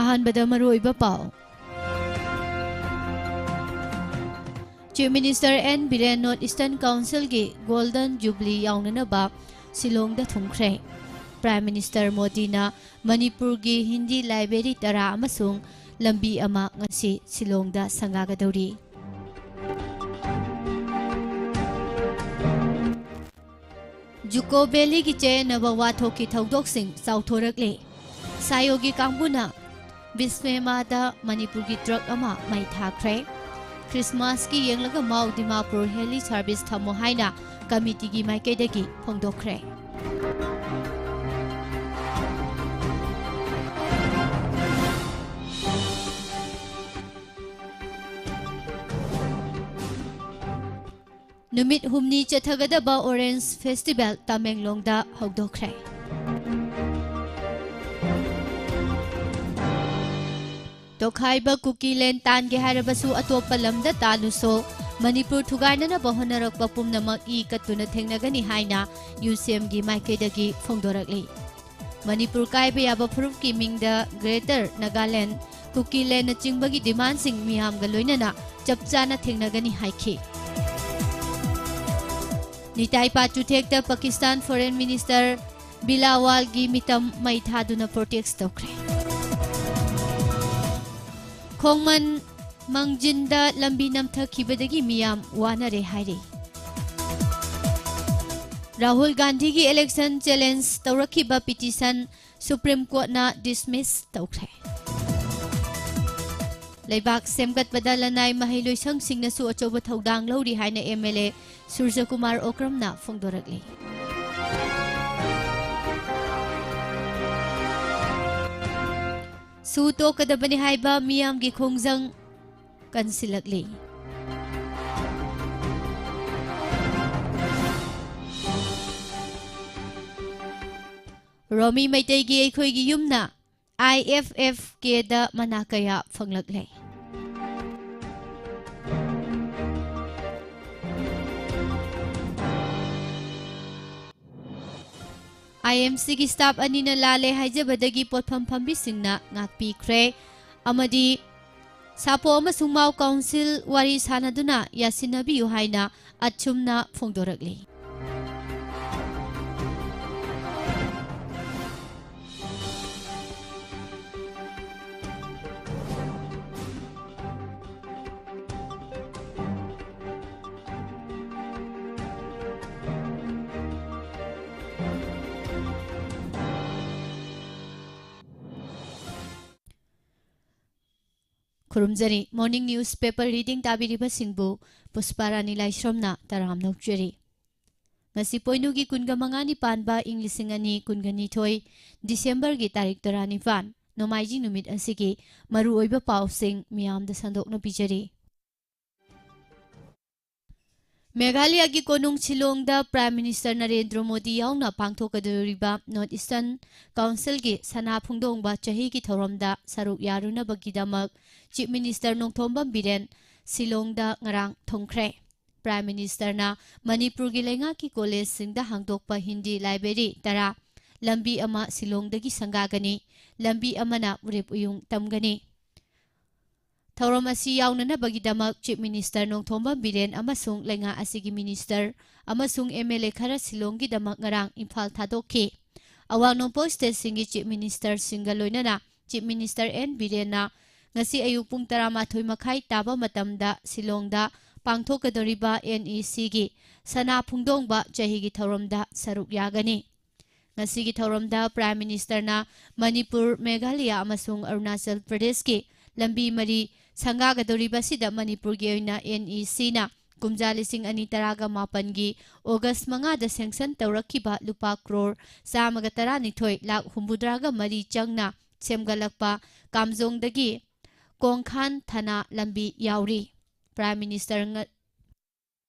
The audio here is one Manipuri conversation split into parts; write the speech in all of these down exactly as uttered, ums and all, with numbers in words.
ꯑꯍꯥꯟꯕꯗ ꯃꯔꯨꯑꯣꯏꯕ ꯄꯥꯎ꯫ Chief Minister N Biren North Eastern Councilꯒꯤ Golden Jubilee ꯌꯥꯎꯅꯅꯕ ꯁꯤꯂꯣꯡꯗ ꯊꯨꯡꯈ꯭ꯔꯦ꯫ Prime Minister ꯃꯣꯗꯤꯅ ꯃꯅꯤꯄꯨꯔꯒꯤ ꯍꯤꯟꯗꯤ library ꯇꯔꯥ ꯑꯃꯁꯨꯡ ꯂꯝꯕꯤ ꯑꯃ ꯉꯁꯤ ꯁꯤꯂꯣꯡꯗ ꯁꯪꯒꯥꯒꯗꯧꯔꯤ꯫ ꯖꯨꯀꯣ ꯚꯦꯂꯤꯒꯤ ꯆꯌꯦꯠꯅꯕ ꯋꯥꯊꯣꯛꯀꯤ ꯊꯧꯗꯣꯛꯁꯤꯡ ꯆꯥꯎꯊꯣꯔꯛꯂꯦ꯫ ꯁꯥꯌꯣꯒꯤ ꯀꯥꯡꯕꯨꯅ ꯕꯤꯁꯃꯦꯃꯥꯗ ꯃꯅꯤꯄꯨꯔꯒꯤ ꯇ꯭ꯔꯛ ꯑꯃ ꯃꯩ ꯊꯥꯈ꯭ꯔꯦ꯫ ꯈ꯭ꯔꯤꯁꯃꯥꯁꯀꯤ ꯌꯦꯡꯂꯒ ꯃꯥꯎ ꯗꯤꯃꯥꯄꯨꯔ heli service ꯊꯝꯃꯣ ꯍꯥꯏꯅ ꯀꯃꯤꯇꯤꯒꯤ ꯃꯥꯏꯀꯩꯗꯒꯤ ꯐꯣꯡꯗꯣꯛꯈ꯭ꯔꯦ꯫ ꯅꯨꯃꯤꯠ ꯍꯨꯝꯅꯤ ꯆꯠꯊꯒꯗꯕ Orange Festival ꯇꯃꯦꯡꯂꯣꯡꯗ ꯍꯧꯗꯣꯛꯈ꯭ꯔꯦ꯫ ꯇꯣꯈꯥꯏꯕ ꯀꯨꯀꯤꯂꯦꯟ ꯇꯥꯟꯒꯦ ꯍꯥꯏꯔꯕꯁꯨ ꯑꯇꯣꯞꯄ ꯂꯝꯗ ꯇꯥꯜꯂꯨꯁꯣ, ꯃꯅꯤꯄꯨꯔ ꯊꯨꯒꯥꯏꯅꯅꯕ ꯍꯣꯠꯅꯔꯛꯄ ꯄꯨꯝꯅꯃꯛ ꯏ ꯀꯠꯇꯨꯅ ꯊꯦꯡꯅꯒꯅꯤ ꯍꯥꯏꯅ UCMꯒꯤ ꯃꯥꯏꯀꯩꯗꯒꯤ ꯐꯣꯡꯗꯣꯔꯛꯂꯤ꯫ ꯃꯅꯤꯄꯨꯔ ꯀꯥꯏꯕ ꯌꯥꯕ ꯐꯨꯔꯨꯞꯀꯤ ꯃꯤꯡꯗ Greater Nagaland ꯀꯨꯀꯤꯂꯦꯟꯅꯆꯤꯡꯕꯒꯤ demandꯁꯤꯡ ꯃꯤꯌꯥꯝꯒ ꯂꯣꯏꯅꯅ ꯆꯞ ꯆꯥꯅ ꯊꯦꯡꯅꯒꯅꯤ ꯍꯥꯏꯈꯤ꯫ ꯅꯤꯇꯥꯏ ꯄꯥꯠ ꯆꯨꯊꯦꯛꯇ ꯄꯥꯀꯤꯁꯇꯥꯟ Foreign Minister ꯕꯤꯂꯥꯋꯥꯜꯒꯤ ꯃꯤꯇꯝ ꯃꯩ ꯊꯥꯗꯨꯅ protest ꯇꯧꯈ꯭ꯔꯦ꯫ ꯈꯣꯡꯃꯟ ꯃꯪꯖꯤꯟꯗ ꯂꯝꯕꯤ ꯅꯝꯊꯈꯤꯕꯗꯒꯤ ꯃꯤꯌꯥꯝ ꯋꯥꯅꯔꯦ ꯍꯥꯏꯔꯤ꯫ ꯔꯥꯍꯨꯜ ꯒꯥꯟꯙꯤꯒꯤ election challenge ꯇꯧꯔꯛꯈꯤꯕ petition Supreme Courtꯅ dismiss ꯇꯧꯈ꯭ꯔꯦ꯫ ꯂꯩꯕꯥꯛ ꯁꯦꯝꯒꯠꯄꯗ ꯂꯅꯥꯏ ꯃꯍꯩꯂꯣꯏꯁꯪꯁꯤꯡꯅꯁꯨ ꯑꯆꯧꯕ ꯊꯧꯗꯥꯡ ꯂꯧꯔꯤ ꯍꯥꯏꯅ ꯑꯦꯝ ꯑꯦꯜ ꯑꯦ ꯁꯨꯔꯖꯀꯨꯃꯥꯔ ꯑꯣꯀ꯭ꯔꯝꯅ ꯐꯣꯡꯗꯣꯔꯛꯂꯤ꯫ ꯁꯨ ꯇꯣꯛꯀꯗꯕꯅꯤ ꯍꯥꯏꯕ ꯃꯤꯌꯥꯝꯒꯤ ꯈꯣꯡꯖꯪ ꯀꯟꯁꯤꯜꯂꯛꯂꯤ꯫ ꯔꯣꯃꯤ ꯃꯩꯇꯩꯒꯤ ꯑꯩꯈꯣꯏꯒꯤ ꯌꯨꯝꯅ ꯑꯥꯏ ꯑꯦꯐ ꯑꯦꯐ ꯀꯦꯗ ꯃꯅꯥ ꯀꯌꯥ ꯐꯪꯂꯛꯂꯦ꯫ ꯑꯥꯏ ꯑꯦꯝ ꯁꯤꯒꯤ ꯁ꯭ꯇꯥꯐ ꯑꯅꯤꯅ ꯂꯥꯜꯂꯦ ꯍꯥꯏꯖꯕꯗꯒꯤ ꯄꯣꯠꯐꯝ ꯐꯝꯕꯤꯁꯤꯡꯅ ꯉꯥꯛꯄꯤꯈ꯭ꯔꯦ ꯑꯃꯗꯤ ꯁꯥꯄꯣ ꯑꯃꯁꯨꯡ ꯃꯥꯎ ꯀꯥꯎꯟꯁꯤꯜ ꯋꯥꯔꯤ ꯁꯥꯅꯗꯨꯅ ꯌꯥꯁꯤꯟꯅꯕꯤꯌꯨ ꯍꯥꯏꯅ ꯑꯆꯨꯝꯅ ꯐꯣꯡꯗꯣꯔꯛꯂꯤ꯫ ꯈꯨꯔꯨꯝꯖꯔꯤ꯫ Morning News Paper Reading ꯇꯥꯕꯤꯔꯤꯕꯁꯤꯡꯕꯨ ꯄꯨꯁꯄꯥ ꯔꯥꯅꯤ ꯂꯥꯏꯁ꯭ꯔꯝꯅ ꯇꯔꯥꯝꯅ ꯑꯣꯛꯆꯔꯤ꯫ ꯉꯁꯤ ꯄꯣꯏꯅꯨꯒꯤ ꯀꯨꯟꯒ ꯃꯉꯥꯅꯤ ꯄꯥꯟꯕ ꯏꯪ ꯂꯤꯁꯤꯡ ꯑꯅꯤ ꯀꯨꯟꯒ ꯅꯤꯊꯣꯏ ꯗꯤꯁꯦꯝꯕꯔꯒꯤ ꯇꯥꯔꯤꯛ ꯇꯔꯥꯅꯤꯄꯥꯟ, ꯅꯣꯡꯃꯥꯏꯖꯤꯡ ꯅꯨꯃꯤꯠ ꯑꯁꯤꯒꯤ ꯃꯔꯨꯑꯣꯏꯕ ꯄꯥꯎꯁꯤꯡ ꯃꯤꯌꯥꯝꯗ ꯁꯟꯗꯣꯛꯅ ꯄꯤꯖꯔꯤ꯫ ꯃꯦꯘꯥꯂꯌꯥꯒꯤ ꯀꯣꯅꯨꯡ ꯁꯤꯂꯣꯡꯗ Prime Minister ꯅꯔꯦꯟꯗ꯭ꯔ ꯃꯣꯗꯤ ꯌꯥꯎꯅ ꯄꯥꯡꯊꯣꯛꯀꯗꯧꯔꯤꯕ North Eastern Councilꯒꯤ ꯁꯅꯥ ꯐꯣꯡꯗꯣꯡꯕ ꯆꯍꯤꯒꯤ ꯊꯧꯔꯝꯗ ꯁꯔꯨꯛ ꯌꯥꯔꯨꯅꯕꯒꯤꯗꯃꯛ Chief Minister ꯅꯣꯡꯊꯣꯝꯕꯝ ꯕꯤꯔꯦꯟ ꯁꯤꯂꯣꯡꯗ ꯉꯔꯥꯡ ꯊꯨꯡꯈ꯭ꯔꯦ꯫ Prime Ministerꯅ ꯃꯅꯤꯄꯨꯔꯒꯤ ꯂꯩꯉꯥꯛꯀꯤ ꯀꯣꯂꯦꯖꯁꯤꯡꯗ ꯍꯥꯡꯗꯣꯛꯄ ꯍꯤꯟꯗꯤ library ꯇꯔꯥ, ꯂꯝꯕꯤ ꯑꯃ ꯁꯤꯂꯣꯡꯗꯒꯤ ꯁꯪꯒꯥꯒꯅꯤ, ꯂꯝꯕꯤ ꯑꯃꯅ ꯎꯔꯦꯞ ꯎꯌꯨꯡ ꯇꯝꯒꯅꯤ꯫ ꯊꯧꯔꯝ ꯑꯁꯤ ꯌꯥꯎꯅꯅꯕꯒꯤꯗꯃꯛ Chief Minister ꯅꯣꯡꯊꯣꯝꯕꯝ ꯕꯤꯔꯦꯟ ꯑꯃꯁꯨꯡ ꯂꯩꯉꯥꯛ ꯑꯁꯤꯒꯤ minister ꯑꯃꯁꯨꯡ M L A ꯈꯔ ꯁꯤꯂꯣꯡꯒꯤꯗꯃꯛ ꯉꯔꯥꯡ ꯏꯝꯐꯥꯜ ꯊꯥꯗꯣꯛꯈꯤ꯫ ꯑꯋꯥꯡ ꯅꯣꯡꯄꯣꯛ stateꯁꯤꯡꯒꯤ Chief Ministerꯁꯤꯡꯒ ꯂꯣꯏꯅꯅ Chief Minister N ꯕꯤꯔꯦꯟꯅ ꯉꯁꯤ ꯑꯌꯨꯛ ꯄꯨꯡ ꯇꯔꯥꯃꯥꯊꯣꯏ ꯃꯈꯥꯏ ꯇꯥꯕ ꯃꯇꯝꯗ ꯁꯤꯂꯣꯡꯗ ꯄꯥꯡꯊꯣꯛꯀꯗꯧꯔꯤꯕ NECꯒꯤ ꯁꯅꯥ ꯐꯣꯡꯗꯣꯡꯕ ꯆꯍꯤꯒꯤ ꯊꯧꯔꯝꯗ ꯁꯔꯨꯛ ꯌꯥꯒꯅꯤ꯫ ꯉꯁꯤꯒꯤ ꯊꯧꯔꯝꯗ Prime Ministerꯅ ꯃꯅꯤꯄꯨꯔ, ꯃꯦꯘꯥꯂꯌꯥ ꯑꯃꯁꯨꯡ ꯑꯔꯨꯅꯥꯆꯜ ꯄ꯭ꯔꯗꯦꯁꯀꯤ ꯂꯝꯕꯤ ꯃꯔꯤ ꯁꯪꯒꯥꯒꯗꯧꯔꯤꯕ ꯑꯁꯤꯗ ꯃꯅꯤꯄꯨꯔꯒꯤ ꯑꯣꯏꯅ NECꯅ ꯀꯨꯝꯖꯥ ꯂꯤꯁꯤꯡ ꯑꯅꯤ ꯇꯔꯥꯒ ꯃꯥꯄꯟꯒꯤ ꯑꯣꯒꯁ ꯃꯉꯥꯗ sanction ꯇꯧꯔꯛꯈꯤꯕ ꯂꯨꯄꯥ ꯀ꯭ꯔꯣꯔ ꯆꯥꯝꯃꯒ ꯇꯔꯥꯅꯤꯊꯣꯏ ꯂꯥꯈ ꯍꯨꯝꯐꯨꯇꯔꯥꯒ ꯃꯔꯤ ꯆꯪꯅ ꯁꯦꯝꯒꯠꯂꯛꯄ ꯀꯥꯝꯖꯣꯡꯗꯒꯤ ꯀꯣꯡꯈꯥꯟ ꯊꯅꯥ ꯂꯝꯕꯤ ꯌꯥꯎꯔꯤ꯫ Prime Minister ꯉ-,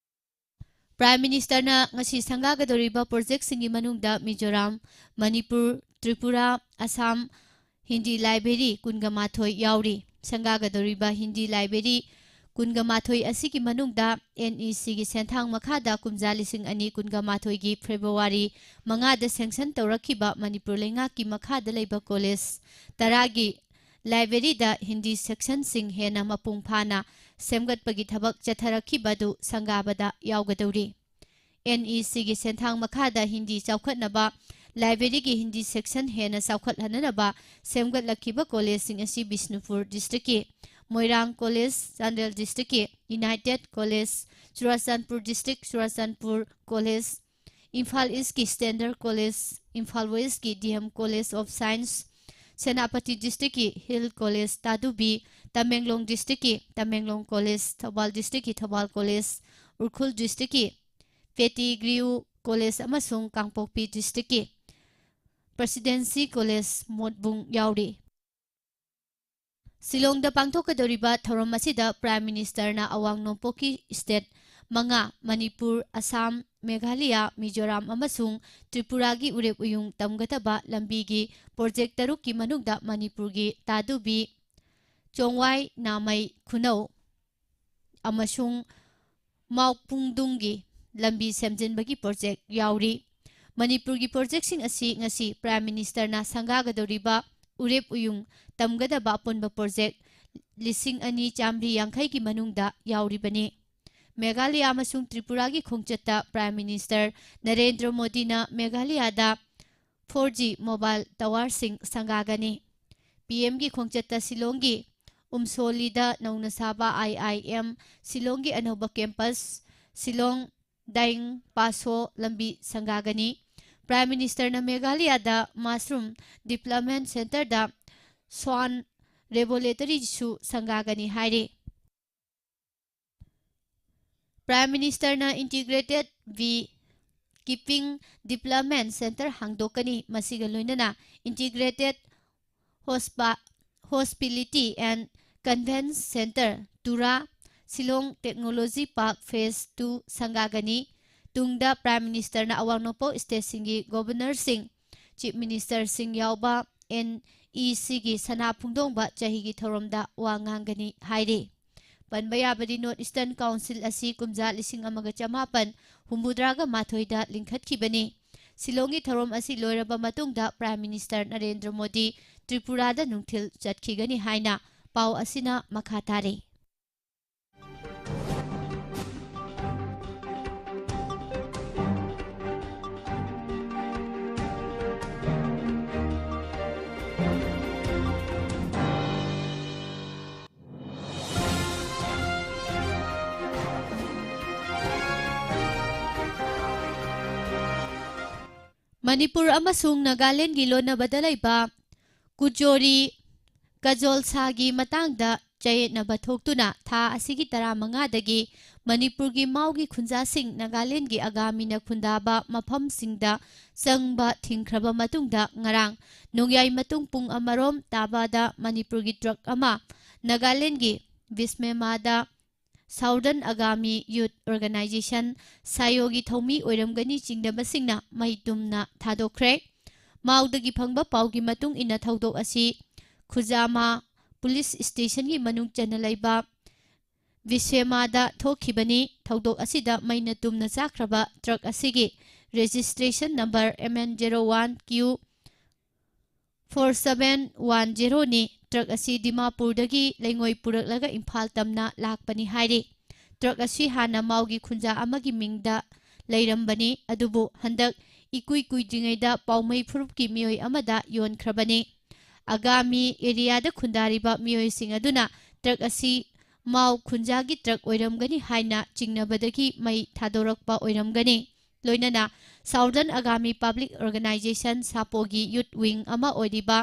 Prime Ministerꯅ ꯉꯁꯤ ꯁꯪꯒꯥꯒꯗꯧꯔꯤꯕ projectꯁꯤꯡꯒꯤ ꯃꯅꯨꯡꯗ ꯃꯤꯖꯣꯔꯥꯝ, ꯃꯅꯤꯄꯨꯔ, ꯇ꯭ꯔꯤꯄꯨꯔꯥ, ꯑꯁꯥꯝ ꯍꯤꯟꯗꯤ library ꯀꯨꯟꯒ ꯃꯥꯊꯣꯏ ꯌꯥꯎꯔꯤ꯫ ꯁꯪꯒꯥꯒꯗꯧꯔꯤꯕ ꯍꯤꯟꯗꯤ library ꯀꯨꯟꯒ ꯃꯥꯊꯣꯏ ꯑꯁꯤꯒꯤ ꯃꯅꯨꯡꯗ NECꯒꯤ ꯁꯦꯟꯊꯥꯡ ꯃꯈꯥꯗ ꯀꯨꯝꯖꯥ ꯂꯤꯁꯤꯡ ꯑꯅꯤ ꯀꯨꯟꯒ ꯃꯥꯊꯣꯏꯒꯤ ꯐꯦꯕ꯭ꯔꯨꯋꯥꯔꯤ ꯃꯉꯥꯗ sanction ꯇꯧꯔꯛꯈꯤꯕ ꯃꯅꯤꯄꯨꯔ ꯂꯩꯉꯥꯛꯀꯤ ꯃꯈꯥꯗ ꯂꯩꯕ college ꯇꯔꯥꯒꯤ libraryꯗ ꯍꯤꯟꯗꯤ sectionꯁꯤꯡ ꯍꯦꯟꯅ ꯃꯄꯨꯡ ꯐꯥꯅ ꯁꯦꯝꯒꯠꯄꯒꯤ ꯊꯕꯛ ꯆꯠꯊꯔꯛꯈꯤꯕ ꯑꯗꯨ ꯁꯪꯒꯥꯕꯗ ꯌꯥꯎꯒꯗꯧꯔꯤ꯫ NECꯒꯤ ꯁꯦꯟꯊꯥꯡ ꯃꯈꯥꯗ ꯍꯤꯟꯗꯤ ꯆꯥꯎꯈꯠꯅꯕ libraryꯒꯤ ꯍꯤꯟꯗꯤ section ꯍꯦꯟꯅ ꯆꯥꯎꯈꯠꯍꯟꯅꯅꯕ ꯁꯦꯝꯒꯠꯂꯛꯈꯤꯕ collegeꯁꯤꯡ ꯑꯁꯤ ꯕꯤꯁꯅꯨꯄꯨꯔ districtꯀꯤ ꯃꯣꯏꯔꯥꯡ college, Chandel districtꯀꯤ United College, Churachandpur district Churachandpur college, Imphal Eastꯀꯤ Standard College, Imphal Westꯀꯤ DM College of Science, Senapati districtꯀꯤ Hill College Tadubi, Tamenglong districtꯀꯤ Tamenglong College, Thoubal districtꯀꯤ Thoubal College, Ukhrul districtꯀꯤ ꯄꯦꯇꯤꯒ꯭ꯔꯤꯎ College ꯑꯃꯁꯨꯡ ꯀꯥꯡꯄꯣꯛꯄꯤ districtꯀꯤ Presidency College ꯃꯣꯠꯕꯨꯡ ꯌꯥꯎꯔꯤ꯫ ꯁꯤꯂꯣꯡꯗ ꯄꯥꯡꯊꯣꯛꯀꯗꯧꯔꯤꯕ ꯊꯧꯔꯝ ꯑꯁꯤꯗ Prime Ministerꯅ ꯑꯋꯥꯡ ꯅꯣꯡꯄꯣꯛꯀꯤ state ꯃꯉꯥ, ꯃꯅꯤꯄꯨꯔ, ꯑꯁꯥꯝ, ꯃꯦꯘꯥꯂꯌꯥ, ꯃꯤꯖꯣꯔꯥꯝ ꯑꯃꯁꯨꯡ ꯇ꯭ꯔꯤꯄꯨꯔꯥꯒꯤ ꯎꯔꯦꯞ ꯎꯌꯨꯡ ꯇꯝꯒꯗꯕ ꯂꯝꯕꯤꯒꯤ project ꯇꯔꯨꯛꯀꯤ ꯃꯅꯨꯡꯗ ꯃꯅꯤꯄꯨꯔꯒꯤ ꯇꯥꯗꯨꯕꯤ, ꯆꯣꯡꯋꯥꯏ, ꯅꯥꯃꯩ, ꯈꯨꯅꯧ ꯑꯃꯁꯨꯡ ꯃꯥꯎꯄꯨꯡꯗꯨꯡꯒꯤ ꯂꯝꯕꯤ ꯁꯦꯝꯖꯤꯟꯕꯒꯤ project ꯌꯥꯎꯔꯤ꯫ ꯃꯅꯤꯄꯨꯔꯒꯤ projectꯁꯤꯡ ꯑꯁꯤ ꯉꯁꯤ Prime Ministerꯅ ꯁꯪꯒꯥꯒꯗꯧꯔꯤꯕ ꯎꯔꯦꯞ ꯎꯌꯨꯡ ꯇꯝꯒꯗꯕ ꯑꯄꯨꯟꯕ project ꯂꯤꯁꯤꯡ ꯑꯅꯤ ꯆꯥꯃꯔꯤ ꯌꯥꯡꯈꯩꯒꯤ ꯃꯅꯨꯡꯗ ꯌꯥꯎꯔꯤꯕꯅꯤ꯫ ꯃꯦꯘꯥꯂꯌꯥ ꯑꯃꯁꯨꯡ ꯇ꯭ꯔꯤꯄꯨꯔꯥꯒꯤ ꯈꯣꯡꯆꯠꯇ Prime Minister ꯅꯔꯦꯟꯗ꯭ꯔ ꯃꯣꯗꯤꯅ ꯃꯦꯘꯥꯂꯌꯥꯗ four G mobile towerꯁꯤꯡ ꯁꯪꯒꯥꯒꯅꯤ꯫ PMꯒꯤ ꯈꯣꯡꯆꯠꯇ ꯁꯤꯂꯣꯡꯒꯤ ꯎꯝꯁꯣꯂꯤꯗ ꯅꯧꯅ ꯁꯥꯕ IIM ꯁꯤꯂꯣꯡꯒꯤ ꯑꯅꯧꯕ campus, ꯁꯤꯂꯣꯡ ꯗꯥꯏꯡ ꯄꯥꯁꯣ ꯂꯝꯕꯤ ꯁꯪꯒꯥꯒꯅꯤ꯫ Prime Ministerꯅ ꯃꯦꯘꯥꯂꯌꯥꯗ Mushroom Development Centreꯗ Swan ꯔꯦꯕꯣꯂꯦꯇꯔꯤꯁꯨ ꯁꯪꯒꯥꯒꯅꯤ ꯍꯥꯏꯔꯤ꯫ ꯄ꯭ꯔꯥꯏꯝ ꯃꯤꯅꯤꯁꯇꯔꯅ integrated bee keeping development centre ꯍꯥꯡꯗꯣꯛꯀꯅꯤ꯫ ꯃꯁꯤꯒ ꯂꯣꯏꯅꯅ integrated hospitality and convention centre, Tura, Shillong technology park phase two ꯁꯪꯒꯥꯒꯅꯤ꯫ ꯇꯨꯡꯗ ꯄ꯭ꯔꯥꯏꯝ ꯃꯤꯅꯤꯁꯇꯔꯅ ꯑꯋꯥꯡ ꯅꯣꯡꯄꯣꯛ ꯁ꯭ꯇꯦꯠꯁꯤꯡꯒꯤ ꯒꯣꯕꯔꯅꯔꯁꯤꯡ, ꯆꯤꯐ ꯃꯤꯅꯤꯁꯇꯔꯁꯤꯡ ꯌꯥꯎꯕ ꯑꯦꯟ ꯏ ꯁꯤꯒꯤ ꯁꯅꯥ ꯐꯣꯡꯗꯣꯡꯕ ꯆꯍꯤꯒꯤ ꯊꯧꯔꯝꯗ ꯋꯥ ꯉꯥꯡꯒꯅꯤ ꯍꯥꯏꯔꯤ꯫ ꯄꯟꯕ ꯌꯥꯕꯗꯤ, ꯅꯣꯔꯠ ꯏꯁꯇꯔꯟ ꯀꯥꯎꯟꯁꯤꯜ ꯑꯁꯤ ꯀꯨꯝꯖꯥ ꯂꯤꯁꯤꯡ ꯑꯃꯒ ꯆꯃꯥꯄꯟ ꯍꯨꯝꯐꯨꯇꯔꯥꯒ ꯃꯥꯊꯣꯏꯗ ꯂꯤꯡꯈꯠꯈꯤꯕꯅꯤ꯫ ꯁꯤꯂꯣꯡꯒꯤ ꯊꯧꯔꯝ ꯑꯁꯤ ꯂꯣꯏꯔꯕ ꯃꯇꯨꯡꯗ ꯄ꯭ꯔꯥꯏꯝ ꯃꯤꯅꯤꯁꯇꯔ ꯅꯔꯦꯟꯗ꯭ꯔ ꯃꯣꯗꯤ ꯇ꯭ꯔꯤꯄꯨꯔꯥꯗ ꯅꯨꯡꯊꯤꯜ ꯆꯠꯈꯤꯒꯅꯤ ꯍꯥꯏꯅ ꯄꯥꯎ ꯑꯁꯤꯅ ꯃꯈꯥ ꯇꯥꯔꯤ꯫ ꯃꯅꯤꯄꯨꯔ ꯑꯃꯁꯨꯡ ꯅꯥꯒꯥꯂꯦꯟꯒꯤ ꯂꯣꯟꯅꯕꯗ ꯂꯩꯕ ꯀꯨꯖꯣꯔꯤ ꯀꯖꯣꯜꯁꯥꯒꯤ ꯃꯇꯥꯡꯗ ꯆꯌꯦꯠꯅꯕ ꯊꯣꯛꯇꯨꯅ ꯊꯥ ꯑꯁꯤꯒꯤ ꯇꯔꯥꯃꯉꯥꯗꯒꯤ ꯃꯅꯤꯄꯨꯔꯒꯤ ꯃꯥꯎꯒꯤ ꯈꯨꯟꯖꯥꯁꯤꯡ ꯅꯥꯒꯥꯂꯦꯟꯒꯤ ꯑꯒꯥꯃꯤꯅ ꯈꯨꯟꯗꯥꯕ ꯃꯐꯝꯁꯤꯡꯗ ꯆꯪꯕ ꯊꯤꯡꯈ꯭ꯔꯕ ꯃꯇꯨꯡꯗ, ꯉꯔꯥꯡ ꯅꯣꯡꯌꯥꯏ ꯃꯇꯨꯡ ꯄꯨꯡ ꯑꯃꯔꯣꯝ ꯇꯥꯕꯗ ꯃꯅꯤꯄꯨꯔꯒꯤ ꯇ꯭ꯔꯛ ꯑꯃ ꯅꯥꯒꯥꯂꯦꯟꯒꯤ ꯕꯤꯁꯃꯦꯃꯥꯗ ꯁꯥꯎꯗꯔꯟ ꯑꯒꯥꯃꯤ ꯌꯨꯊ ꯑꯣꯔꯒꯅꯥꯏꯖꯦꯁꯟ, ꯁꯥꯌꯣꯒꯤ ꯊꯧꯃꯤ ꯑꯣꯏꯔꯝꯒꯅꯤ ꯆꯤꯡꯅꯕꯁꯤꯡꯅ ꯃꯩ ꯇꯨꯝꯅ ꯊꯥꯗꯣꯛꯈ꯭ꯔꯦ꯫ ꯃꯥꯎꯗꯒꯤ ꯐꯪꯕ ꯄꯥꯎꯒꯤ ꯃꯇꯨꯡ ꯏꯟꯅ, ꯊꯧꯗꯣꯛ ꯑꯁꯤ ꯈꯨꯖꯥꯃꯥ ꯄꯨꯂꯤꯁ ꯁ꯭ꯇꯦꯁꯟꯒꯤ ꯃꯅꯨꯡ ꯆꯟꯅ ꯂꯩꯕ ꯕꯤꯁꯦꯃꯥꯗ ꯊꯣꯛꯈꯤꯕꯅꯤ꯫ ꯊꯧꯗꯣꯛ ꯑꯁꯤꯗ ꯃꯩꯅ ꯇꯨꯝꯅ ꯆꯥꯛꯈ꯭ꯔꯕ ꯇ꯭ꯔꯛ ꯑꯁꯤꯒꯤ registration number M N zero one Q four seven one ꯖꯦꯔꯣꯅꯤ꯫ ꯇ꯭ꯔꯛ ꯑꯁꯤ ꯗꯤꯃꯥꯄꯨꯔꯗꯒꯤ ꯂꯩꯉꯣꯏ ꯄꯨꯔꯛꯂꯒ ꯏꯝꯐꯥꯜ ꯇꯝꯅ ꯂꯥꯛꯄꯅꯤ ꯍꯥꯏꯔꯤ꯫ ꯇ꯭ꯔꯛ ꯑꯁꯤ ꯍꯥꯟꯅ ꯃꯥꯎꯒꯤ ꯈꯨꯟꯖꯥ ꯑꯃꯒꯤ ꯃꯤꯡꯗ ꯂꯩꯔꯝꯕꯅꯤ, ꯑꯗꯨꯕꯨ ꯍꯟꯗꯛ ꯏꯀꯨꯏ ꯀꯨꯏꯗ꯭ꯔꯤꯉꯩꯗ ꯄꯥꯎꯃꯩ ꯐꯨꯔꯨꯞꯀꯤ ꯃꯤꯑꯣꯏ ꯑꯃꯗ ꯌꯣꯟꯈ꯭ꯔꯕꯅꯤ꯫ ꯑꯒꯥꯃꯤ ꯑꯦꯔꯤꯌꯥꯗ ꯈꯨꯟꯗꯥꯔꯤꯕ ꯃꯤꯑꯣꯏꯁꯤꯡ ꯑꯗꯨꯅ ꯇ꯭ꯔꯛ ꯑꯁꯤ ꯃꯥꯎ ꯈꯨꯟꯖꯥꯒꯤ ꯇ꯭ꯔꯛ ꯑꯣꯏꯔꯝꯒꯅꯤ ꯍꯥꯏꯅ ꯆꯤꯡꯅꯕꯗꯒꯤ ꯃꯩ ꯊꯥꯗꯣꯔꯛꯄ ꯑꯣꯏꯔꯝꯒꯅꯤ꯫ ꯂꯣꯏꯅꯅ ꯁꯥꯎꯗꯔꯟ ꯑꯒꯥꯃꯤ ꯄꯕ꯭ꯂꯤꯛ ꯑꯣꯔꯒꯅꯥꯏꯖꯦꯁꯟ, ꯁꯥꯄꯣꯒꯤ ꯌꯨꯊ ꯋꯤꯡ ꯑꯃ ꯑꯣꯏꯔꯤꯕ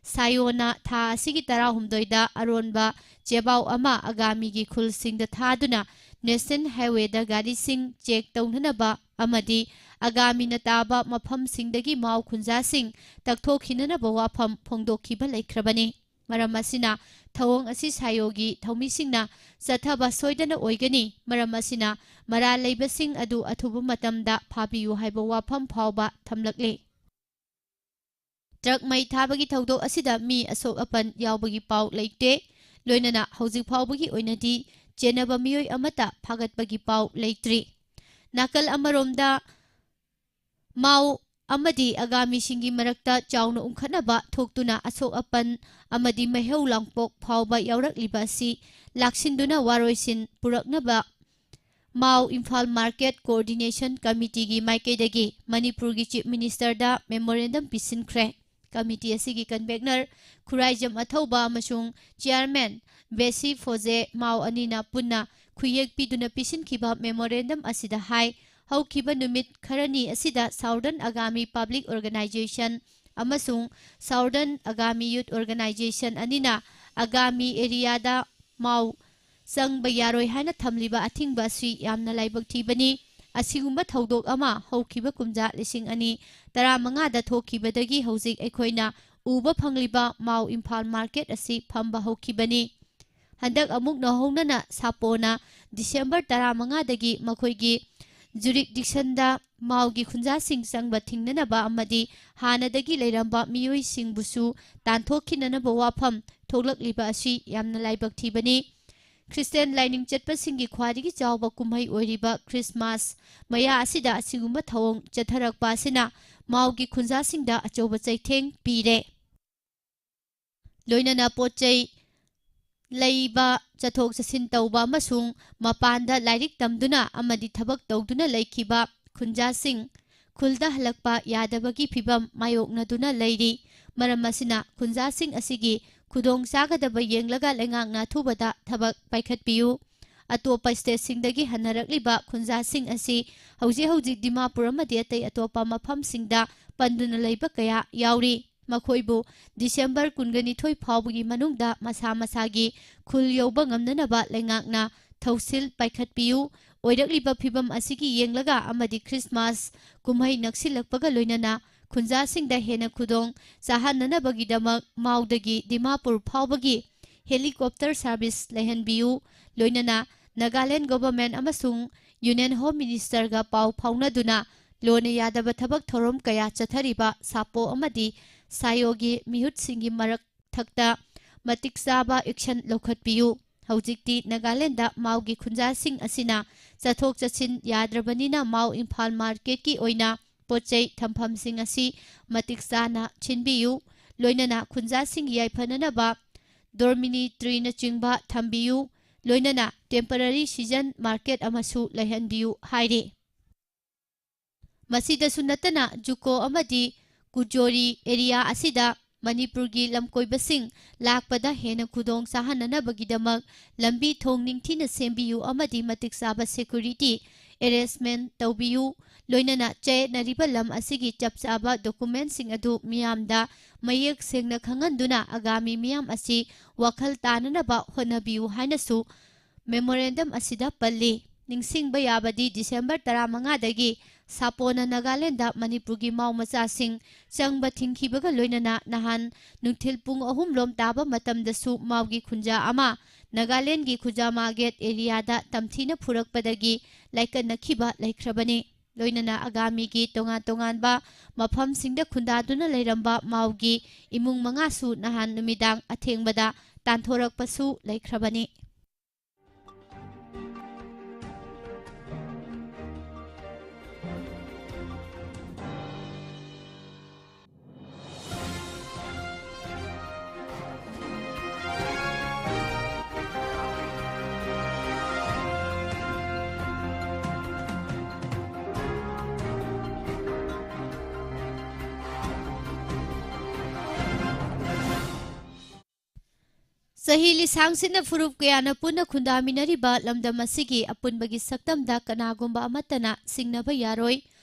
ꯁꯥꯌꯣꯅ ꯊꯥ ꯑꯁꯤꯒꯤ ꯇꯔꯥꯍꯨꯝꯗꯣꯏꯗ ꯑꯔꯣꯟꯕ ꯆꯦꯕꯥꯎ ꯑꯃ ꯑꯒꯥꯃꯤꯒꯤ ꯈꯨꯜꯁꯤꯡꯗ ꯊꯥꯗꯨꯅ ꯅꯦꯁꯅꯦꯜ ꯍꯥꯏꯋꯦꯗ ꯒꯥꯔꯤꯁꯤꯡ ꯆꯦꯛ ꯇꯧꯅꯅꯕ ꯑꯃꯗꯤ ꯑꯒꯥꯃꯤꯅ ꯇꯥꯕ ꯃꯐꯝꯁꯤꯡꯗꯒꯤ ꯃꯥꯎ ꯈꯨꯟꯖꯥꯁꯤꯡ ꯇꯛꯊꯣꯛꯈꯤꯅꯅꯕ ꯋꯥꯐꯝ ꯐꯣꯡꯗꯣꯛꯈꯤꯕ ꯂꯩꯈ꯭ꯔꯕꯅꯤ꯫ ꯃꯔꯝ ꯑꯁꯤꯅ ꯊꯧꯑꯣꯡ ꯑꯁꯤ ꯁꯥꯌꯣꯒꯤ ꯊꯧꯃꯤꯁꯤꯡꯅ ꯆꯠꯊꯕ ꯁꯣꯏꯗꯅ ꯑꯣꯏꯒꯅꯤ꯫ ꯃꯔꯝ ꯑꯁꯤꯅ ꯃꯔꯥꯜ ꯂꯩꯕꯁꯤꯡ ꯑꯗꯨ ꯑꯊꯨꯕ ꯃꯇꯝꯗ ꯐꯥꯕꯤꯌꯨ ꯍꯥꯏꯕ ꯋꯥꯐꯝ ꯐꯥꯎꯕ ꯊꯝꯂꯛꯂꯤ꯫ ꯇ꯭ꯔꯛ ꯃꯩ ꯊꯥꯕꯒꯤ ꯊꯧꯗꯣꯛ ꯑꯁꯤꯗ ꯃꯤ ꯑꯁꯣꯛ ꯑꯄꯟ ꯌꯥꯎꯕꯒꯤ ꯄꯥꯎ ꯂꯩꯇꯦ꯫ ꯂꯣꯏꯅꯅ ꯍꯧꯖꯤꯛ ꯐꯥꯎꯕꯒꯤ ꯑꯣꯏꯅꯗꯤ ꯆꯦꯟꯅꯕ ꯃꯤꯑꯣꯏ ꯑꯃꯠꯇ ꯐꯥꯒꯠꯄꯒꯤ ꯄꯥꯎ ꯂꯩꯇ꯭ꯔꯤ꯫ ꯅꯥꯀꯜ ꯑꯃꯔꯣꯝꯗ, ꯃꯥꯎ ꯑꯃꯗꯤ ꯑꯒꯥꯃꯤꯁꯤꯡꯒꯤ ꯃꯔꯛꯇ ꯆꯥꯎꯅ ꯎꯪꯈꯠꯅꯕ ꯊꯣꯛꯇꯨꯅ ꯑꯁꯣꯛ ꯑꯄꯟ ꯑꯃꯗꯤ ꯃꯩꯍꯧ ꯂꯥꯡꯄꯣꯛ ꯐꯥꯎꯕ ꯌꯥꯎꯔꯛꯂꯤꯕ ꯑꯁꯤ ꯂꯥꯛꯁꯤꯟꯗꯨꯅ ꯋꯥꯔꯣꯏꯁꯤꯟ ꯄꯨꯔꯛꯅꯕ ꯃꯥꯎ ꯏꯝꯐꯥꯜ ꯃꯥꯔꯀꯦꯠ ꯀꯣꯑꯣꯔꯗꯤꯅꯦꯁꯟ ꯀꯃꯤꯇꯤꯒꯤ ꯃꯥꯏꯀꯩꯗꯒꯤ ꯃꯅꯤꯄꯨꯔꯒꯤ ꯆꯤꯐ ꯃꯤꯅꯤꯁꯇꯔꯗ ꯃꯦꯃꯣꯔꯦꯟꯗꯝ ꯄꯤꯁꯤꯟꯈ꯭ꯔꯦ꯫ ꯀꯃꯤꯇꯤ ꯑꯁꯤꯒꯤ ꯀꯟꯚꯦꯅꯔ ꯈꯨꯔꯥꯏꯖꯝ ꯑꯊꯧꯕ ꯑꯃꯁꯨꯡ ꯆꯤꯌꯥꯔꯃꯦꯟ ꯕꯦꯁꯤ ꯐꯣꯖꯦ ꯃꯥꯎ ꯑꯅꯤꯅ ꯄꯨꯟꯅ ꯈꯨꯌꯦꯛ ꯄꯤꯗꯨꯅ ꯄꯤꯁꯤꯟꯈꯤꯕ ꯃꯦꯃꯣꯔꯦꯟꯗꯝ ꯑꯁꯤꯗ ꯍꯥꯏ, ꯍꯧꯈꯤꯕ ꯅꯨꯃꯤꯠ ꯈꯔꯅꯤ ꯑꯁꯤꯗ ꯁꯥꯎꯗꯔꯟ ꯑꯒꯥꯃꯤ ꯄꯕ꯭ꯂꯤꯛ ꯑꯣꯔꯒꯅꯥꯏꯖꯦꯁꯟ ꯑꯃꯁꯨꯡ ꯁꯥꯎꯗꯔꯟ ꯑꯒꯥꯃꯤ ꯌꯨꯊ ꯑꯣꯔꯒꯅꯥꯏꯖꯦꯁꯟ ꯑꯅꯤꯅ ꯑꯒꯥꯃꯤ ꯑꯦꯔꯤꯌꯥꯗ ꯃꯥꯎ ꯆꯪꯕ ꯌꯥꯔꯣꯏ ꯍꯥꯏꯅ ꯊꯝꯂꯤꯕ ꯑꯊꯤꯡꯕ ꯑꯁꯤ ꯌꯥꯝꯅ ꯂꯥꯏꯕꯛ ꯊꯤꯕꯅꯤ꯫ ꯑꯁꯤꯒꯨꯝꯕ ꯊꯧꯗꯣꯛ ꯑꯃ ꯍꯧꯈꯤꯕ ꯀꯨꯝꯖꯥ ꯂꯤꯁꯤꯡ ꯑꯅꯤ ꯇꯔꯥꯃꯉꯥꯗ ꯊꯣꯛꯈꯤꯕꯗꯒꯤ ꯍꯧꯖꯤꯛ ꯑꯩꯈꯣꯏꯅ ꯎꯕ ꯐꯪꯂꯤꯕ ꯃꯥꯎ ꯏꯝꯐꯥꯜ ꯃꯥꯔꯀꯦꯠ ꯑꯁꯤ ꯐꯝꯕ ꯍꯧꯈꯤꯕꯅꯤ꯫ ꯍꯟꯗꯛ ꯑꯃꯨꯛ ꯅꯧꯍꯧꯅꯅ ꯁꯥꯄꯣꯅ ꯗꯤꯁꯦꯝꯕꯔ ꯇꯔꯥꯃꯉꯥꯗꯒꯤ ꯃꯈꯣꯏꯒꯤ ꯖꯨꯔꯤꯛꯗꯤꯛꯁꯟꯗ ꯃꯥꯎꯒꯤ ꯈꯨꯟꯖꯥꯁꯤꯡ ꯆꯪꯕ ꯊꯤꯡꯅꯅꯕ ꯑꯃꯗꯤ ꯍꯥꯟꯅꯗꯒꯤ ꯂꯩꯔꯝꯕ ꯃꯤꯑꯣꯏꯁꯤꯡꯕꯨꯁꯨ ꯇꯥꯟꯊꯣꯛꯈꯤꯅꯅꯕ ꯋꯥꯐꯝ ꯊꯣꯛꯂꯛꯂꯤꯕ ꯑꯁꯤ ꯌꯥꯝꯅ ꯂꯥꯏꯕꯛ ꯊꯤꯕꯅꯤ꯫ ꯈ꯭ꯔꯤꯁꯇꯤꯌꯥꯟ ꯂꯥꯏꯅꯤꯡ ꯆꯠꯄꯁꯤꯡꯒꯤ ꯈ꯭ꯋꯥꯏꯗꯒꯤ ꯆꯥꯎꯕ ꯀꯨꯝꯍꯩ ꯑꯣꯏꯔꯤꯕ ꯈ꯭ꯔꯤꯁꯃꯥꯁ ꯃꯌꯥ ꯑꯁꯤꯗ ꯑꯁꯤꯒꯨꯝꯕ ꯊꯧꯑꯣꯡ ꯆꯠꯊꯔꯛꯄ ꯑꯁꯤꯅ ꯃꯥꯎꯒꯤ ꯈꯨꯟꯖꯥꯁꯤꯡꯗ ꯑꯆꯧꯕ ꯆꯩꯊꯦꯡ ꯄꯤꯔꯦ꯫ ꯂꯣꯏꯅꯅ ꯄꯣꯠ ꯆꯩ ꯂꯩꯕ, ꯆꯠꯊꯣꯛ ꯆꯠꯁꯤꯟ ꯇꯧꯕ ꯑꯃꯁꯨꯡ ꯃꯄꯥꯟꯗ ꯂꯥꯏꯔꯤꯛ ꯇꯝꯗꯨꯅ ꯑꯃꯗꯤ ꯊꯕꯛ ꯇꯧꯗꯨꯅ ꯂꯩꯈꯤꯕ ꯈꯨꯟꯖꯥꯁꯤꯡ ꯈꯨꯜꯗ ꯍꯜꯂꯛꯄ ꯌꯥꯗꯕꯒꯤ ꯐꯤꯚꯝ ꯃꯥꯌꯣꯛꯅꯗꯨꯅ ꯂꯩꯔꯤ꯫ ꯃꯔꯝ ꯑꯁꯤꯅ ꯈꯨꯟꯖꯥꯁꯤꯡ ꯑꯁꯤꯒꯤ ꯈꯨꯗꯣꯡ ꯆꯥꯒꯗꯕ ꯌꯦꯡꯂꯒ ꯂꯩꯉꯥꯛꯅ ꯑꯊꯨꯕꯗ ꯊꯕꯛ ꯄꯥꯏꯈꯠꯄꯤꯌꯨ꯫ ꯑꯇꯣꯞꯄ ꯁ꯭ꯇꯦꯠꯁꯤꯡꯗꯒꯤ ꯍꯟꯅꯔꯛꯂꯤꯕ ꯈꯨꯟꯖꯥꯁꯤꯡ ꯑꯁꯤ ꯍꯧꯖꯤꯛ ꯍꯧꯖꯤꯛ ꯗꯤꯃꯥꯄꯨꯔ ꯑꯃꯗꯤ ꯑꯇꯩ ꯑꯇꯣꯞꯄ ꯃꯐꯝꯁꯤꯡꯗ ꯄꯟꯗꯨꯅ ꯂꯩꯕ ꯀꯌꯥ ꯌꯥꯎꯔꯤ꯫ ꯃꯈꯣꯏꯕꯨ ꯗꯤꯁꯦꯝꯕꯔ ꯀꯨꯟꯒ ꯅꯤꯊꯣꯏ ꯐꯥꯎꯕꯒꯤ ꯃꯅꯨꯡꯗ ꯃꯁꯥ ꯃꯁꯥꯒꯤ ꯈꯨꯜ ꯌꯧꯕ ꯉꯝꯅꯅꯕ ꯂꯩꯉꯥꯛꯅ ꯊꯧꯁꯤꯜ ꯄꯥꯏꯈꯠꯄꯤꯌꯨ꯫ ꯑꯣꯏꯔꯛꯂꯤꯕ ꯐꯤꯕꯝ ꯑꯁꯤꯒꯤ ꯌꯦꯡꯂꯒ ꯑꯃꯗꯤ ꯈ꯭ꯔꯤꯁꯃꯥꯁ ꯀꯨꯝꯍꯩ ꯅꯛꯁꯤꯜꯂꯛꯄꯒ ꯂꯣꯏꯅꯅ ꯈꯨꯟꯖꯥꯁꯤꯡꯗ ꯍꯦꯟꯅ ꯈꯨꯗꯣꯡ ꯆꯥꯍꯟꯅꯅꯕꯒꯤꯗꯃꯛ ꯃꯥꯎꯗꯒꯤ ꯗꯤꯃꯥꯄꯨꯔ ꯐꯥꯎꯕꯒꯤ helicopter service ꯂꯩꯍꯟꯕꯤꯌꯨ꯫ ꯂꯣꯏꯅꯅ ꯅꯥꯒꯥꯂꯦꯟ government ꯑꯃꯁꯨꯡ Union Home Ministerꯒ ꯄꯥꯎ ꯐꯥꯎꯅꯗꯨꯅ ꯂꯣꯟꯅ ꯌꯥꯗꯕ ꯊꯕꯛ ꯊꯧꯔꯝ ꯀꯌꯥ ꯆꯠꯊꯔꯤꯕ ꯁꯥꯄꯣ ꯑꯃꯗꯤ ꯁꯥꯌꯣꯒꯤ ꯃꯤꯍꯨꯠꯁꯤꯡꯒꯤ ꯃꯔꯛ ꯊꯛꯇ ꯃꯇꯤꯛ ꯆꯥꯕ action ꯂꯧꯈꯠꯄꯤꯌꯨ꯫ ꯍꯧꯖꯤꯛꯇꯤ ꯅꯥꯒꯥꯂꯦꯟꯗ ꯃꯥꯎꯒꯤ ꯈꯨꯟꯖꯥꯁꯤꯡ ꯑꯁꯤꯅ ꯆꯠꯊꯣꯛ ꯆꯠꯁꯤꯟ ꯌꯥꯗ꯭ꯔꯕꯅꯤꯅ ꯃꯥꯎ ꯏꯝꯐꯥꯜ marketꯀꯤ ꯑꯣꯏꯅ ꯄꯣꯠ ꯆꯩ ꯊꯝꯐꯝꯁꯤꯡ ꯑꯁꯤ ꯃꯇꯤꯛ ꯆꯥꯅ ꯁꯤꯟꯕꯤꯌꯨ꯫ ꯂꯣꯏꯅꯅ ꯈꯨꯟꯖꯥꯁꯤꯡꯒꯤ ꯌꯥꯏꯐꯅꯅꯕ dormitoryꯅꯆꯤꯡꯕ ꯊꯝꯕꯤꯌꯨ꯫ ꯂꯣꯏꯅꯅ temporary season market ꯑꯃꯁꯨ ꯂꯩꯍꯟꯕꯤꯌꯨ ꯍꯥꯏꯔꯤ꯫ ꯃꯁꯤꯗꯁꯨ ꯅꯠꯇꯅ ꯖꯨꯀꯣ ꯑꯃꯗꯤ ꯀꯨꯖꯣꯔꯤ area ꯑꯁꯤꯗ ꯃꯅꯤꯄꯨꯔꯒꯤ ꯂꯝꯀꯣꯏꯕꯁꯤꯡ ꯂꯥꯛꯄꯗ ꯍꯦꯟꯅ ꯈꯨꯗꯣꯡ ꯆꯥꯍꯟꯅꯅꯕꯒꯤꯗꯃꯛ ꯂꯝꯕꯤ ꯊꯣꯡ ꯅꯤꯡꯊꯤꯅ ꯁꯦꯝꯕꯤꯌꯨ ꯑꯃꯗꯤ ꯃꯇꯤꯛ ꯆꯥꯕ security arrangement ꯇꯧꯕꯤꯌꯨ꯫ ꯂꯣꯏꯅꯅ ꯆꯌꯦꯠꯅꯔꯤꯕ ꯂꯝ ꯑꯁꯤꯒꯤ ꯆꯞ ꯆꯥꯕ documentꯁꯤꯡ ꯑꯗꯨ ꯃꯤꯌꯥꯝꯗ ꯃꯌꯦꯛ ꯁꯦꯡꯅ ꯈꯪꯍꯟꯗꯨꯅ ꯑꯒꯥꯃꯤ ꯃꯤꯌꯥꯝ ꯑꯁꯤ ꯋꯥꯈꯜ ꯇꯥꯅꯅꯕ ꯍꯣꯠꯅꯕꯤꯌꯨ ꯍꯥꯏꯅꯁꯨ memorandum ꯑꯁꯤꯗ ꯄꯜꯂꯤ꯫ ꯅꯤꯡꯁꯤꯡꯕ ꯌꯥꯕꯗꯤ ꯗꯤꯁꯦꯝꯕꯔ ꯇꯔꯥꯃꯉꯥꯗꯒꯤ ꯁꯥꯄꯣꯅ ꯅꯥꯒꯥꯂꯦꯟꯗ ꯃꯅꯤꯄꯨꯔꯒꯤ ꯃꯥꯎ ꯃꯆꯥꯁꯤꯡ ꯆꯪꯕ ꯊꯤꯡꯈꯤꯕꯒ ꯂꯣꯏꯅꯅ ꯅꯍꯥꯟ ꯅꯨꯡꯊꯤꯜ ꯄꯨꯡ ꯑꯍꯨꯝ ꯂꯣꯝ ꯇꯥꯕ ꯃꯇꯝꯗꯁꯨ ꯃꯥꯎꯒꯤ ꯈꯨꯟꯖꯥ ꯑꯃ ꯅꯥꯒꯥꯂꯦꯟꯒꯤ ꯈꯨꯖꯥꯃꯥꯒꯦꯠ areaꯗ ꯇꯝꯊꯤꯅ ꯐꯨꯔꯛꯄꯗꯒꯤ ꯂꯥꯏꯀꯠꯅꯈꯤꯕ ꯂꯩꯈ꯭ꯔꯕꯅꯤ꯫ ꯂꯣꯏꯅꯅ ꯑꯒꯥꯃꯤꯒꯤ ꯇꯣꯉꯥꯟ ꯇꯣꯉꯥꯟꯕ ꯃꯐꯝꯁꯤꯡꯗ ꯈꯨꯟꯗꯥꯗꯨꯅ ꯂꯩꯔꯝꯕ ꯃꯥꯎꯒꯤ ꯏꯃꯨꯡ ꯃꯉꯥꯁꯨ ꯅꯍꯥꯟ ꯅꯨꯃꯤꯗꯥꯡ ꯑꯊꯦꯡꯕꯗ ꯇꯥꯟꯊꯣꯔꯛꯄꯁꯨ ꯂꯩꯈ꯭ꯔꯕꯅꯤ꯫ ꯆꯍꯤ ꯂꯤꯁꯥꯡꯁꯤꯠꯅ ꯐꯨꯔꯨꯞ ꯀꯌꯥꯅ ꯄꯨꯟꯅ ꯈꯨꯟꯗꯥꯃꯤꯟꯅꯔꯤꯕ ꯂꯝꯗꯝ ꯑꯁꯤꯒꯤ ꯑꯄꯨꯟꯕꯒꯤ ꯁꯛꯇꯝꯗ ꯀꯅꯥꯒꯨꯝꯕ ꯑꯃꯠꯇꯅ ꯁꯤꯡꯅꯕ ꯌꯥꯔꯣꯏ꯫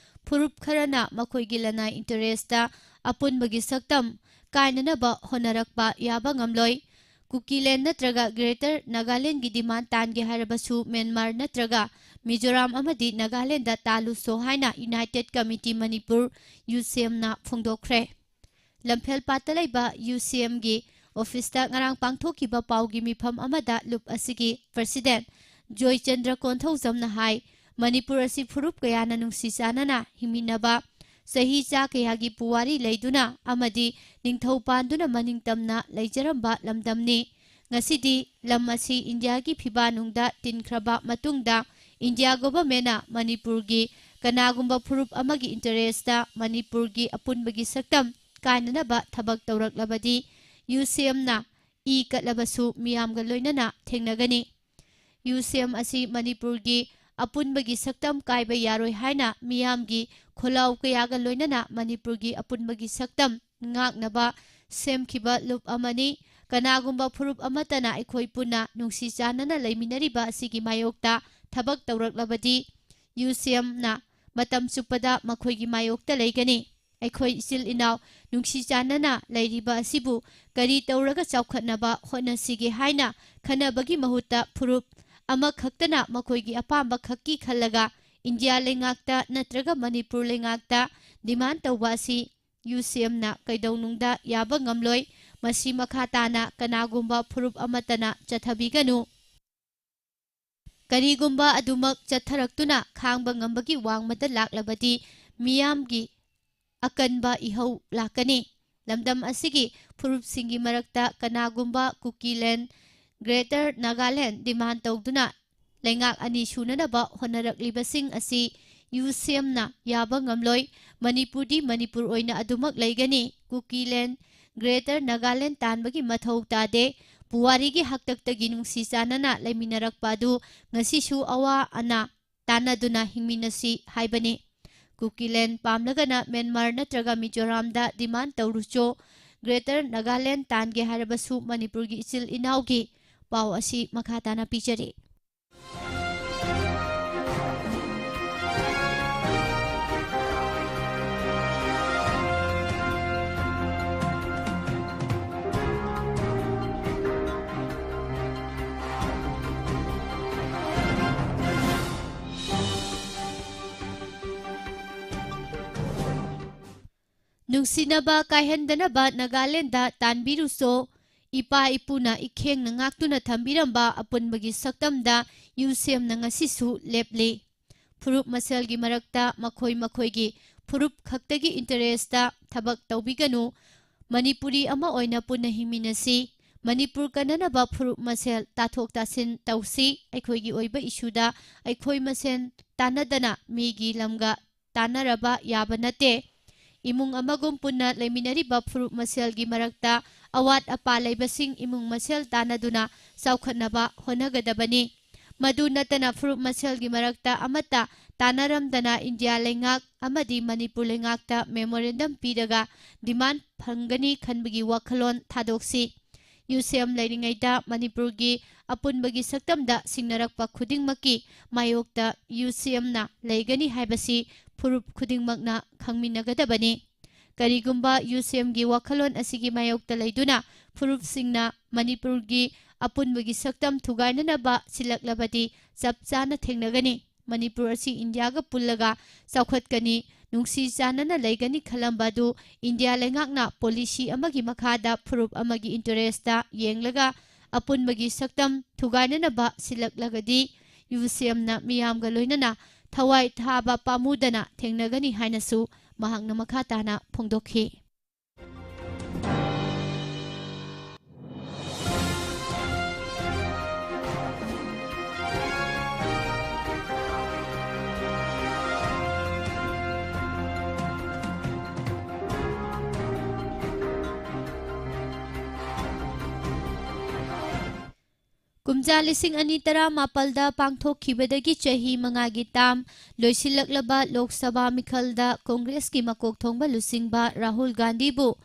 ꯐꯨꯔꯨꯞ ꯈꯔꯅ ꯃꯈꯣꯏꯒꯤ ꯂꯅꯥꯏ interestꯇ ꯑꯄꯨꯟꯕꯒꯤ ꯁꯛꯇꯝ ꯀꯥꯏꯅꯅꯕ ꯍꯣꯠꯅꯔꯛꯄ ꯌꯥꯕ ꯉꯝꯂꯣꯏ꯫ ꯀꯨꯀꯤꯂꯦꯟ ꯅꯠꯇ꯭ꯔꯒ ꯒ꯭ꯔꯦꯇꯔ ꯅꯥꯒꯥꯂꯦꯟꯒꯤ ꯗꯤꯃꯥꯟ ꯇꯥꯟꯒꯦ ꯍꯥꯏꯔꯕꯁꯨ ꯃ꯭ꯌꯥꯟꯃꯥꯔ ꯅꯠꯇ꯭ꯔꯒ ꯃꯤꯖꯣꯔꯥꯝ ꯑꯃꯗꯤ ꯅꯥꯒꯥꯂꯦꯟꯗ ꯇꯥꯜꯂꯨꯁꯣ ꯍꯥꯏꯅ ꯌꯨꯅꯥꯏꯇꯦꯗ ꯀꯃꯤꯇꯤ ꯃꯅꯤꯄꯨꯔ, ꯌꯨ ꯁꯤ ꯑꯦꯝꯅ ꯐꯣꯡꯗꯣꯛꯈ꯭ꯔꯦ꯫ ꯂꯝꯐꯦꯜꯄꯥꯠꯇ ꯂꯩꯕ ꯌꯨ ꯁꯤ ꯑꯦꯝꯒꯤ ꯑꯣꯐꯤꯁꯇ ꯉꯔꯥꯡ ꯄꯥꯡꯊꯣꯛꯈꯤꯕ ꯄꯥꯎꯒꯤ ꯃꯤꯐꯝ ꯑꯃꯗ ꯂꯨꯞ ꯑꯁꯤꯒꯤ ꯄ꯭ꯔꯁꯤꯗꯦꯟ ꯖꯣꯏꯆꯟꯗ꯭ꯔ ꯀꯣꯟꯊꯧꯖꯝꯅ ꯍꯥꯏ, ꯃꯅꯤꯄꯨꯔ ꯑꯁꯤ ꯐꯨꯔꯨꯞ ꯀꯌꯥꯅ ꯅꯨꯡꯁꯤ ꯆꯥꯟꯅꯅ ꯍꯤꯡꯃꯤꯟꯅꯕ, ꯆꯍꯤ ꯆꯥ ꯀꯌꯥꯒꯤ ꯄꯨꯋꯥꯔꯤ ꯂꯩꯗꯨꯅ ꯑꯃꯗꯤ ꯅꯤꯡꯊꯧ ꯄꯥꯟꯗꯨꯅ ꯃꯅꯤꯡ ꯇꯝꯅ ꯂꯩꯖꯔꯝꯕ ꯂꯝꯗꯝꯅꯤ꯫ ꯉꯁꯤꯗꯤ ꯂꯝ ꯑꯁꯤ ꯏꯟꯗꯤꯌꯥꯒꯤ ꯐꯤꯕꯥꯅꯨꯡꯗ ꯇꯤꯟꯈ꯭ꯔꯕ ꯃꯇꯨꯡꯗ ꯏꯟꯗꯤꯌꯥ ꯒꯣꯚꯔꯟꯃꯦꯟꯅ ꯃꯅꯤꯄꯨꯔꯒꯤ ꯀꯅꯥꯒꯨꯝꯕ ꯐꯨꯔꯨꯞ ꯑꯃꯒꯤ ꯏꯟꯇꯔꯦꯁꯇ ꯃꯅꯤꯄꯨꯔꯒꯤ ꯑꯄꯨꯟꯕꯒꯤ ꯁꯛꯇꯝ ꯀꯥꯏꯅꯅꯕ ꯊꯕꯛ ꯇꯧꯔꯛꯂꯕꯗꯤ ꯌꯨ ꯁꯤ ꯑꯦꯝꯅ ꯏ ꯀꯠꯂꯕꯁꯨ ꯃꯤꯌꯥꯝꯒ ꯂꯣꯏꯅꯅ ꯊꯦꯡꯅꯒꯅꯤ꯫ ꯌꯨ ꯁꯤ ꯑꯦꯝ ꯑꯁꯤ ꯃꯅꯤꯄꯨꯔꯒꯤ ꯑꯄꯨꯟꯕꯒꯤ ꯁꯛꯇꯝ ꯀꯥꯏꯕ ꯌꯥꯔꯣꯏ ꯍꯥꯏꯅ ꯃꯤꯌꯥꯝꯒꯤ ꯈꯣꯜꯂꯥꯎ ꯀꯌꯥꯒ ꯂꯣꯏꯅꯅ ꯃꯅꯤꯄꯨꯔꯒꯤ ꯑꯄꯨꯟꯕꯒꯤ ꯁꯛꯇꯝ ꯉꯥꯛꯅꯕ ꯁꯦꯝꯈꯤꯕ ꯂꯨꯞ ꯑꯃꯅꯤ꯫ ꯀꯅꯥꯒꯨꯝꯕ ꯐꯨꯔꯨꯞ ꯑꯃꯠꯇꯅ ꯑꯩꯈꯣꯏ ꯄꯨꯟꯅ ꯅꯨꯡꯁꯤ ꯆꯥꯟꯅꯅ ꯂꯩꯃꯤꯟꯅꯔꯤꯕ ꯑꯁꯤꯒꯤ ꯃꯥꯌꯣꯛꯇ ꯊꯕꯛ ꯇꯧꯔꯛꯂꯕꯗꯤ ꯌꯨ ꯁꯤ ꯑꯦꯝꯅ ꯃꯇꯝ ꯆꯨꯞꯄꯗ ꯃꯈꯣꯏꯒꯤ ꯃꯥꯌꯣꯛꯇ ꯂꯩꯒꯅꯤ꯫ ꯑꯩꯈꯣꯏ ꯏꯆꯤꯜ ꯏꯅꯥꯎ ꯅꯨꯡꯁꯤ ꯆꯥꯟꯅꯅ ꯂꯩꯔꯤꯕ ꯑꯁꯤꯕꯨ ꯀꯔꯤ ꯇꯧꯔꯒ ꯆꯥꯎꯈꯠꯅꯕ ꯍꯣꯠꯅꯁꯤꯒꯦ ꯍꯥꯏꯅ ꯈꯟꯅꯕꯒꯤ ꯃꯍꯨꯠꯇ ꯐꯨꯔꯨꯞ ꯑꯃꯈꯛꯇꯅ ꯃꯈꯣꯏꯒꯤ ꯑꯄꯥꯝꯕ ꯈꯛꯀꯤ ꯈꯜꯂꯒ ꯏꯟꯗꯤꯌꯥ ꯂꯩꯉꯥꯛꯇ ꯅꯠꯇ꯭ꯔꯒ ꯃꯅꯤꯄꯨꯔ ꯂꯩꯉꯥꯛꯇ ꯗꯤꯃꯥꯟ ꯇꯧꯕ ꯑꯁꯤ ꯌꯨ ꯁꯤ ꯑꯦꯝꯅ ꯀꯩꯗꯧꯅꯨꯡꯗ ꯌꯥꯕ ꯉꯝꯂꯣꯏ꯫ ꯃꯁꯤ ꯃꯈꯥ ꯇꯥꯅ ꯀꯅꯥꯒꯨꯝꯕ ꯐꯨꯔꯨꯞ ꯑꯃꯠꯇꯅ ꯆꯠꯊꯕꯤꯒꯅꯨ꯫ ꯀꯔꯤꯒꯨꯝꯕ ꯑꯗꯨꯃꯛ ꯆꯠꯊꯔꯛꯇꯨꯅ ꯈꯥꯡꯕ ꯉꯝꯕꯒꯤ ꯋꯥꯡꯃꯗ ꯂꯥꯛꯂꯕꯗꯤ ꯃꯤꯌꯥꯝꯒꯤ ꯑꯀꯟꯕ ꯏꯍꯧ ꯂꯥꯛꯀꯅꯤ꯫ ꯂꯝꯗꯝ ꯑꯁꯤꯒꯤ ꯐꯨꯔꯨꯞꯁꯤꯡꯒꯤ ꯃꯔꯛꯇ ꯀꯅꯥꯒꯨꯝꯕ ꯀꯨꯀꯤꯂꯦꯟ, ꯒ꯭ꯔꯦꯇꯔ ꯅꯥꯒꯥꯂꯦꯟ ꯗꯤꯃꯥꯟ ꯇꯧꯗꯨꯅ ꯂꯩꯉꯥꯛ ꯑꯅꯤ ꯁꯨꯅꯅꯕ ꯍꯣꯠꯅꯔꯛꯂꯤꯕꯁꯤꯡ ꯑꯁꯤ ꯌꯨ ꯁꯤ ꯑꯦꯝꯅ ꯌꯥꯕ ꯉꯝꯂꯣꯏ꯫ ꯃꯅꯤꯄꯨꯔꯗꯤ ꯃꯅꯤꯄꯨꯔ ꯑꯣꯏꯅ ꯑꯗꯨꯃꯛ ꯂꯩꯒꯅꯤ꯫ ꯀꯨꯀꯤꯂꯦꯟ, ꯒ꯭ꯔꯦꯇꯔ ꯅꯥꯒꯥꯂꯦꯟ ꯇꯥꯟꯕꯒꯤ ꯃꯊꯧ ꯇꯥꯗꯦ꯫ ꯄꯨꯋꯥꯔꯤꯒꯤ ꯍꯥꯛꯇꯛꯇꯒꯤ ꯅꯨꯡꯁꯤ ꯆꯥꯟꯅꯅ ꯂꯩꯃꯤꯟꯅꯔꯛꯄ ꯑꯗꯨ ꯉꯁꯤꯁꯨ ꯑꯋꯥ ꯑꯅꯥ ꯇꯥꯟꯅꯗꯨꯅ ꯍꯤꯡꯃꯤꯟꯅꯁꯤ ꯍꯥꯏꯕꯅꯤ꯫ ꯀꯨꯀꯤꯂꯦꯟ ꯄꯥꯝꯂꯒꯅ ꯃ꯭ꯌꯥꯟꯃꯥꯔ ꯅꯠꯇ꯭ꯔꯒ ꯃꯤꯖꯣꯔꯥꯝꯗ ꯗꯤꯃꯥꯟ ꯇꯧꯔꯨꯆꯣ꯫ ꯒ꯭ꯔꯦꯇꯔ ꯅꯥꯒꯥꯂꯦꯟ ꯇꯥꯟꯒꯦ ꯍꯥꯏꯔꯕꯁꯨ ꯃꯅꯤꯄꯨꯔꯒꯤ ꯏꯆꯤꯜ ꯏꯅꯥꯎꯒꯤ ꯄꯥꯎ ꯑꯁꯤ ꯃꯈꯥ ꯇꯥꯅ ꯄꯤꯖꯔꯤ꯫ ꯅꯨꯡꯁꯤꯅꯕ ꯀꯥꯏꯍꯟꯗꯅꯕ ꯅꯥꯒꯥꯂꯦꯟꯗ ꯇꯥꯟꯕꯤꯔꯨꯆꯣ꯫ ꯏꯄꯥ ꯏꯄꯨꯅ ꯏꯈꯦꯡꯅ ꯉꯥꯛꯇꯨꯅ ꯊꯝꯕꯤꯔꯝꯕ ꯑꯄꯨꯟꯕꯒꯤ ꯁꯛꯇꯝꯗ ꯌꯨꯁꯦꯝꯅ ꯉꯁꯤꯁꯨ ꯂꯦꯞꯂꯤ꯫ ꯐꯨꯔꯨꯞ ꯃꯁꯦꯜꯒꯤ ꯃꯔꯛꯇ ꯃꯈꯣꯏ ꯃꯈꯣꯏꯒꯤ ꯐꯨꯔꯨꯞ ꯈꯛꯇꯒꯤ ꯏꯟꯇꯔꯦꯁꯇ ꯊꯕꯛ ꯇꯧꯕꯤꯒꯅꯨ꯫ ꯃꯅꯤꯄꯨꯔꯤ ꯑꯃ ꯑꯣꯏꯅ ꯄꯨꯟꯅ ꯍꯤꯡꯃꯤꯟꯅꯁꯤ꯫ ꯃꯅꯤꯄꯨꯔ ꯀꯟꯅꯅꯕ ꯐꯨꯔꯨꯞ ꯃꯁꯦꯜ ꯇꯥꯊꯣꯛ ꯇꯥꯁꯤꯟ ꯇꯧꯁꯤ꯫ ꯑꯩꯈꯣꯏꯒꯤ ꯑꯣꯏꯕ ꯏꯁꯨꯗ ꯑꯩꯈꯣꯏ ꯃꯁꯦꯟ ꯇꯥꯟꯅꯗꯅ ꯃꯤꯒꯤ ꯂꯝꯒ ꯇꯥꯟꯅꯔꯕ ꯌꯥꯕ ꯅꯠꯇꯦ꯫ ꯏꯃꯨꯡ ꯑꯃꯒꯨꯝ ꯄꯨꯟꯅ ꯂꯩꯃꯤꯟꯅꯔꯤꯕ ꯐꯨꯔꯨꯞ ꯃꯁꯦꯜꯒꯤ ꯃꯔꯛꯇ ꯑꯋꯥꯠ ꯑꯄꯥ ꯂꯩꯕꯁꯤꯡ ꯏꯃꯨꯡ ꯃꯁꯦꯜ ꯇꯥꯟꯅꯗꯨꯅ ꯆꯥꯎꯈꯠꯅꯕ ꯍꯣꯠꯅꯒꯗꯕꯅꯤ꯫ ꯃꯗꯨ ꯅꯠꯇꯅ ꯐꯨꯔꯨꯞ ꯃꯁꯦꯜꯒꯤ ꯃꯔꯛꯇ ꯑꯃꯠꯇ ꯇꯥꯟꯅꯔꯝꯗꯅ ꯏꯟꯗꯤꯌꯥ ꯂꯩꯉꯥꯛ ꯑꯃꯗꯤ ꯃꯅꯤꯄꯨꯔ ꯂꯩꯉꯥꯛꯇ ꯃꯦꯃꯣꯔꯦꯟꯗꯝ ꯄꯤꯔꯒ ꯗꯤꯃꯥꯟ ꯐꯪꯒꯅꯤ ꯈꯟꯕꯒꯤ ꯋꯥꯈꯜꯂꯣꯟ ꯊꯥꯗꯣꯛꯁꯤ꯫ ꯌꯨꯁꯦꯝ ꯂꯩꯔꯤꯉꯩꯗ ꯃꯅꯤꯄꯨꯔꯒꯤ ꯑꯄꯨꯟꯕꯒꯤ ꯁꯛꯇꯝꯗ ꯁꯤꯡꯅꯔꯛꯄ ꯈꯨꯗꯤꯡꯃꯛꯀꯤ ꯃꯥꯌꯣꯛꯇ ꯌꯨꯁꯦꯝꯅ ꯂꯩꯒꯅꯤ ꯍꯥꯏꯕꯁꯤ ꯐꯨꯔꯨꯞ ꯈꯨꯗꯤꯡꯃꯛꯅ ꯈꯪꯃꯤꯟꯅꯒꯗꯕꯅꯤ꯫ ꯀꯔꯤꯒꯨꯝꯕ ꯌꯨꯁꯦꯝꯒꯤ ꯋꯥꯈꯜꯂꯣꯟ ꯑꯁꯤꯒꯤ ꯃꯥꯌꯣꯛꯇ ꯂꯩꯗꯨꯅ ꯐꯨꯔꯨꯞꯁꯤꯡꯅ ꯃꯅꯤꯄꯨꯔꯒꯤ ꯑꯄꯨꯟꯕꯒꯤ ꯁꯛꯇꯝ ꯊꯨꯒꯥꯏꯅꯅꯕ ꯁꯤꯜꯂꯛꯂꯕꯗꯤ ꯆꯞ ꯆꯥꯅ ꯊꯦꯡꯅꯒꯅꯤ꯫ ꯃꯅꯤꯄꯨꯔ ꯑꯁꯤ ꯏꯟꯗꯤꯌꯥꯒ ꯄꯨꯜꯂꯒ ꯆꯥꯎꯈꯠꯀꯅꯤ, ꯅꯨꯡꯁꯤ ꯆꯥꯟꯅꯅ ꯂꯩꯒꯅꯤ ꯈꯜꯂꯝꯕ ꯑꯗꯨ ꯏꯟꯗꯤꯌꯥ ꯂꯩꯉꯥꯛꯅ ꯄꯣꯂꯤꯁꯤ ꯑꯃꯒꯤ ꯃꯈꯥꯗ ꯐꯨꯔꯨꯞ ꯑꯃꯒꯤ ꯏꯟꯇꯔꯦꯁꯇ ꯌꯦꯡꯂꯒ ꯑꯄꯨꯟꯕꯒꯤ ꯁꯛꯇꯝ ꯊꯨꯒꯥꯏꯅꯅꯕ ꯁꯤꯜꯂꯛꯂꯒꯗꯤ ꯌꯨꯁꯦꯝꯅ ꯃꯤꯌꯥꯝꯒ ꯂꯣꯏꯅꯅ ꯊꯋꯥꯏ ꯊꯥꯕ ꯄꯥꯝꯃꯨꯗꯅ ꯊꯦꯡꯅꯒꯅꯤ ꯍꯥꯏꯅꯁꯨ ꯃꯍꯥꯛꯅ ꯃꯈꯥ ꯇꯥꯅ ꯐꯣꯡꯗꯣꯛꯈꯤ꯫ ꯀꯨꯝꯖꯥ ꯂꯤꯁꯤꯡ ꯑꯅꯤ ꯇꯔꯥꯃꯥꯄꯜꯗ ꯄꯥꯡꯊꯣꯛꯈꯤꯕꯗꯒꯤ ꯆꯍꯤ ꯃꯉꯥꯒꯤ ꯇꯥꯝ ꯂꯣꯏꯁꯤꯜꯂꯛꯂꯕ ꯂꯣꯛ ꯁꯚꯥ ꯃꯤꯈꯜꯗ ꯀꯣꯡꯒ꯭ꯔꯦꯁꯀꯤ ꯃꯀꯣꯛ ꯊꯣꯡꯕ ꯂꯨꯆꯤꯡꯕ ꯔꯥꯍꯨꯜ ꯒꯥꯟꯙꯤꯕꯨ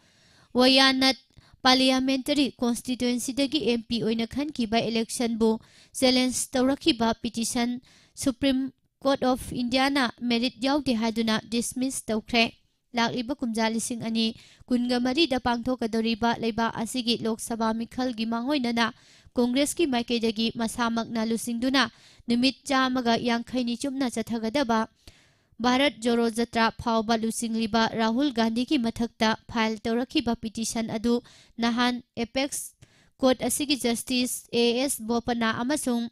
ꯋꯌꯥꯅꯥꯗ ꯄꯥꯔꯂꯤꯌꯥꯃꯦꯟꯇꯔꯤ ꯀꯣꯟꯁꯇꯤꯇ꯭ꯋꯦꯟꯁꯤꯗꯒꯤ ꯑꯦꯝ ꯄꯤ ꯑꯣꯏꯅ ꯈꯟꯈꯤꯕ ꯏꯂꯦꯛꯁꯟꯕꯨ ꯆꯦꯂꯦꯟꯖ ꯇꯧꯔꯛꯈꯤꯕ petition supreme court of Indian merit ꯌꯥꯎꯗꯦ ꯍꯥꯏꯗꯨꯅ ꯗꯤꯁꯃꯤꯁ ꯇꯧꯈ꯭ꯔꯦ꯫ ꯂꯥꯛꯂꯤꯕ ꯀꯨꯝꯖꯥ ꯂꯤꯁꯤꯡ ꯑꯅꯤ ꯀꯨꯟꯒ ꯃꯔꯤꯗ ꯄꯥꯡꯊꯣꯛꯀꯗꯧꯔꯤꯕ ꯂꯩꯕꯥꯛ ꯑꯁꯤꯒꯤ ꯂꯣꯛ ꯁꯚꯥ ꯃꯤꯈꯜꯒꯤ ꯃꯥꯡꯑꯣꯏꯅꯅ ꯀꯣꯡꯒ꯭ꯔꯦꯁꯀꯤ ꯃꯥꯏꯀꯩꯗꯒꯤ ꯃꯁꯥꯃꯛꯅ ꯂꯨꯆꯤꯡꯗꯨꯅ ꯅꯨꯃꯤꯠ ꯆꯥꯝꯃꯒ ꯌꯥꯡꯈꯩꯅꯤ ꯆꯨꯞꯅ ꯆꯠꯊꯒꯗꯕ ꯚꯥꯔꯠ ꯖꯣꯔꯣ ꯖꯇ꯭ꯔꯥ ꯐꯥꯎꯕ ꯂꯨꯆꯤꯡꯂꯤꯕ ꯔꯥꯍꯨꯜ ꯒꯥꯟꯙꯤꯒꯤ ꯃꯊꯛꯇ ꯐꯥꯏꯜ ꯇꯧꯔꯛꯈꯤꯕ ꯄꯤꯇꯤꯁꯟ ꯑꯗꯨ ꯅꯍꯥꯟ ꯑꯦꯄꯦꯛꯁ ꯀꯣꯔꯠ ꯑꯁꯤꯒꯤ ꯖꯁꯇꯤꯁ ꯑꯦ ꯑꯦꯁ ꯕꯣꯄꯅꯥ ꯑꯃꯁꯨꯡ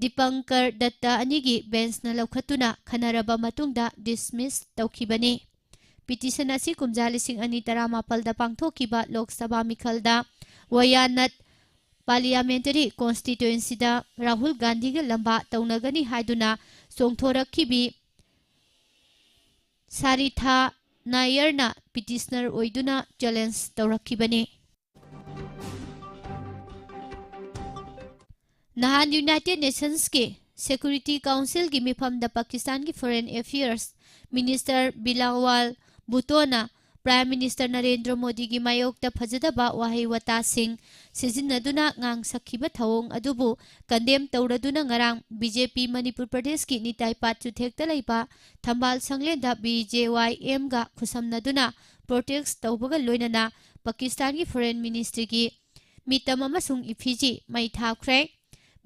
ꯗꯤꯄꯪꯀꯔ ꯗꯠꯇ ꯑꯅꯤꯒꯤ ꯕꯦꯟꯁꯅ ꯂꯧꯈꯠꯇꯨꯅ ꯈꯟꯅꯔꯕ ꯃꯇꯨꯡꯗ ꯗꯤꯁꯃꯤꯁ ꯇꯧꯈꯤꯕꯅꯤ꯫ ꯄꯤꯇꯤꯁꯟ ꯑꯁꯤ ꯀꯨꯝꯖꯥ ꯂꯤꯁꯤꯡ ꯑꯅꯤ ꯇꯔꯥꯃꯥꯄꯜꯗ ꯄꯥꯡꯊꯣꯛꯈꯤꯕ ꯂꯣꯛ ꯁꯚꯥ ꯃꯤꯈꯜꯗ ꯋꯌꯥꯅꯠ ꯄꯥꯔꯂꯤꯌꯥꯃꯦꯟꯇꯔꯤ ꯀꯣꯟꯁꯇꯤꯇ꯭ꯋꯦꯟꯁꯤꯗ ꯔꯥꯍꯨꯜ ꯒꯥꯟꯙꯤꯒ ꯂꯝꯕꯥ ꯇꯧꯅꯒꯅꯤ ꯍꯥꯏꯗꯨꯅ ꯆꯣꯡꯊꯣꯔꯛꯈꯤꯕꯤ ꯁꯥꯔꯤꯊꯥ ꯅꯥꯌꯔꯅ ꯄꯤꯇꯤꯁꯅꯔ ꯑꯣꯏꯗꯨꯅ ꯆꯦꯂꯦꯟꯖ ꯇꯧꯔꯛꯈꯤꯕꯅꯤ꯫ ꯅꯍꯥꯟ ꯌꯨꯅꯥꯏꯇꯦꯗ ꯅꯦꯁꯟꯁꯀꯤ ꯁꯦꯀ꯭ꯌꯨꯔꯤꯇꯤ ꯀꯥꯎꯟꯁꯤꯜꯒꯤ ꯃꯤꯐꯝꯗ ꯄꯥꯀꯤꯁꯇꯥꯟꯒꯤ ꯐꯣꯔꯦꯟ ꯑꯦꯐꯤꯌꯔꯁ ꯃꯤꯅꯤꯁꯇꯔ ꯕꯤꯂꯥꯋꯥꯜ ꯚꯨꯇꯣꯅ ꯄ꯭ꯔꯥꯏꯝ ꯃꯤꯅꯤꯁꯇꯔ ꯅꯔꯦꯟꯗ꯭ꯔ ꯃꯣꯗꯤꯒꯤ ꯃꯥꯌꯣꯛꯇ ꯐꯖꯗꯕ ꯋꯥꯍꯩ ꯋꯥꯇꯥꯁꯤꯡ ꯁꯤꯖꯤꯟꯅꯗꯨꯅ ꯉꯥꯡꯁꯛꯈꯤꯕ ꯊꯧꯑꯣꯡ ꯑꯗꯨꯕꯨ ꯀꯟꯗꯦꯝ ꯇꯧꯔꯗꯨꯅ ꯉꯔꯥꯡ ꯕꯤ ꯖꯦ ꯄꯤ ꯃꯅꯤꯄꯨꯔ ꯄ꯭ꯔꯗꯦꯁꯀꯤ ꯅꯤꯇꯥꯏ ꯄꯥꯠ ꯆꯨꯊꯦꯛꯇ ꯂꯩꯕ ꯊꯝꯕꯥꯜ ꯁꯪꯂꯦꯟꯗ ꯕꯤ ꯖꯦ ꯋꯥꯏ ꯑꯦꯝꯒ ꯈꯨꯠꯁꯝꯅꯗꯨꯅ ꯄ꯭ꯔꯣꯇꯦꯁ ꯇꯧꯕꯒ ꯂꯣꯏꯅꯅ ꯄꯥꯀꯤꯁꯇꯥꯟꯒꯤ ꯐꯣꯔꯦꯟ ꯃꯤꯅꯤꯁꯇ꯭ꯔꯤꯒꯤ ꯃꯤꯇꯝ ꯑꯃꯁꯨꯡ ꯏꯐꯤꯖꯤ ꯃꯩ ꯊꯥꯈ꯭ꯔꯦ꯫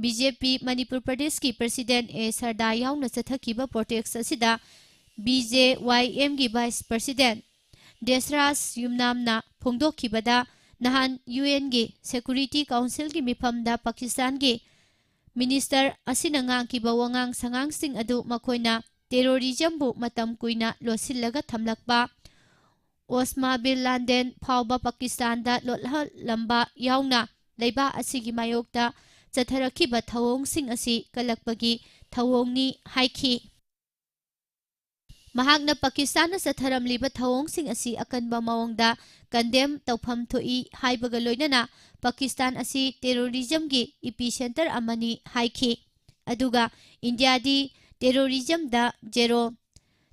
ꯕꯤ ꯖꯦ ꯄꯤ ꯃꯅꯤꯄꯨꯔ ꯄ꯭ꯔꯗꯦꯁꯀꯤ ꯄ꯭ꯔꯁꯤꯗꯦꯟ ꯑꯦ ꯁꯔꯗꯥ ꯌꯥꯎꯅ ꯆꯠꯊꯈꯤꯕ ꯄ꯭ꯔꯣꯇꯦꯁ ꯑꯁꯤꯗ ꯕꯤ ꯖꯦ ꯋꯥꯏ ꯑꯦꯝꯒꯤ ꯚꯥꯏꯁ ꯄ꯭ꯔꯁꯤꯗꯦꯟ ꯗꯦꯁꯔꯥꯖ ꯌꯨꯝꯅꯥꯝꯅ ꯐꯣꯡꯗꯣꯛꯈꯤꯕꯗ, ꯅꯍꯥꯟ ꯌꯨ ꯑꯦꯟꯒꯤ ꯁꯦꯀ꯭ꯌꯨꯔꯤꯇꯤ ꯀꯥꯎꯟꯁꯤꯜꯒꯤ ꯃꯤꯐꯝꯗ ꯄꯥꯀꯤꯁꯇꯥꯟꯒꯤ ꯃꯤꯅꯤꯁꯇꯔ ꯑꯁꯤꯅ ꯉꯥꯡꯈꯤꯕ ꯋꯥꯉꯥꯡ ꯁꯉꯥꯡꯁꯤꯡ ꯑꯗꯨ ꯃꯈꯣꯏꯅ ꯇꯦꯔꯣꯔꯤꯖꯝꯕꯨ ꯃꯇꯝ ꯀꯨꯏꯅ ꯂꯣꯠꯁꯤꯜꯂꯒ ꯊꯝꯂꯛꯄ, ꯑꯣꯁꯃꯥ ꯕꯤꯟ ꯂꯥꯗꯦꯟ ꯐꯥꯎꯕ ꯄꯥꯀꯤꯁꯇꯥꯟꯗ ꯂꯣꯠꯍꯜꯂꯝꯕ ꯌꯥꯎꯅ ꯂꯩꯕꯥꯛ ꯑꯁꯤꯒꯤ ꯃꯥꯌꯣꯛꯇ ꯆꯠꯊꯔꯛꯈꯤꯕ ꯊꯧꯑꯣꯡꯁꯤꯡ ꯑꯁꯤ ꯀꯜꯂꯛꯄꯒꯤ ꯊꯧꯑꯣꯡꯅꯤ ꯍꯥꯏꯈꯤ꯫ ꯃꯍꯥꯛꯅ ꯄꯥꯀꯤꯁꯇꯥꯟꯅ ꯆꯠꯊꯔꯝꯂꯤꯕ ꯊꯧꯑꯣꯡꯁꯤꯡ ꯑꯁꯤ ꯑꯀꯟꯕ ꯃꯑꯣꯡꯗ ꯀꯟꯗꯦꯝ ꯇꯧꯐꯝ ꯊꯣꯛꯏ ꯍꯥꯏꯕꯒ ꯂꯣꯏꯅꯅ ꯄꯥꯀꯤꯁꯇꯥꯟ ꯑꯁꯤ ꯇꯦꯔꯣꯔꯤꯖꯝꯒꯤ ꯏꯄꯤ ꯁꯦꯟꯇꯔ ꯑꯃꯅꯤ ꯍꯥꯏꯈꯤ꯫ ꯑꯗꯨꯒ ꯏꯟꯗꯤꯌꯥꯗꯤ ꯇꯦꯔꯣꯔꯤꯖꯝꯗ ꯖꯦꯔꯣ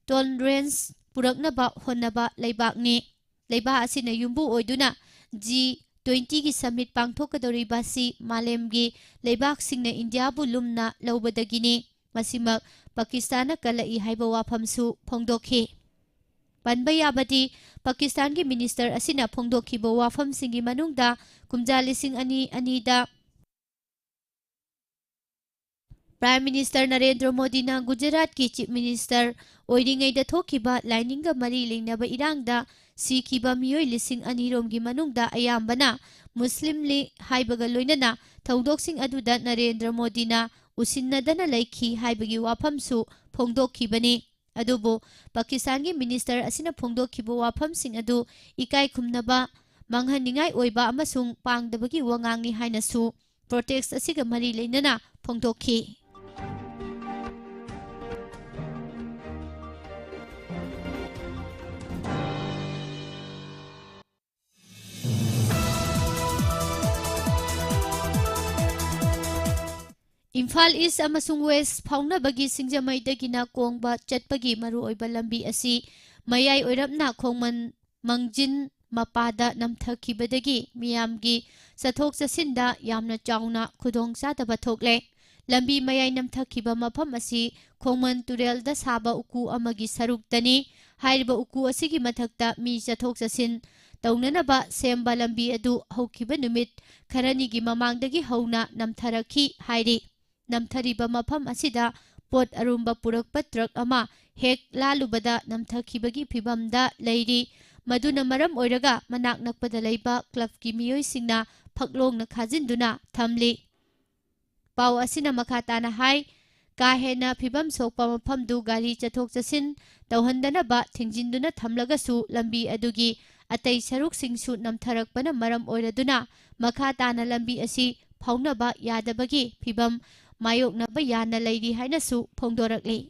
ꯇꯣꯂꯔꯦꯟꯁ ꯄꯨꯔꯛꯅꯕ ꯍꯣꯠꯅꯕ ꯂꯩꯕꯥꯛꯅꯤ꯫ ꯂꯩꯕꯥꯛ ꯑꯁꯤꯅ ꯌꯨꯝꯕꯨ ꯑꯣꯏꯗꯨꯅ ꯖꯤ ꯇ꯭ꯋꯦꯟꯇꯤꯒꯤ ꯁꯃꯤꯠ ꯄꯥꯡꯊꯣꯛꯀꯗꯧꯔꯤꯕ ꯑꯁꯤ ꯃꯥꯂꯦꯝꯒꯤ ꯂꯩꯕꯥꯛꯁꯤꯡꯅ ꯏꯟꯗꯤꯌꯥꯕꯨ ꯂꯨꯝꯅ ꯂꯧꯕꯗꯒꯤꯅꯤ꯫ ꯃꯁꯤꯃꯛ ꯄꯥꯀꯤꯁꯇꯥꯟꯅ ꯀꯜꯂꯛꯏ ꯍꯥꯏꯕ ꯋꯥꯐꯝꯁꯨ ꯐꯣꯡꯗꯣꯛꯈꯤ꯫ ꯄꯟꯕ ꯌꯥꯕꯗꯤ, ꯄꯥꯀꯤꯁꯇꯥꯟꯒꯤ ꯃꯤꯅꯤꯁꯇꯔ ꯑꯁꯤꯅ ꯐꯣꯡꯗꯣꯛꯈꯤꯕ ꯋꯥꯐꯝꯁꯤꯡꯒꯤ ꯃꯅꯨꯡꯗ ꯀꯨꯝꯖꯥ ꯂꯤꯁꯤꯡ ꯑꯅꯤ ꯑꯅꯤꯗ Prime Minister ꯅꯔꯦꯟꯗ꯭ꯔ ꯃꯣꯗꯤꯅ ꯒꯨꯖꯔꯥꯠꯀꯤ Chief Minister ꯑꯣꯏꯔꯤꯉꯩꯗ ꯊꯣꯛꯈꯤꯕ ꯂꯥꯏꯅꯤꯡꯒ ꯃꯔꯤ ꯂꯩꯅꯕ ꯏꯔꯥꯡꯗ ꯁꯤꯈꯤꯕ ꯃꯤꯑꯣꯏ ꯂꯤꯁꯤꯡ ꯑꯅꯤ ꯔꯣꯝꯒꯤ ꯃꯅꯨꯡꯗ ꯑꯌꯥꯝꯕꯅ ꯃꯨꯁꯂꯤꯝꯅꯤ ꯍꯥꯏꯕꯒ ꯂꯣꯏꯅꯅ ꯊꯧꯗꯣꯛꯁꯤꯡ ꯑꯗꯨꯗ ꯅꯔꯦꯟꯗ꯭ꯔ ꯃꯣꯗꯤꯅ ꯎꯁꯤꯟꯅꯗꯅ ꯂꯩꯈꯤ ꯍꯥꯏꯕꯒꯤ ꯋꯥꯐꯝꯁꯨ ꯐꯣꯡꯗꯣꯛꯈꯤꯕꯅꯤ꯫ ꯑꯗꯨꯕꯨ ꯄꯥꯀꯤꯁꯇꯥꯟꯒꯤ Minister ꯑꯁꯤꯅ ꯐꯣꯡꯗꯣꯛꯈꯤꯕ ꯋꯥꯐꯝꯁꯤꯡ ꯑꯗꯨ ꯏꯀꯥꯏ ꯈꯨꯝꯅꯕ, ꯃꯥꯡꯍꯟꯅꯤꯡꯉꯥꯏ ꯑꯣꯏꯕ ꯑꯃꯁꯨꯡ ꯄꯥꯡꯗꯕꯒꯤ ꯋꯥꯉꯥꯡꯅꯤ ꯍꯥꯏꯅꯁꯨ protest ꯑꯁꯤꯒ ꯃꯔꯤ ꯂꯩꯅꯅ ꯐꯣꯡꯗꯣꯛꯈꯤ꯫ ꯏꯝꯐꯥꯜ East ꯑꯃꯁꯨꯡ West ꯐꯥꯎꯅꯕꯒꯤ ꯁꯤꯡꯖꯃꯩꯗꯒꯤꯅ ꯀꯣꯡꯕ ꯆꯠꯄꯒꯤ ꯃꯔꯨꯑꯣꯏꯕ ꯂꯝꯕꯤ ꯑꯁꯤ ꯃꯌꯥꯏ ꯑꯣꯏꯔꯞꯅ ꯈꯣꯡꯃꯟ ꯃꯥꯡꯖꯤꯟ ꯃꯄꯥꯗ ꯅꯝꯊꯈꯤꯕꯗꯒꯤ ꯃꯤꯌꯥꯝꯒꯤ ꯆꯠꯊꯣꯛ ꯆꯠꯁꯤꯟꯗ ꯌꯥꯝꯅ ꯆꯥꯎꯅ ꯈꯨꯗꯣꯡꯆꯥꯗꯕ ꯊꯣꯛꯂꯦ꯫ ꯂꯝꯕꯤ ꯃꯌꯥꯏ ꯅꯝꯊꯈꯤꯕ ꯃꯐꯝ ꯑꯁꯤ ꯈꯣꯡꯃꯟ ꯇꯨꯔꯦꯜꯗ ꯁꯥꯕ ꯎꯀꯨ ꯑꯃꯒꯤ ꯁꯔꯨꯛꯇꯅꯤ꯫ ꯍꯥꯏꯔꯤꯕ ꯎꯀꯨ ꯑꯁꯤꯒꯤ ꯃꯊꯛꯇ ꯃꯤ ꯆꯠꯊꯣꯛ ꯆꯠꯁꯤꯟ ꯇꯧꯅꯅꯕ ꯁꯦꯝꯕ ꯂꯝꯕꯤ ꯑꯗꯨ ꯍꯧꯈꯤꯕ ꯅꯨꯃꯤꯠ ꯈꯔꯅꯤꯒꯤ ꯃꯃꯥꯡꯗꯒꯤ ꯍꯧꯅ ꯅꯝꯊꯔꯛꯈꯤ ꯍꯥꯏꯔꯤ꯫ ꯅꯝꯊꯔꯤꯕ ꯃꯐꯝ ꯑꯁꯤꯗ ꯄꯣꯠ ꯑꯔꯨꯝꯕ ꯄꯨꯔꯛꯄ truck ꯑꯃ ꯍꯦꯛ ꯂꯥꯜꯂꯨꯕꯗ ꯅꯝꯊꯈꯤꯕꯒꯤ ꯐꯤꯚꯝꯗ ꯂꯩꯔꯤ꯫ ꯃꯗꯨꯅ ꯃꯔꯝ ꯑꯣꯏꯔꯒ ꯃꯅꯥꯛ ꯅꯛꯄꯗ ꯂꯩꯕ clubꯀꯤ ꯃꯤꯑꯣꯏꯁꯤꯡꯅ ꯐꯛꯂꯣꯡꯅ ꯈꯥꯖꯤꯟꯗꯨꯅ ꯊꯝꯂꯤ꯫ ꯄꯥꯎ ꯑꯁꯤꯅ ꯃꯈꯥ ꯇꯥꯅ ꯍꯥꯏ, ꯀꯥ ꯍꯦꯟꯅ ꯐꯤꯚꯝ ꯁꯣꯛꯄ ꯃꯐꯝꯗꯨ ꯒꯥꯔꯤ ꯆꯠꯊꯣꯛ ꯆꯠꯁꯤꯟ ꯇꯧꯍꯟꯗꯅꯕ ꯊꯤꯡꯖꯤꯟꯗꯨꯅ ꯊꯝꯂꯒꯁꯨ ꯂꯝꯕꯤ ꯑꯗꯨꯒꯤ ꯑꯇꯩ ꯁꯔꯨꯛꯁꯤꯡꯁꯨ ꯅꯝꯊꯔꯛꯄꯅ ꯃꯔꯝ ꯑꯣꯏꯔꯗꯨꯅ ꯃꯈꯥ ꯇꯥꯅ ꯂꯝꯕꯤ ꯑꯁꯤ ꯐꯥꯎꯅꯕ ꯌꯥꯗꯕꯒꯤ ꯐꯤꯚꯝ ꯃꯥꯌꯣꯛꯅꯕ ꯌꯥꯅ ꯂꯩꯔꯤ ꯍꯥꯏꯅꯁꯨ ꯐꯣꯡꯗꯣꯔꯛꯂꯤ꯫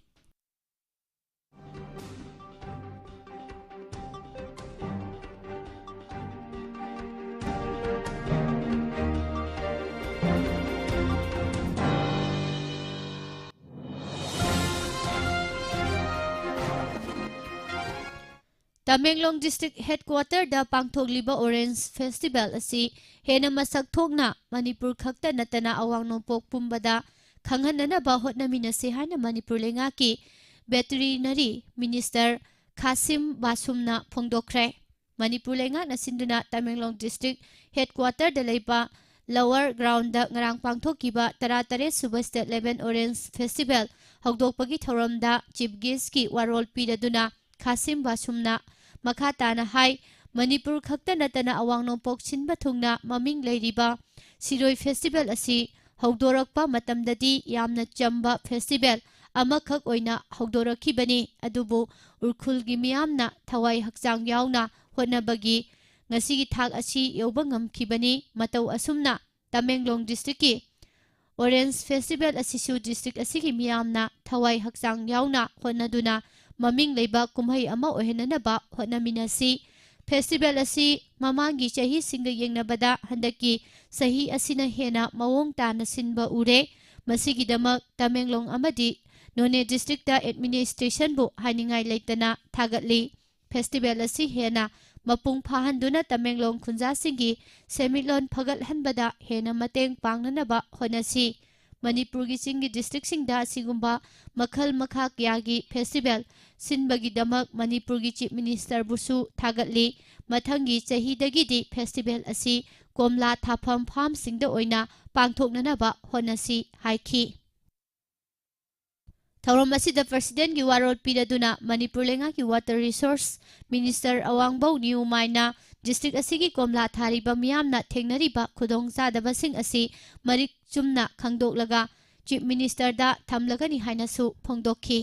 ꯇꯃꯦꯡꯂꯣꯡ District Headquarterꯗ ꯄꯥꯡꯊꯣꯛꯂꯤꯕ Orange Festival ꯑꯁꯤ ꯍꯦꯟꯅ ꯃꯁꯛ ꯊꯣꯛꯅ ꯃꯅꯤꯄꯨꯔ ꯈꯛꯇ ꯅꯠꯇꯅ ꯑꯋꯥꯡ ꯅꯣꯡꯄꯣꯛ ꯄꯨꯝꯕꯗ ꯈꯪꯍꯟꯅꯅꯕ ꯍꯣꯠꯅꯃꯤꯟꯅꯁꯤ ꯍꯥꯏꯅ ꯃꯅꯤꯄꯨꯔ ꯂꯩꯉꯥꯛꯀꯤ Veterinary Minister ꯈꯥꯁꯤꯝ ꯕꯥꯁꯨꯝꯅ ꯐꯣꯡꯗꯣꯛꯈ꯭ꯔꯦ꯫ ꯃꯅꯤꯄꯨꯔ ꯂꯩꯉꯥꯛꯅ ꯁꯤꯟꯗꯨꯅ ꯇꯃꯦꯡꯂꯣꯡ District Headquarterꯗ ꯂꯩꯕ ꯂꯋꯔ ꯒ꯭ꯔꯥꯎꯟꯗ ꯉꯔꯥꯡ ꯄꯥꯡꯊꯣꯛꯈꯤꯕ ꯇꯔꯥꯇꯔꯦꯠ ꯁꯨꯕ State Level Orange Festival ꯍꯧꯗꯣꯛꯄꯒꯤ ꯊꯧꯔꯝꯗ Chief Guestꯀꯤ ꯋꯥꯔꯣꯜ ꯄꯤꯔꯗꯨꯅ ꯈꯥꯁꯤꯝ ꯕꯥꯁꯨꯝꯅ ꯃꯈꯥ ꯇꯥꯅ ꯍꯥꯏ, ꯃꯅꯤꯄꯨꯔ ꯈꯛꯇ ꯅꯠꯇꯅ ꯑꯋꯥꯡ ꯅꯣꯡꯄꯣꯛ ꯁꯤꯟꯕ ꯊꯨꯡꯅ ꯃꯃꯤꯡ ꯂꯩꯔꯤꯕ ꯁꯤꯔꯣꯏ ꯐꯦꯁꯇꯤꯚꯦꯜ ꯑꯁꯤ ꯍꯧꯗꯣꯔꯛꯄ ꯃꯇꯝꯗꯗꯤ ꯌꯥꯝꯅ ꯆꯝꯕ ꯐꯦꯁꯇꯤꯚꯦꯜ ꯑꯃꯈꯛ ꯑꯣꯏꯅ ꯍꯧꯗꯣꯔꯛꯈꯤꯕꯅꯤ꯫ ꯑꯗꯨꯕꯨ ꯎꯔꯈꯨꯜꯒꯤ ꯃꯤꯌꯥꯝꯅ ꯊꯋꯥꯏ ꯍꯛꯆꯥꯡ ꯌꯥꯎꯅ ꯍꯣꯠꯅꯕꯒꯤ ꯉꯁꯤꯒꯤ ꯊꯥꯛ ꯑꯁꯤ ꯌꯧꯕ ꯉꯝꯈꯤꯕꯅꯤ꯫ ꯃꯇꯧ ꯑꯁꯨꯝꯅ ꯇꯃꯦꯡꯂꯣꯡ ꯗꯤꯁꯇ꯭ꯔꯤꯛꯀꯤ ꯑꯣꯔꯦꯟꯖ ꯐꯦꯁꯇꯤꯚꯦꯜ ꯑꯁꯤꯁꯨ ꯗꯤꯁꯇ꯭ꯔꯤꯛ ꯑꯁꯤꯒꯤ ꯃꯤꯌꯥꯝꯅ ꯊꯋꯥꯏ ꯍꯛꯆꯥꯡ ꯌꯥꯎꯅ ꯍꯣꯠꯅꯗꯨꯅ ꯃꯃꯤꯡ ꯂꯩꯕ ꯀꯨꯝꯍꯩ ꯑꯃ ꯑꯣꯏꯍꯟꯅꯅꯕ ꯍꯣꯠꯅꯃꯤꯟꯅꯁꯤ꯫ ꯐꯦꯁꯇꯤꯚꯦꯜ ꯑꯁꯤ ꯃꯃꯥꯡꯒꯤ ꯆꯍꯤꯁꯤꯡꯒ ꯌꯦꯡꯅꯕꯗ ꯍꯟꯗꯛꯀꯤ ꯆꯍꯤ ꯑꯁꯤꯅ ꯍꯦꯟꯅ ꯃꯑꯣꯡ ꯇꯥꯅ ꯁꯤꯟꯕ ꯎꯔꯦ꯫ ꯃꯁꯤꯒꯤꯗꯃꯛ ꯇꯃꯦꯡꯂꯣꯡ ꯑꯃꯗꯤ ꯅꯣꯅꯦ ꯗꯤꯁꯇ꯭ꯔꯤꯛꯇ ꯑꯦꯗꯃꯤꯅꯤꯁꯇ꯭ꯔꯦꯁꯟꯕꯨ ꯍꯥꯏꯅꯤꯡꯉꯥꯏ ꯂꯩꯇꯅ ꯊꯥꯒꯠꯂꯤ꯫ ꯐꯦꯁꯇꯤꯚꯦꯜ ꯑꯁꯤ ꯍꯦꯟꯅ ꯃꯄꯨꯡ ꯐꯥꯍꯟꯗꯨꯅ ꯇꯃꯦꯡꯂꯣꯡ ꯈꯨꯟꯖꯥꯁꯤꯡꯒꯤ ꯁꯦꯟꯃꯤꯠꯂꯣꯟ ꯐꯒꯠꯍꯟꯕꯗ ꯍꯦꯟꯅ ꯃꯇꯦꯡ ꯄꯥꯡꯅꯅꯕ ꯍꯣꯠꯅꯁꯤ꯫ ꯃꯅꯤꯄꯨꯔꯒꯤ ꯆꯤꯡꯒꯤ ꯗꯤꯁꯇ꯭ꯔꯤꯛꯁꯤꯡꯗ ꯑꯁꯤꯒꯨꯝꯕ ꯃꯈꯜ ꯃꯈꯥ ꯀꯌꯥꯒꯤ ꯐꯦꯁꯇꯤꯚꯦꯜ ꯁꯤꯟꯕꯒꯤꯗꯃꯛ ꯃꯅꯤꯄꯨꯔꯒꯤ ꯆꯤꯐ ꯃꯤꯅꯤꯁꯇꯔꯕꯨꯁꯨ ꯊꯥꯒꯠꯂꯤ꯫ ꯃꯊꯪꯒꯤ ꯆꯍꯤꯗꯒꯤꯗꯤ ꯐꯦꯁꯇꯤꯚꯦꯜ ꯑꯁꯤ ꯀꯣꯝꯂꯥ ꯊꯥꯐꯝ ꯐꯥꯝꯁꯤꯡꯗ ꯑꯣꯏꯅ ꯄꯥꯡꯊꯣꯛꯅꯅꯕ ꯍꯣꯠꯅꯁꯤ ꯍꯥꯏꯈꯤ꯫ ꯊꯧꯔꯝ ꯑꯁꯤꯗ ꯄ꯭ꯔꯁꯤꯗꯦꯟꯒꯤ ꯋꯥꯔꯣꯜ ꯄꯤꯔꯗꯨꯅ ꯃꯅꯤꯄꯨꯔ ꯂꯩꯉꯥꯛꯀꯤ ꯋꯥꯇꯔ ꯔꯤꯁꯣꯔꯁ ꯃꯤꯅꯤꯁꯇꯔ ꯑꯋꯥꯡꯕꯧ ꯅꯤꯌꯨꯃꯥꯏꯅ ꯗꯤꯁꯇ꯭ꯔꯤꯛ ꯑꯁꯤꯒꯤ ꯀꯣꯝꯂꯥ ꯊꯥꯔꯤꯕ ꯃꯤꯌꯥꯝꯅ ꯊꯦꯡꯅꯔꯤꯕ ꯈꯨꯗꯣꯡꯆꯥꯗꯕꯁꯤꯡ ꯑꯁꯤ ꯃꯔꯤꯛ ꯆꯨꯝꯅ ꯈꯪꯗꯣꯛꯂꯒ ꯆꯤꯐ ꯃꯤꯅꯤꯁꯇꯔꯗ ꯊꯝꯂꯒꯅꯤ ꯍꯥꯏꯅꯁꯨ ꯐꯣꯡꯗꯣꯛꯈꯤ꯫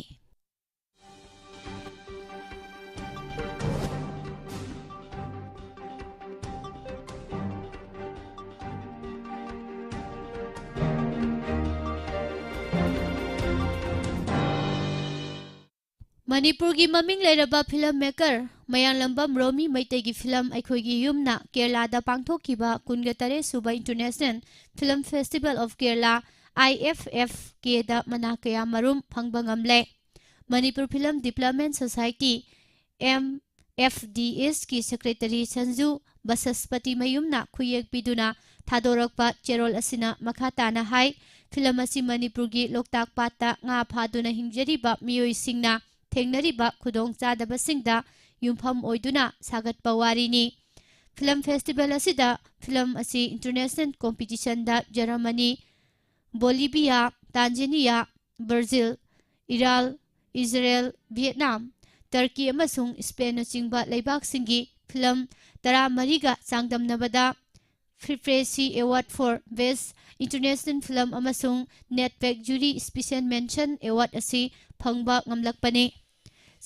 ꯃꯅꯤꯄꯨꯔꯒꯤ ꯃꯃꯤꯡ ꯂꯩꯔꯕ ꯐꯤꯂꯝ ꯃꯦꯀꯔ ꯃꯌꯥꯟꯂꯝꯕꯝ ꯔꯣꯃꯤ ꯃꯩꯇꯩꯒꯤ ꯐꯤꯂꯝ ꯑꯩꯈꯣꯏꯒꯤ ꯌꯨꯝꯅ ꯀꯦꯔꯂꯥꯗ ꯄꯥꯡꯊꯣꯛꯈꯤꯕ ꯀꯨꯟꯒ ꯇꯔꯦꯠ ꯁꯨꯕ International Film Festival of Kerala, I F F K, ꯗ ꯃꯅꯥ ꯀꯌꯥ ꯃꯔꯨꯝ ꯐꯪꯕ ꯉꯝꯂꯦ꯫ Manipur film development society, M F D ꯑꯦꯁꯀꯤ ꯁꯦꯀ꯭ꯔꯦꯇꯔꯤ ꯁꯟꯖꯨ ꯕꯁꯁꯄꯇꯤ ꯃꯌꯨꯝꯅ ꯈꯨꯌꯦꯛ ꯄꯤꯗꯨꯅ ꯊꯥꯗꯣꯔꯛꯄ ꯆꯦꯔꯣꯜ ꯑꯁꯤꯅ ꯃꯈꯥ ꯇꯥꯅ ꯍꯥꯏ, ꯐꯤꯂꯝ ꯑꯁꯤ ꯃꯅꯤꯄꯨꯔꯒꯤ ꯂꯣꯛꯇꯥꯛ ꯄꯥꯠꯇ ꯉꯥ ꯐꯥꯗꯨꯅ ꯍꯤꯡꯖꯔꯤꯕ ꯃꯤꯑꯣꯏꯁꯤꯡꯅ ꯊꯦꯡꯅꯔꯤꯕ ꯈꯨꯗꯣꯡꯆꯥꯗꯕꯁꯤꯡꯗ ꯌꯨꯝꯐꯝ ꯑꯣꯏꯗꯨꯅ ꯁꯥꯒꯠꯄ ꯋꯥꯔꯤꯅꯤ꯫ ꯐꯤꯂꯝ ꯐꯦꯁꯇꯤꯚꯦꯜ ꯑꯁꯤꯗ ꯐꯤꯂꯝ ꯑꯁꯤ ꯏꯟꯇꯔꯅꯦꯁꯅꯦꯜ ꯀꯣꯝꯄꯤꯇꯤꯁꯟꯗ ꯖꯔꯃꯅꯤ, ꯕꯣꯂꯤꯚꯤꯌꯥ, ꯇꯥꯟꯖꯦꯅꯤꯌꯥ, ꯕ꯭ꯔꯥꯖꯤꯜ, ꯏꯔꯥꯜ, ꯏꯖꯔꯦꯜ, ꯚꯤꯌꯦꯠꯅꯥꯝ, ꯇꯔꯀꯤ ꯑꯃꯁꯨꯡ ꯁ꯭ꯄꯦꯟꯅꯆꯤꯡꯕ ꯂꯩꯕꯥꯛꯁꯤꯡꯒꯤ ꯐꯤꯂꯝ ꯇꯔꯥꯃꯔꯤꯒ ꯆꯥꯡꯗꯝꯅꯕꯗ FIPRESCI award for best international film ꯑꯃꯁꯨꯡ NETPAC jury special mention award ꯑꯁꯤ ꯐꯪꯕ ꯉꯝꯂꯛꯄꯅꯤ꯫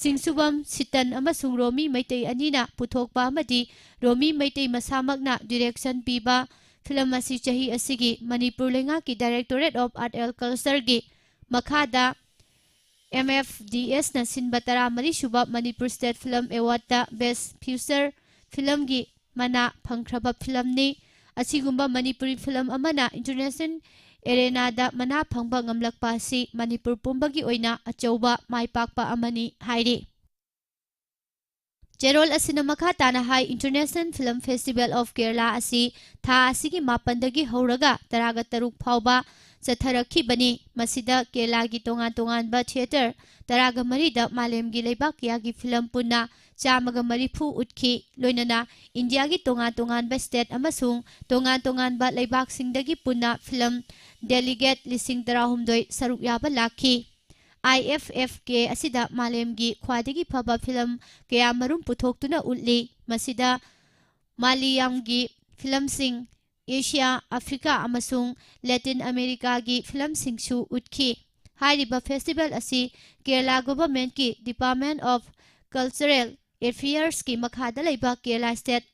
ꯁꯤꯡꯁꯨꯕꯝ ꯁꯤꯇꯟ ꯑꯃꯁꯨꯡ ꯔꯣꯃꯤ ꯃꯩꯇꯩ ꯑꯅꯤꯅ ꯄꯨꯊꯣꯛꯄ ꯑꯃꯗꯤ ꯔꯣꯃꯤ ꯃꯩꯇꯩ ꯃꯁꯥꯃꯛꯅ ꯗꯤꯔꯦꯛꯁꯟ ꯄꯤꯕ ꯐꯤꯂꯝ ꯑꯁꯤ ꯆꯍꯤ ꯑꯁꯤꯒꯤ ꯃꯅꯤꯄꯨꯔ ꯂꯩꯉꯥꯛꯀꯤ Directorate of Art and Cultureꯒꯤ ꯃꯈꯥꯗ ꯑꯦꯝ ꯑꯦꯐ ꯗꯤ ꯑꯦꯁꯅ ꯁꯤꯟꯕ ꯇꯔꯥꯃꯔꯤ ꯁꯨꯕ ꯃꯅꯤꯄꯨꯔ ꯁ꯭ꯇꯦꯠ ꯐꯤꯂꯝ ꯑꯦꯋꯥꯔꯗꯇ ꯕꯦꯁ ꯐꯤꯆꯔ ꯐꯤꯂꯝꯒꯤ ꯃꯅꯥ ꯐꯪꯈ꯭ꯔꯕ ꯐꯤꯂꯝꯅꯤ꯫ ꯑꯁꯤꯒꯨꯝꯕ ꯃꯅꯤꯄꯨꯔꯤ ꯐꯤꯂꯝ ꯑꯃꯅ ꯏꯟꯇꯔꯅꯦꯁꯅꯦꯜ ꯑꯦꯔꯦꯅꯥꯗ ꯃꯅꯥ ꯐꯪꯕ ꯉꯝꯂꯛꯄ ꯑꯁꯤ ꯃꯅꯤꯄꯨꯔ ꯄꯨꯝꯕꯒꯤ ꯑꯣꯏꯅ ꯑꯆꯧꯕ ꯃꯥꯏ ꯄꯥꯛꯄ ꯑꯃꯅꯤ ꯍꯥꯏꯔꯤ꯫ ꯆꯦꯔꯣꯜ ꯑꯁꯤꯅ ꯃꯈꯥ ꯇꯥꯅ ꯍꯥꯏ, International Film Festival of Kerala ꯑꯁꯤ ꯊꯥ ꯑꯁꯤꯒꯤ ꯃꯥꯄꯟꯗꯒꯤ ꯍꯧꯔꯒ ꯇꯔꯥꯒ ꯇꯔꯨꯛ ꯐꯥꯎꯕ ꯆꯠꯊꯔꯛꯈꯤꯕꯅꯤ꯫ ꯃꯁꯤꯗ ꯀꯦꯔꯂꯥꯒꯤ ꯇꯣꯉꯥꯟ ꯇꯣꯉꯥꯟꯕ ꯊꯤꯌꯦꯇꯔ ꯇꯔꯥꯒ ꯃꯔꯤꯗ ꯃꯥꯂꯦꯝꯒꯤ ꯂꯩꯕꯥꯛ ꯀꯌꯥꯒꯤ ꯐꯤꯂꯝ ꯄꯨꯟꯅ ꯆꯥꯝꯃꯒ ꯃꯔꯤꯐꯨ ꯎꯠꯈꯤ꯫ ꯂꯣꯏꯅꯅ ꯏꯟꯗꯤꯌꯥꯒꯤ ꯇꯣꯉꯥꯟ ꯇꯣꯉꯥꯟꯕ ꯁ꯭ꯇꯦꯠ ꯑꯃꯁꯨꯡ ꯇꯣꯉꯥꯟ ꯇꯣꯉꯥꯟꯕ ꯂꯩꯕꯥꯛꯁꯤꯡꯗꯒꯤ ꯄꯨꯟꯅ ꯐꯤꯂꯝ ꯗꯦꯂꯤꯒꯦꯠ ꯂꯤꯁꯤꯡ ꯇꯔꯥꯍꯨꯝꯗꯣꯏ ꯁꯔꯨꯛ ꯌꯥꯕ ꯂꯥꯛꯈꯤ꯫ ꯑꯥꯏ ꯑꯦꯐ ꯑꯦꯐ ꯀꯦ ꯑꯁꯤꯗ ꯃꯥꯂꯦꯝꯒꯤ ꯈ꯭ꯋꯥꯏꯗꯒꯤ ꯐꯕ ꯐꯤꯂꯝ ꯀꯌꯥꯃꯔꯨꯝ ꯄꯨꯊꯣꯛꯇꯨꯅ ꯎꯠꯂꯤ꯫ ꯃꯁꯤꯗ ꯃꯥꯂꯤꯌꯥꯝꯒꯤ ꯐꯤꯂꯝꯁꯤꯡ, ꯑꯦꯁꯤꯌꯥ, ꯑꯐ꯭ꯔꯤꯀꯥ ꯑꯃꯁꯨꯡ ꯂꯦꯇꯤꯟ ꯑꯃꯦꯔꯤꯀꯥꯒꯤ ꯐꯤꯂꯝꯁꯤꯡꯁꯨ ꯎꯠꯈꯤ꯫ ꯍꯥꯏꯔꯤꯕ ꯐꯦꯁꯇꯤꯚꯦꯜ ꯑꯁꯤ ꯀꯦꯔꯂꯥ ꯒꯣꯚꯔꯟꯃꯦꯟꯠꯀꯤ Department of Cultural Affairsꯀꯤ ꯃꯈꯥꯗ ꯂꯩꯕ ꯀꯦꯔꯂꯥ ꯁ꯭ꯇꯦꯠ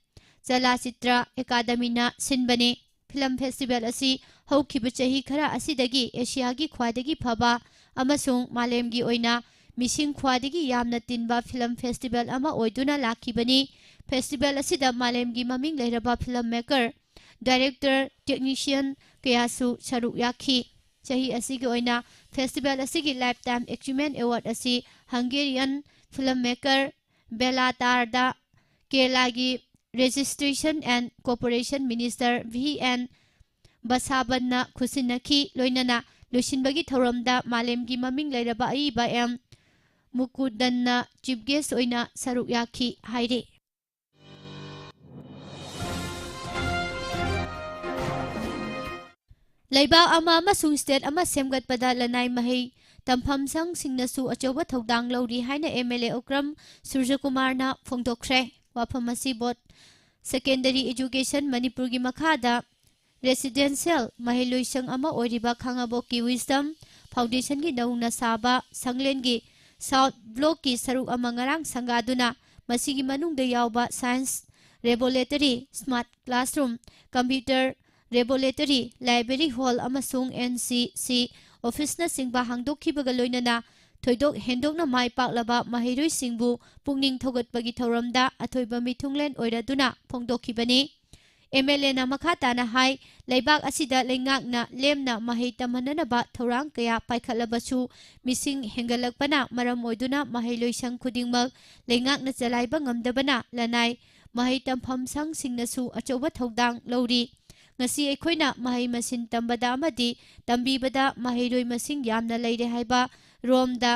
ꯆꯂꯥꯆꯤꯇ꯭ꯔ ꯑꯦꯀꯥꯗꯃꯤꯅ ꯁꯤꯟꯕꯅꯤ꯫ ꯐꯤꯂꯝ ꯐꯦꯁꯇꯤꯚꯦꯜ ꯑꯁꯤ ꯍꯧꯈꯤꯕ ꯆꯍꯤ ꯈꯔ ꯑꯁꯤꯗꯒꯤ ꯑꯦꯁꯤꯌꯥꯒꯤ ꯈ꯭ꯋꯥꯏꯗꯒꯤ ꯐꯕ ꯑꯃꯁꯨꯡ ꯃꯥꯂꯦꯝꯒꯤ ꯑꯣꯏꯅ ꯃꯤꯁꯤꯡ ꯈ꯭ꯋꯥꯏꯗꯒꯤ ꯌꯥꯝꯅ ꯇꯤꯟꯕ ꯐꯤꯂꯝ ꯐꯦꯁꯇꯤꯚꯦꯜ ꯑꯃ ꯑꯣꯏꯗꯨꯅ ꯂꯥꯛꯈꯤꯕꯅꯤ꯫ ꯐꯦꯁꯇꯤꯚꯦꯜ ꯑꯁꯤꯗ ꯃꯥꯂꯦꯝꯒꯤ ꯃꯃꯤꯡ ꯂꯩꯔꯕ ꯐꯤꯂꯝ ꯃꯦꯀꯔ, ꯗꯥꯏꯔꯦꯛꯇꯔ, ꯇꯦꯛꯅꯤꯁꯤꯌꯟ ꯀꯌꯥꯁꯨ ꯁꯔꯨꯛ ꯌꯥꯈꯤ꯫ ꯆꯍꯤ ꯑꯁꯤꯒꯤ ꯑꯣꯏꯅ ꯐꯦꯁꯇꯤꯚꯦꯜ ꯑꯁꯤꯒꯤ Lifetime Achievement Award ꯑꯁꯤ ꯍꯪꯒꯦꯔꯤꯌꯟ ꯐꯤꯂꯝ ꯃꯦꯀꯔ ꯕꯦꯂꯥ ꯇꯥꯔꯗ ꯀꯦꯔꯂꯥꯒꯤ Registration and Cooperation Minister V N ꯕꯁꯥꯕꯟꯅ ꯈꯨꯠꯁꯤꯟꯅꯈꯤ꯫ ꯂꯣꯏꯅꯅ ꯂꯣꯏꯁꯤꯟꯕꯒꯤ ꯊꯧꯔꯝꯗ ꯃꯥꯂꯦꯝꯒꯤ ꯃꯃꯤꯡ ꯂꯩꯔꯕ ꯑꯏꯕ ꯑꯦꯝ ꯃꯨꯀꯨꯟꯗꯟꯅ ꯆꯤꯐ ꯒꯦꯁ ꯑꯣꯏꯅ ꯁꯔꯨꯛ ꯌꯥꯈꯤ ꯍꯥꯏꯔꯤ꯫ ꯂꯩꯕꯥꯛ ꯑꯃ ꯑꯃꯁꯨꯡ state ꯑꯃ ꯁꯦꯝꯒꯠꯄꯗ ꯂꯅꯥꯏ ꯃꯍꯩ ꯇꯝꯐꯝ ꯁꯪꯁꯤꯡꯅꯁꯨ ꯑꯆꯧꯕ ꯊꯧꯗꯥꯡ ꯂꯧꯔꯤ ꯍꯥꯏꯅ MLA ꯑꯣꯀ꯭ꯔꯝ ꯁꯨꯔꯖꯀꯨꯃꯥꯔꯅ ꯐꯣꯡꯗꯣꯛꯈ꯭ꯔꯦ꯫ ꯋꯥꯐꯝ ꯑꯁꯤ ꯕꯣꯠ Secondary Education ꯃꯅꯤꯄꯨꯔꯒꯤ ꯃꯈꯥꯗ residential ꯃꯍꯩꯂꯣꯏꯁꯪ ꯑꯃ ꯑꯣꯏꯔꯤꯕ ꯈꯥꯉꯕꯣꯛꯀꯤ Wisdom Foundationꯒꯤ ꯅꯧꯅ ꯁꯥꯕ ꯁꯪꯂꯦꯟꯒꯤ South Blockꯀꯤ ꯁꯔꯨꯛ ꯑꯃ ꯉꯔꯥꯡ ꯁꯪꯒꯥꯗꯨꯅ ꯃꯁꯤꯒꯤ ꯃꯅꯨꯡꯗ ꯌꯥꯎꯕ Science Laboratory, Smart Classroom, Computer Laboratory, Library Hall ꯑꯃꯁꯨꯡ NCC officeꯅꯆꯤꯡꯕ ꯍꯥꯡꯗꯣꯛꯈꯤꯕꯒ ꯂꯣꯏꯅꯅ ꯊꯣꯏꯗꯣꯛ ꯍꯦꯟꯗꯣꯛꯅ ꯃꯥꯏ ꯄꯥꯛꯂꯕ ꯃꯍꯩꯔꯣꯏꯁꯤꯡꯕꯨ ꯄꯨꯛꯅꯤꯡ ꯊꯧꯒꯠꯄꯒꯤ ꯊꯧꯔꯝꯗ ꯑꯊꯣꯏꯕ ꯃꯤꯊꯨꯡꯂꯦꯟ ꯑꯣꯏꯔꯗꯨꯅ ꯐꯣꯡꯗꯣꯛꯈꯤꯕꯅꯤ꯫ MLAꯅ ꯃꯈꯥ ꯇꯥꯅ ꯍꯥꯏ, ꯂꯩꯕꯥꯛ ꯑꯁꯤꯗ ꯂꯩꯉꯥꯛꯅ ꯂꯦꯝꯅ ꯃꯍꯩ ꯇꯝꯍꯟꯅꯅꯕ ꯊꯧꯔꯥꯡ ꯀꯌꯥ ꯄꯥꯏꯈꯠꯂꯕꯁꯨ ꯃꯤꯁꯤꯡ ꯍꯦꯟꯒꯠꯂꯛꯄꯅ ꯃꯔꯝ ꯑꯣꯏꯗꯨꯅ ꯃꯍꯩꯂꯣꯏꯁꯪ ꯈꯨꯗꯤꯡꯃꯛ ꯂꯩꯉꯥꯛꯅ ꯆꯂꯥꯏꯕ ꯉꯝꯗꯕꯅ ꯂꯅꯥꯏ ꯃꯍꯩ ꯇꯝꯐꯝ ꯁꯪꯁꯤꯡꯅꯁꯨ ꯑꯆꯧꯕ ꯊꯧꯗꯥꯡ ꯂꯧꯔꯤ꯫ ꯉꯁꯤ ꯑꯩꯈꯣꯏꯅ ꯃꯍꯩ ꯃꯁꯤꯡ ꯇꯝꯕꯗ ꯑꯃꯗꯤ ꯇꯝꯕꯤꯕꯗ ꯃꯍꯩꯔꯣꯏ ꯃꯁꯤꯡ ꯌꯥꯝꯅ ꯂꯩꯔꯦ ꯍꯥꯏꯕ ꯔꯣꯝꯗ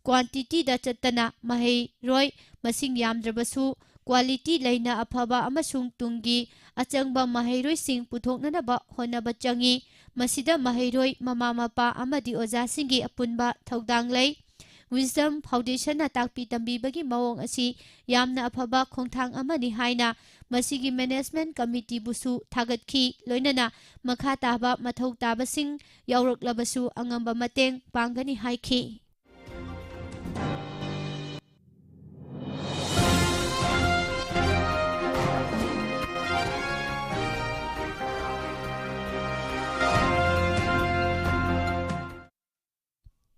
quantityꯗ ꯆꯠꯇꯅ ꯃꯍꯩꯔꯣꯏ ꯃꯁꯤꯡ ꯌꯥꯝꯗ꯭ꯔꯕꯁꯨ quality ꯂꯩꯅ ꯑꯐꯕ ꯑꯃꯁꯨꯡ ꯇꯨꯡꯒꯤ ꯑꯆꯪꯕ ꯃꯍꯩꯔꯣꯏꯁꯤꯡ ꯄꯨꯊꯣꯛꯅꯅꯕ ꯍꯣꯠꯅꯕ ꯆꯪꯏ꯫ ꯃꯁꯤꯗ ꯃꯍꯩꯔꯣꯏ, ꯃꯃꯥ ꯃꯄꯥ ꯑꯃꯗꯤ ꯑꯣꯖꯥꯁꯤꯡꯒꯤ ꯑꯄꯨꯟꯕ ꯊꯧꯗꯥꯡ ꯂꯩ꯫ Wisdom Foundationꯅ ꯇꯥꯛꯄꯤ ꯇꯝꯕꯤꯕꯒꯤ ꯃꯑꯣꯡ ꯑꯁꯤ ꯌꯥꯝꯅ ꯑꯐꯕ ꯈꯣꯡꯊꯥꯡ ꯑꯃꯅꯤ ꯍꯥꯏꯅ ꯃꯁꯤꯒꯤ management committeeꯕꯨꯁꯨ ꯊꯥꯒꯠꯈꯤ꯫ ꯂꯣꯏꯅꯅ ꯃꯈꯥ ꯇꯥꯕ ꯃꯊꯧ ꯇꯥꯕꯁꯤꯡ ꯌꯥꯎꯔꯛꯂꯕꯁꯨ ꯑꯉꯝꯕ ꯃꯇꯦꯡ ꯄꯥꯡꯒꯅꯤ ꯍꯥꯏꯈꯤ꯫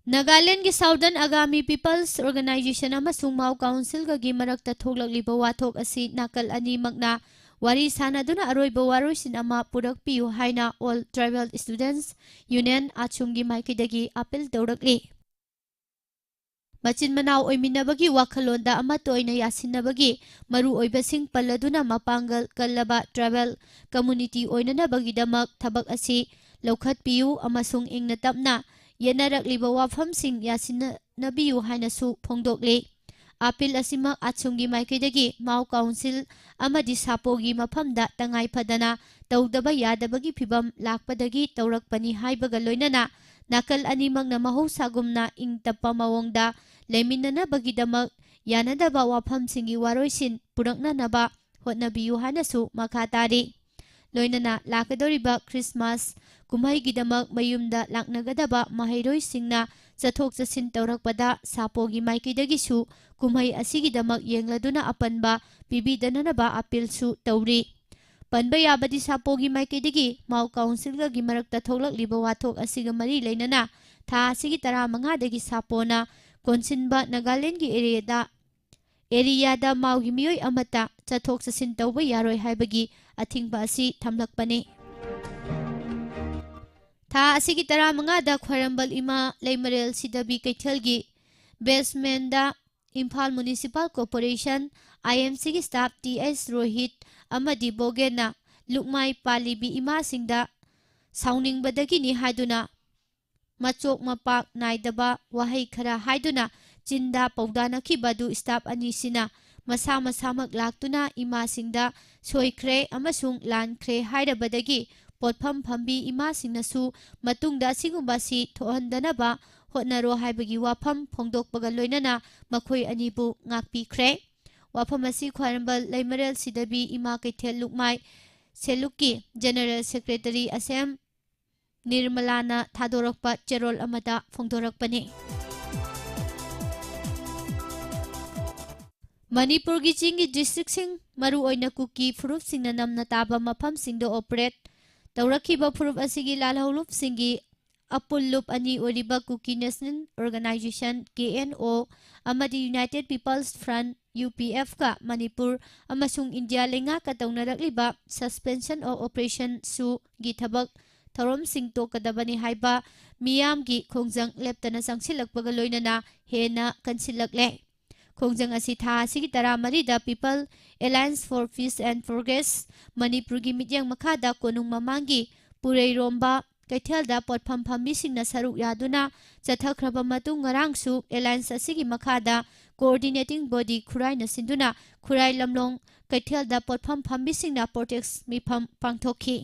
ꯅꯥꯒꯥꯂꯦꯟꯒꯤ Southern Angami People's Organisation ꯑꯃꯁꯨꯡ Mao Councilꯒꯒꯤ ꯃꯔꯛꯇ ꯊꯣꯛꯂꯛꯂꯤꯕ ꯋꯥꯊꯣꯛ ꯑꯁꯤ ꯅꯥꯀꯜ ꯑꯅꯤꯃꯛꯅ ꯋꯥꯔꯤ ꯁꯥꯅꯗꯨꯅ ꯑꯔꯣꯏꯕ ꯋꯥꯔꯣꯏꯁꯤꯟ ꯑꯃ ꯄꯨꯔꯛꯄꯤꯌꯨ ꯍꯥꯏꯅ All Tribal Students Union, AATSUMꯒꯤ ꯃꯥꯏꯀꯩꯗꯒꯤ appeal ꯇꯧꯔꯛꯂꯤ꯫ ꯃꯆꯤꯟ ꯃꯅꯥꯎ ꯑꯣꯏꯃꯤꯟꯅꯕꯒꯤ ꯋꯥꯈꯜꯂꯣꯟꯗ ꯑꯃꯠꯇ ꯑꯣꯏꯅ ꯌꯥꯁꯤꯟꯅꯕꯒꯤ ꯃꯔꯨꯑꯣꯏꯕꯁꯤꯡ ꯄꯜꯂꯗꯨꯅ ꯃꯄꯥꯡꯒꯜ ꯀꯜꯂꯕ tribal community ꯑꯣꯏꯅꯅꯕꯒꯤꯗꯃꯛ ꯊꯕꯛ ꯑꯁꯤ ꯂꯧꯈꯠꯄꯤꯌꯨ ꯑꯃꯁꯨꯡ ꯏꯪꯅ ꯇꯞꯅ ꯌꯦꯠꯅꯔꯛꯂꯤꯕ ꯋꯥꯐꯝꯁꯤꯡ ꯌꯥꯁꯤꯟꯅꯕꯤꯌꯨ ꯍꯥꯏꯅꯁꯨ ꯐꯣꯡꯗꯣꯛꯂꯤ꯫ ꯑꯥꯄꯤꯜ ꯑꯁꯤꯃꯛ ꯑꯥꯠꯁꯨꯝꯒꯤ ꯃꯥꯏꯀꯩꯗꯒꯤ ꯃꯥꯎ ꯀꯥꯎꯟꯁꯤꯜ ꯑꯃꯗꯤ ꯁꯥꯄꯣꯒꯤ ꯃꯐꯝꯗ ꯇꯉꯥꯏ ꯐꯗꯅ ꯇꯧꯗꯕ ꯌꯥꯗꯕꯒꯤ ꯐꯤꯚꯝ ꯂꯥꯛꯄꯗꯒꯤ ꯇꯧꯔꯛꯄꯅꯤ ꯍꯥꯏꯕꯒ ꯂꯣꯏꯅꯅ ꯅꯥꯀꯜ ꯑꯅꯤꯃꯛꯅ ꯃꯍꯧꯁꯥꯒꯨꯝꯅ ꯏꯪ ꯇꯞꯄ ꯃꯑꯣꯡꯗ ꯂꯩꯃꯤꯟꯅꯅꯕꯒꯤꯗꯃꯛ ꯌꯥꯅꯗꯕ ꯋꯥꯐꯝꯁꯤꯡꯒꯤ ꯋꯥꯔꯣꯏꯁꯤꯟ ꯄꯨꯔꯛꯅꯅꯕ ꯍꯣꯠꯅꯕꯤꯌꯨ ꯍꯥꯏꯅꯁꯨ ꯃꯈꯥ ꯇꯥꯔꯤ꯫ ꯂꯣꯏꯅꯅ ꯂꯥꯛꯀꯗꯧꯔꯤꯕ ꯈ꯭ꯔꯤꯁꯃꯥꯁ ꯀꯨꯝꯍꯩꯒꯤꯗꯃꯛ ꯃꯌꯨꯝꯗ ꯂꯥꯛꯅꯒꯗꯕ ꯃꯍꯩꯔꯣꯏꯁꯤꯡꯅ ꯆꯠꯊꯣꯛ ꯆꯠꯁꯤꯟ ꯇꯧꯔꯛꯄꯗ ꯁꯥꯄꯣꯒꯤ ꯃꯥꯏꯀꯩꯗꯒꯤꯁꯨ ꯀꯨꯝꯍꯩ ꯑꯁꯤꯒꯤꯗꯃꯛ ꯌꯦꯡꯂꯗꯨꯅ ꯑꯄꯟꯕ ꯄꯤꯕꯤꯗꯅꯅꯕ ꯑꯥꯄꯤꯜꯁꯨ ꯇꯧꯔꯤ꯫ ꯄꯟꯕ ꯌꯥꯕꯗꯤ ꯁꯥꯄꯣꯒꯤ ꯃꯥꯏꯀꯩꯗꯒꯤ ꯃꯥꯎ ꯀꯥꯎꯟꯁꯤꯜꯒꯒꯤ ꯃꯔꯛꯇ ꯊꯣꯛꯂꯛꯂꯤꯕ ꯋꯥꯊꯣꯛ ꯑꯁꯤꯒ ꯃꯔꯤ ꯂꯩꯅꯅ ꯊꯥ ꯑꯁꯤꯒꯤ ꯇꯔꯥꯃꯉꯥꯗꯒꯤ ꯁꯥꯄꯣꯅ ꯀꯣꯟꯁꯤꯟꯕ ꯅꯥꯒꯥꯂꯦꯟꯒꯤ ꯑꯦꯔꯤꯌꯥꯗ, ꯑꯦꯔꯤꯌꯥꯗ ꯃꯥꯎꯒꯤ ꯃꯤꯑꯣꯏ ꯑꯃꯠꯇ ꯆꯠꯊꯣꯛ ꯆꯠꯁꯤꯟ ꯇꯧꯕ ꯌꯥꯔꯣꯏ ꯍꯥꯏꯕꯒꯤ ꯑꯊꯤꯡꯕ ꯑꯁꯤ ꯊꯝꯂꯛꯄꯅꯤ꯫ ꯊꯥ ꯑꯁꯤꯒꯤ ꯇꯔꯥꯃꯉꯥꯗ ꯈ꯭ꯋꯥꯏꯔꯝꯕꯟ ꯏꯃꯥ ꯂꯩꯃꯔꯦꯜ ꯁꯤꯗꯕꯤ ꯀꯩꯊꯦꯜꯒꯤ ꯕꯦꯁꯃꯦꯟꯗ ꯏꯝꯐꯥꯜ ꯃ꯭ꯌꯨꯅꯤꯁꯤꯄꯥꯜ ꯀꯣꯔꯄꯣꯔꯦꯁꯟ, ꯑꯥꯏ ꯑꯦꯝ ꯁꯤꯒꯤ ꯁ꯭ꯇꯥꯐ ꯇꯤ ꯑꯦꯁ ꯔꯣꯍꯤꯠ ꯑꯃꯗꯤ ꯕꯣꯒꯦꯟꯅ ꯂꯨꯛꯃꯥꯏ ꯄꯥꯜꯂꯤꯕꯤ ꯏꯃꯥꯁꯤꯡꯗ ꯁꯥꯎꯅꯤꯡꯕꯗꯒꯤꯅꯤ ꯍꯥꯏꯗꯨꯅ ꯃꯆꯣꯛ ꯃꯄꯥꯛ ꯅꯥꯏꯗꯕ ꯋꯥꯍꯩ ꯈꯔ ꯍꯥꯏꯗꯨꯅ ꯆꯤꯟꯗ ꯄꯧꯗꯥꯅꯈꯤꯕ ꯑꯗꯨ ꯁ꯭ꯇꯥꯐ ꯑꯅꯤꯁꯤꯅ ꯃꯁꯥ ꯃꯁꯥꯃꯛ ꯂꯥꯛꯇꯨꯅ ꯏꯃꯥꯁꯤꯡꯗ ꯁꯣꯏꯈ꯭ꯔꯦ ꯑꯃꯁꯨꯡ ꯂꯥꯟꯈ꯭ꯔꯦ ꯍꯥꯏꯔꯕꯗꯒꯤ ꯄꯣꯠꯐꯝ ꯐꯝꯕꯤ ꯏꯃꯥꯁꯤꯡꯅꯁꯨ ꯃꯇꯨꯡꯗ ꯑꯁꯤꯒꯨꯝꯕ ꯑꯁꯤ ꯊꯣꯛꯍꯟꯗꯅꯕ ꯍꯣꯠꯅꯔꯣ ꯍꯥꯏꯕꯒꯤ ꯋꯥꯐꯝ ꯐꯣꯡꯗꯣꯛꯄꯒ ꯂꯣꯏꯅꯅ ꯃꯈꯣꯏ ꯑꯅꯤꯕꯨ ꯉꯥꯛꯄꯤꯈ꯭ꯔꯦ꯫ ꯋꯥꯐꯝ ꯑꯁꯤ ꯈ꯭ꯋꯥꯏꯔꯝꯕꯟ ꯂꯩꯃꯔꯦꯜ ꯁꯤꯗꯕꯤ ꯏꯃꯥ ꯀꯩꯊꯦꯜ ꯂꯨꯛꯃꯥꯏ ꯁꯦꯂꯨꯛꯀꯤ ꯖꯦꯅꯔꯦꯜ ꯁꯦꯀ꯭ꯔꯦꯇꯔꯤ ꯑꯦꯁ ꯑꯦꯝ ꯅꯤꯔꯃꯂꯥꯅ ꯊꯥꯗꯣꯔꯛꯄ ꯆꯦꯔꯣꯜ ꯑꯃꯗ ꯐꯣꯡꯗꯣꯔꯛꯄꯅꯤ꯫ ꯃꯅꯤꯄꯨꯔꯒꯤ ꯆꯤꯡꯒꯤ ꯗꯤꯁꯇ꯭ꯔꯤꯛꯁꯤꯡ, ꯃꯔꯨꯑꯣꯏꯅ ꯀꯨꯀꯤ ꯐꯨꯔꯨꯞꯁꯤꯡꯅ ꯅꯝꯅ ꯇꯥꯕ ꯃꯐꯝꯁꯤꯡꯗ ꯑꯣꯄꯔꯦꯠ ꯇꯧꯔꯛꯈꯤꯕ ꯐꯨꯔꯨꯞ ꯑꯁꯤꯒꯤ ꯂꯥꯜꯍꯧꯂꯨꯞꯁꯤꯡꯒꯤ ꯑꯄꯨꯜꯂꯨꯞ ꯑꯅꯤ ꯑꯣꯏꯔꯤꯕ ꯀꯨꯀꯤ ꯅꯦꯁꯅꯦꯜ ꯑꯣꯔꯒꯅꯥꯏꯖꯦꯁꯟ, ꯀꯦ ꯑꯦꯟ ꯑꯣ, ꯑꯃꯗꯤ ꯌꯨꯅꯥꯏꯇꯦꯗ ꯄꯤꯄꯜꯁ ꯐ꯭ꯔꯟꯠ, ꯌꯨ ꯄꯤ ꯑꯦꯐꯀ ꯃꯅꯤꯄꯨꯔ ꯑꯃꯁꯨꯡ ꯏꯟꯗꯤꯌꯥ ꯂꯩꯉꯥꯛꯀ ꯇꯧꯅꯔꯛꯂꯤꯕ ꯁꯁꯄꯦꯟꯁꯟ ꯑꯣꯐ ꯑꯣꯄꯔꯦꯁꯟꯁꯨꯒꯤ ꯊꯕꯛ ꯊꯧꯔꯝꯁꯤꯡ ꯇꯣꯛꯀꯗꯕꯅꯤ ꯍꯥꯏꯕ ꯃꯤꯌꯥꯝꯒꯤ ꯈꯣꯡꯖꯪ ꯂꯦꯞꯇꯅ ꯆꯪꯁꯤꯜꯂꯛꯄꯒ ꯂꯣꯏꯅꯅ ꯍꯦꯟꯅ ꯀꯟꯁꯤꯜꯂꯛꯂꯦ꯫ ꯈꯣꯡꯖꯪ ꯑꯁꯤ ꯊꯥ ꯑꯁꯤꯒꯤ ꯇꯔꯥꯃꯔꯤꯗ People Alliance for Peace and Progress ꯃꯅꯤꯄꯨꯔꯒꯤ ꯃꯤꯠꯌꯦꯡ ꯃꯈꯥꯗ ꯀꯣꯅꯨꯡ ꯃꯃꯥꯡꯒꯤ ꯄꯨꯔꯩꯔꯣꯝꯕ ꯀꯩꯊꯦꯜꯗ ꯄꯣꯠꯐꯝ ꯐꯝꯕꯤꯁꯤꯡꯅ ꯁꯔꯨꯛ ꯌꯥꯗꯨꯅ ꯆꯠꯊꯈ꯭ꯔꯕ ꯃꯇꯨꯡ, ꯉꯔꯥꯡꯁꯨ alliance ꯑꯁꯤꯒꯤ ꯃꯈꯥꯗ coordinating body ꯈꯨꯔꯥꯏꯅ ꯁꯤꯟꯗꯨꯅ ꯈꯨꯔꯥꯏ ꯂꯝꯂꯣꯡ ꯀꯩꯊꯦꯜꯗ ꯄꯣꯠꯐꯝ ꯐꯝꯕꯤꯁꯤꯡꯅ protest ꯃꯤꯐꯝ ꯄꯥꯡꯊꯣꯛꯈꯤ꯫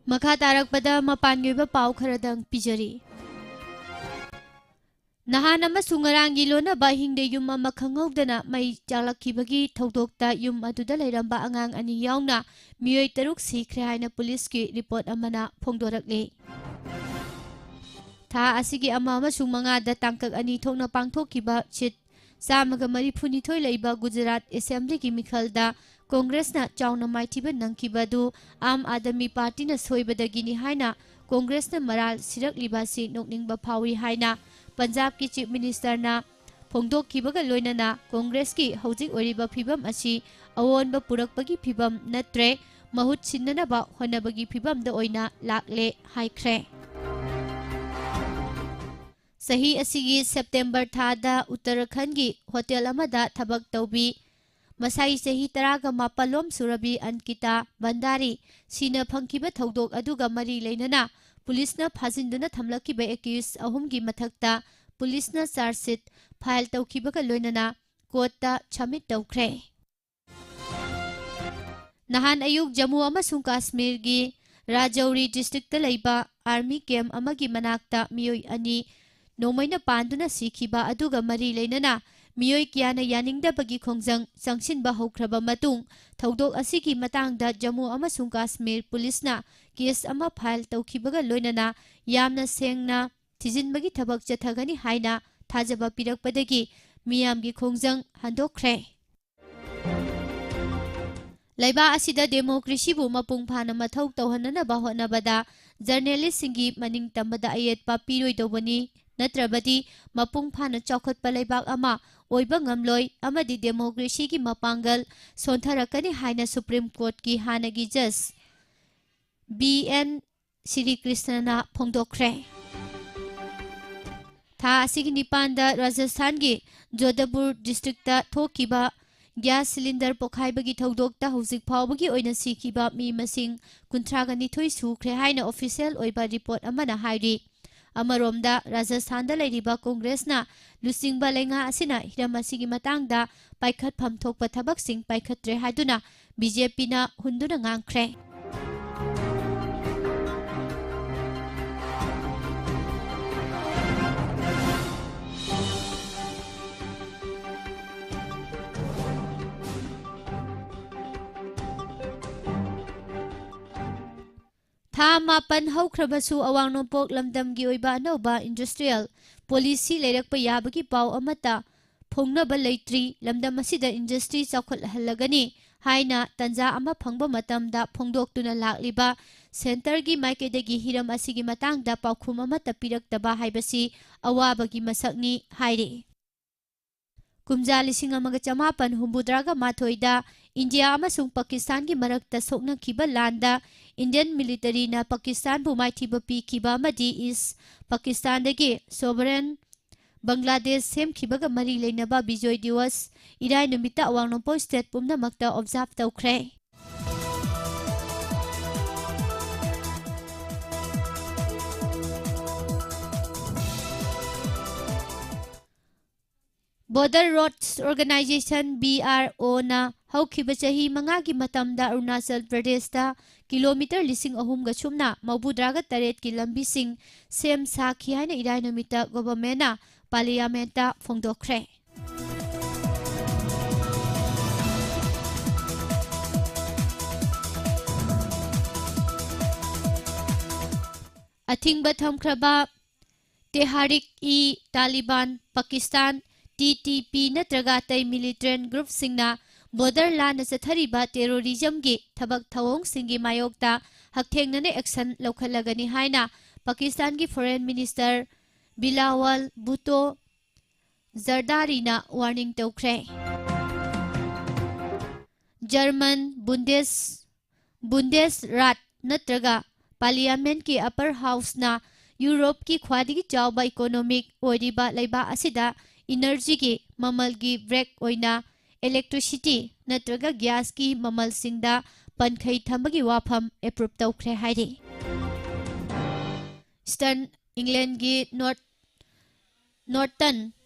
ꯃꯈꯥ ꯇꯥꯔꯛꯄꯗ ꯃꯄꯥꯟꯒꯤ ꯑꯣꯏꯕ ꯄꯥꯎ ꯈꯔꯗꯪ ꯄꯤꯖꯔꯤ꯫ ꯅꯍꯥꯟ ꯑꯃꯁꯨꯡ ꯉꯔꯥꯡꯒꯤ ꯂꯣꯟꯅꯕ ꯑꯍꯤꯡꯗ ꯌꯨꯝ ꯑꯃ ꯈꯪꯍꯧꯗꯅ ꯃꯩ ꯆꯥꯛꯂꯛꯈꯤꯕꯒꯤ ꯊꯧꯗꯣꯛꯇ ꯌꯨꯝ ꯑꯗꯨꯗ ꯂꯩꯔꯝꯕ ꯑꯉꯥꯡ ꯑꯅꯤ ꯌꯥꯎꯅ ꯃꯤꯑꯣꯏ ꯇꯔꯨꯛ ꯁꯤꯈ꯭ꯔꯦ ꯍꯥꯏꯅ ꯄꯨꯂꯤꯁꯀꯤ ꯔꯤꯄꯣꯔꯠ ꯑꯃꯅ ꯐꯣꯡꯗꯣꯔꯛꯂꯤ꯫ ꯊꯥ ꯑꯁꯤꯒꯤ ꯑꯃ ꯑꯃꯁꯨꯡ ꯃꯉꯥꯗ ꯇꯥꯡꯀꯛ ꯑꯅꯤ ꯊꯣꯛꯅ ꯄꯥꯡꯊꯣꯛꯈꯤꯕ ꯁꯤꯠ ꯆꯥꯝꯃꯒ ꯃꯔꯤꯐꯨꯅꯤꯊꯣꯏ ꯂꯩꯕ ꯒꯨꯖꯔꯥꯠ ꯑꯦꯁꯦꯝꯕ꯭ꯂꯤꯒꯤ ꯃꯤꯈꯜꯗ ꯀꯣꯡꯒ꯭ꯔꯦꯁꯅ ꯆꯥꯎꯅ ꯃꯥꯏꯊꯤꯕ ꯅꯪꯈꯤꯕ ꯑꯗꯨ ꯑꯥꯝ ꯑꯥꯗꯃꯤ ꯄꯥꯔꯇꯤꯅ ꯁꯣꯏꯕꯗꯒꯤꯅꯤ ꯍꯥꯏꯅ ꯀꯣꯡꯒ꯭ꯔꯦꯁꯅ ꯃꯔꯥꯜ ꯁꯤꯔꯛꯂꯤꯕ ꯑꯁꯤ ꯅꯣꯛꯅꯤꯡꯕ ꯐꯥꯎꯏ ꯍꯥꯏꯅ ꯄꯟꯖꯥꯕꯀꯤ ꯆꯤꯐ ꯃꯤꯅꯤꯁꯇꯔꯅ ꯐꯣꯡꯗꯣꯛꯈꯤꯕꯒ ꯂꯣꯏꯅꯅ ꯀꯣꯡꯒ꯭ꯔꯦꯁꯀꯤ ꯍꯧꯖꯤꯛ ꯑꯣꯏꯔꯤꯕ ꯐꯤꯕꯝ ꯑꯁꯤ ꯑꯑꯣꯟꯕ ꯄꯨꯔꯛꯄꯒꯤ ꯐꯤꯕꯝ ꯅꯠꯇ꯭ꯔꯦ, ꯃꯍꯨꯠ ꯁꯤꯟꯅꯅꯕ ꯍꯣꯠꯅꯕꯒꯤ ꯐꯤꯕꯝꯗ ꯑꯣꯏꯅ ꯂꯥꯛꯂꯦ ꯍꯥꯏꯈ꯭ꯔꯦ꯫ ꯆꯍꯤ ꯑꯁꯤꯒꯤ ꯁꯦꯞꯇꯦꯝꯕꯔ ꯊꯥꯗ ꯎꯠꯇꯔꯈꯟꯒꯤ ꯍꯣꯇꯦꯜ ꯑꯃꯗ ꯊꯕꯛ ꯇꯧꯕꯤ, ꯃꯁꯥꯏ ꯆꯍꯤ ꯇꯔꯥꯒ ꯃꯥꯄꯜ ꯂꯣꯝ ꯁꯨꯔꯕꯤ ꯑꯟꯀꯤꯇꯥ ꯚꯟꯗꯥꯔꯤ ꯁꯤꯅ ꯐꯪꯈꯤꯕ ꯊꯧꯗꯣꯛ ꯑꯗꯨꯒ ꯃꯔꯤ ꯂꯩꯅꯅ ꯄꯨꯂꯤꯁꯅ ꯐꯥꯖꯤꯟꯗꯨꯅ ꯊꯝꯂꯛꯈꯤꯕ ꯑꯦꯀ꯭ꯌꯨꯁ ꯑꯍꯨꯝꯒꯤ ꯃꯊꯛꯇ ꯄꯨꯂꯤꯁꯅ ꯆꯥꯔꯖ ꯁꯤꯠ ꯐꯥꯏꯜ ꯇꯧꯈꯤꯕꯒ ꯂꯣꯏꯅꯅ ꯀꯣꯔꯠꯇ ꯁꯕꯃꯤꯠ ꯇꯧꯈ꯭ꯔꯦ꯫ ꯅꯍꯥꯟ ꯑꯌꯨꯛ ꯖꯝꯃꯨ ꯑꯃꯁꯨꯡ ꯀꯥꯁꯃꯤꯔꯒꯤ ꯔꯥꯖꯧꯔꯤ ꯗꯤꯁꯇ꯭ꯔꯤꯛꯇ ꯂꯩꯕ ꯑꯥꯔꯃꯤ ꯀꯦꯝꯞ ꯑꯃꯒꯤ ꯃꯅꯥꯛꯇ ꯃꯤꯑꯣꯏ ꯑꯅꯤ ꯅꯣꯡꯃꯩꯅ ꯄꯥꯟꯗꯨꯅ ꯁꯤꯈꯤꯕ ꯑꯗꯨꯒ ꯃꯔꯤ ꯂꯩꯅꯅ ꯃꯤꯑꯣꯏ ꯀꯌꯥꯅ ꯌꯥꯅꯤꯡꯗꯕꯒꯤ ꯈꯣꯡꯖꯪ ꯆꯪꯁꯤꯟꯕ ꯍꯧꯈ꯭ꯔꯕ ꯃꯇꯨꯡ, ꯊꯧꯗꯣꯛ ꯑꯁꯤꯒꯤ ꯃꯇꯥꯡꯗ ꯖꯝꯃꯨ ꯑꯃꯁꯨꯡ ꯀꯥꯁꯃꯤꯔ ꯄꯨꯂꯤꯁꯅ ꯀꯦꯁ ꯑꯃ ꯐꯥꯏꯜ ꯇꯧꯈꯤꯕꯒ ꯂꯣꯏꯅꯅ ꯌꯥꯝꯅ ꯁꯦꯡꯅ ꯊꯤꯖꯤꯟꯕꯒꯤ ꯊꯕꯛ ꯆꯠꯊꯒꯅꯤ ꯍꯥꯏꯅ ꯊꯥꯖꯕ ꯄꯤꯔꯛꯄꯗꯒꯤ ꯃꯤꯌꯥꯝꯒꯤ ꯈꯣꯡꯖꯪ ꯍꯟꯗꯣꯛꯈ꯭ꯔꯦ꯫ ꯂꯩꯕꯥꯛ ꯑꯁꯤꯗ ꯗꯦꯃꯣꯀ꯭ꯔꯦꯁꯤꯕꯨ ꯃꯄꯨꯡ ꯐꯥꯅ ꯃꯊꯧ ꯇꯧꯍꯟꯅꯅꯕ ꯍꯣꯠꯅꯕꯗ ꯖꯔꯅꯦꯂꯤꯁꯁꯤꯡꯒꯤ ꯃꯅꯤꯡ ꯇꯝꯕꯗ ꯑꯌꯦꯠꯄ ꯄꯤꯔꯣꯏꯗꯧꯕꯅꯤ, ꯅꯠꯇ꯭ꯔꯕꯗꯤ ꯃꯄꯨꯡ ꯐꯥꯅ ꯆꯥꯎꯈꯠꯄ ꯂꯩꯕꯥꯛ ꯑꯃ ꯑꯣꯏꯕ ꯉꯝꯂꯣꯏ ꯑꯃꯗꯤ ꯗꯦꯃꯣꯀ꯭ꯔꯦꯁꯤꯒꯤ ꯃꯄꯥꯡꯒꯜ ꯁꯣꯟꯊꯔꯛꯀꯅꯤ ꯍꯥꯏꯅ ꯁꯨꯄ꯭ꯔꯤꯝ ꯀꯣꯔꯠꯀꯤ ꯍꯥꯟꯅꯒꯤ ꯖꯖ ꯕꯤ ꯑꯦꯟ ꯁ꯭ꯔꯤꯀ꯭ꯔꯤꯁꯅꯅ ꯐꯣꯡꯗꯣꯛꯈ꯭ꯔꯦ꯫ ꯊꯥ ꯑꯁꯤꯒꯤ ꯅꯤꯄꯥꯟꯗ ꯔꯥꯖꯁꯊꯥꯟꯒꯤ ꯖꯣꯙꯄꯨꯔ ꯗꯤꯁꯇ꯭ꯔꯤꯛꯇ ꯊꯣꯛꯈꯤꯕ ꯒ꯭ꯌꯥꯁ ꯁꯤꯂꯤꯟꯗꯔ ꯄꯣꯈꯥꯏꯕꯒꯤ ꯊꯧꯗꯣꯛꯇ ꯍꯧꯖꯤꯛ ꯐꯥꯎꯕꯒꯤ ꯑꯣꯏꯅ ꯁꯤꯈꯤꯕ ꯃꯤ ꯃꯁꯤꯡ ꯀꯨꯟꯊ꯭ꯔꯥꯒ ꯅꯤꯊꯣꯏ ꯁꯨꯈ꯭ꯔꯦ ꯍꯥꯏꯅ ꯑꯣꯐꯤꯁꯤꯌꯦꯜ ꯑꯣꯏꯕ ꯔꯤꯄꯣꯔꯠ ꯑꯃꯅ ꯍꯥꯏꯔꯤ꯫ ꯑꯃꯔꯣꯝꯗ, ꯔꯥꯖꯁꯊꯥꯟꯗ ꯂꯩꯔꯤꯕ ꯀꯣꯡꯒ꯭ꯔꯦꯁꯅ ꯂꯨꯆꯤꯡꯕ ꯂꯩꯉꯥꯛ ꯑꯁꯤꯅ ꯍꯤꯔꯝ ꯑꯁꯤꯒꯤ ꯃꯇꯥꯡꯗ ꯄꯥꯏꯈꯠꯐꯝ ꯊꯣꯛꯄ ꯊꯕꯛꯁꯤꯡ ꯄꯥꯏꯈꯠꯇ꯭ꯔꯦ ꯍꯥꯏꯗꯨꯅ ꯕꯤ ꯖꯦ ꯄꯤꯅ ꯍꯨꯟꯗꯨꯅ ꯉꯥꯡꯈ꯭ꯔꯦ꯫ ꯊꯥ ꯃꯥꯄꯟ ꯍꯧꯈ꯭ꯔꯕꯁꯨ ꯑꯋꯥꯡ ꯅꯣꯡꯄꯣꯛ ꯂꯝꯗꯝꯒꯤ ꯑꯣꯏꯕ ꯑꯅꯧꯕ ꯏꯟꯗꯁꯇ꯭ꯔꯤꯌꯦꯜ ꯄꯣꯂꯤꯁꯤ ꯂꯩꯔꯛꯄ ꯌꯥꯕꯒꯤ ꯄꯥꯎ ꯑꯃꯠꯇ ꯐꯣꯡꯅꯕ ꯂꯩꯇ꯭ꯔꯤ꯫ ꯂꯝꯗꯝ ꯑꯁꯤꯗ ꯏꯟꯗꯁꯇ꯭ꯔꯤ ꯆꯥꯎꯈꯠꯍꯜꯂꯒꯅꯤ ꯍꯥꯏꯅ ꯇꯟꯖꯥ ꯑꯃ ꯐꯪꯕ ꯃꯇꯝꯗ ꯐꯣꯡꯗꯣꯛꯇꯨꯅ ꯂꯥꯛꯂꯤꯕ ꯁꯦꯟꯇꯔꯒꯤ ꯃꯥꯏꯀꯩꯗꯒꯤ ꯍꯤꯔꯝ ꯑꯁꯤꯒꯤ ꯃꯇꯥꯡꯗ ꯄꯥꯎꯈꯨꯝ ꯑꯃꯠꯇ ꯄꯤꯔꯛꯇꯕ ꯍꯥꯏꯕꯁꯤ ꯑꯋꯥꯕꯒꯤ ꯃꯁꯛꯅꯤ ꯍꯥꯏꯔꯤ꯫ ꯀꯨꯝꯖꯥ ꯂꯤꯁꯤꯡ ꯑꯃꯒ ꯆꯃꯥꯄꯟ ꯍꯨꯝꯐꯨꯇꯔꯥꯒ ꯃꯥꯊꯣꯏꯗ ꯏꯟꯗꯤꯌꯥ ꯑꯃꯁꯨꯡ ꯄꯥꯀꯤꯁꯇꯥꯟꯒꯤ ꯃꯔꯛꯇ ꯁꯣꯛꯅꯈꯤꯕ ꯂꯥꯟꯗ ꯏꯟꯗꯤꯌꯟ ꯃꯤꯂꯤꯇꯔꯤꯅ ꯄꯥꯀꯤꯁꯇꯥꯟꯕꯨ ꯃꯥꯏꯊꯤꯕ ꯄꯤꯈꯤꯕ ꯑꯃꯗꯤ ꯏꯁ ꯄꯥꯀꯤꯁꯇꯥꯟꯗꯒꯤ ꯁꯣꯚꯔꯦꯟ ꯕꯪꯒ꯭ꯂꯥꯗꯦꯁ ꯁꯦꯝꯈꯤꯕꯒ ꯃꯔꯤ ꯂꯩꯅꯕ ꯕꯤꯖꯣꯏ ꯗꯤꯋꯁ ꯏꯔꯥꯏ ꯅꯨꯃꯤꯠꯇ ꯑꯋꯥꯡ ꯅꯣꯡꯄꯣꯛ ꯁ꯭ꯇꯦꯠ ꯄꯨꯝꯅꯃꯛꯇ ꯑꯣꯕꯖꯥꯔꯚ ꯇꯧꯈ꯭ꯔꯦ꯫ Border Roads Organization, B R ꯑꯣꯅ ꯍꯧꯈꯤꯕ ꯆꯍꯤ ꯃꯉꯥꯒꯤ ꯃꯇꯝꯗ ꯑꯔꯨꯅꯥꯆꯜ ꯄ꯭ꯔꯗꯦꯁꯇ ꯀꯤꯂꯣꯃꯤꯇꯔ ꯂꯤꯁꯤꯡ ꯑꯍꯨꯝꯒ ꯁꯨꯞꯅ ꯃꯧꯗ꯭ꯔꯥꯒ ꯇꯔꯦꯠꯀꯤ ꯂꯝꯕꯤꯁꯤꯡ ꯁꯦꯝ ꯁꯥꯈꯤ ꯍꯥꯏꯅ ꯏꯔꯥꯏ ꯅꯨꯃꯤꯠꯇ ꯒꯣꯚꯔꯟꯃꯦꯟꯠꯅ ꯄꯥꯔꯂꯤꯌꯥꯃꯦꯟꯠꯇ ꯐꯣꯡꯗꯣꯛꯈ꯭ꯔꯦ꯫ ꯑꯊꯤꯡꯕ ꯊꯝꯈ꯭ꯔꯕ ꯇꯦꯍꯥꯔꯤꯛ E ꯇꯥꯂꯤꯕꯥꯟ, Pakistan, T T P ꯅꯠꯇ꯭ꯔꯒ ꯑꯇꯩ ꯃꯤꯂꯤꯇꯦꯟ ꯒ꯭ꯔꯨꯞꯁꯤꯡꯅ ꯕꯣꯔꯗꯔ ꯂꯥꯟꯅ ꯆꯠꯊꯔꯤꯕ ꯇꯦꯔꯣꯔꯤꯖꯝꯒꯤ ꯊꯕꯛ ꯊꯧꯑꯣꯡꯁꯤꯡꯒꯤ ꯃꯥꯌꯣꯛꯇ ꯍꯛꯊꯦꯡꯅꯅ ꯑꯦꯛꯁꯟ ꯂꯧꯈꯠꯂꯒꯅꯤ ꯍꯥꯏꯅ ꯄꯥꯀꯤꯁꯇꯥꯟꯒꯤ ꯐꯣꯔꯦꯟ ꯃꯤꯅꯤꯁꯇꯔ ꯕꯤꯂꯥꯋꯜ ꯚꯨꯇꯣ ꯖꯔꯗꯥꯔꯤꯅ ꯋꯥꯔꯅꯤꯡ ꯇꯧꯈ꯭ꯔꯦ꯫ ꯖꯔꯃꯟ ꯕꯨꯟꯗꯦꯁ ꯕꯨꯟꯗꯦꯁ ꯔꯥꯠ ꯅꯠꯇ꯭ꯔꯒ ꯄꯥꯔꯂꯤꯌꯥꯃꯦꯟꯠꯀꯤ ꯑꯄꯔ ꯍꯥꯎꯁꯅ ꯌꯨꯔꯣꯞꯀꯤ ꯈ꯭ꯋꯥꯏꯗꯒꯤ ꯆꯥꯎꯕ ꯏꯀꯣꯅꯣꯃꯤꯛ ꯑꯣꯏꯔꯤꯕ ꯂꯩꯕꯥꯛ ꯑꯁꯤꯗ ꯏꯅꯔꯖꯤꯒꯤ ꯃꯃꯜꯒꯤ ꯕ꯭ꯔꯦꯛ ꯑꯣꯏꯅ ꯏꯂꯦꯛꯇ꯭ꯔꯤꯁꯤꯇꯤ ꯅꯠꯇ꯭ꯔꯒ ꯒ꯭ꯌꯥꯁꯀꯤ ꯃꯃꯜꯁꯤꯡꯗ ꯄꯟꯈꯩ ꯊꯝꯕꯒꯤ ꯋꯥꯐꯝ ꯑꯦꯄ꯭ꯔꯨꯞ ꯇꯧꯈ꯭ꯔꯦ ꯍꯥꯏꯔꯤ꯫ ꯏꯁꯇꯔꯟ ꯏꯪꯂꯦꯟꯒꯤ ꯅꯣꯔꯠ ꯅꯣꯔꯇꯟ